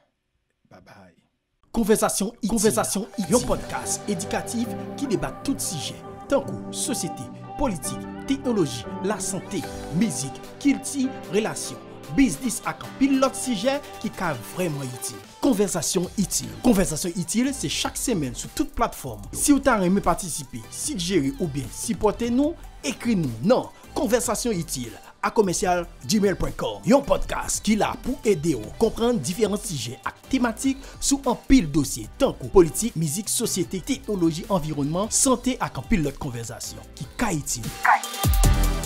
Babay. Konvèsasyon Itil, Konvèsasyon Itil, yon podcast edikatif ki debat tout sijè, tankou sosyete, politik, teknoloji, lasante, mizik, kilti, relasyon, biznis ak anpil lòt sijè ki ka vrèman itil. Konvèsasyon Itil. Konvèsasyon Itil se chak semèn sou tout platfòm. Si w ta renmen patisipe, sigjere oubyen sipòte nou, ekri nou nan Konvèsasyon Itil a commercial gmail point com, yon podcast ki la pou ede w konprann diferan sijè ak tematik sou anpil dosye, tankou politik, mizik, sosyete, teknoloji, anviwònman, sante ak anpil lòt konvèsasyon ki ka itil.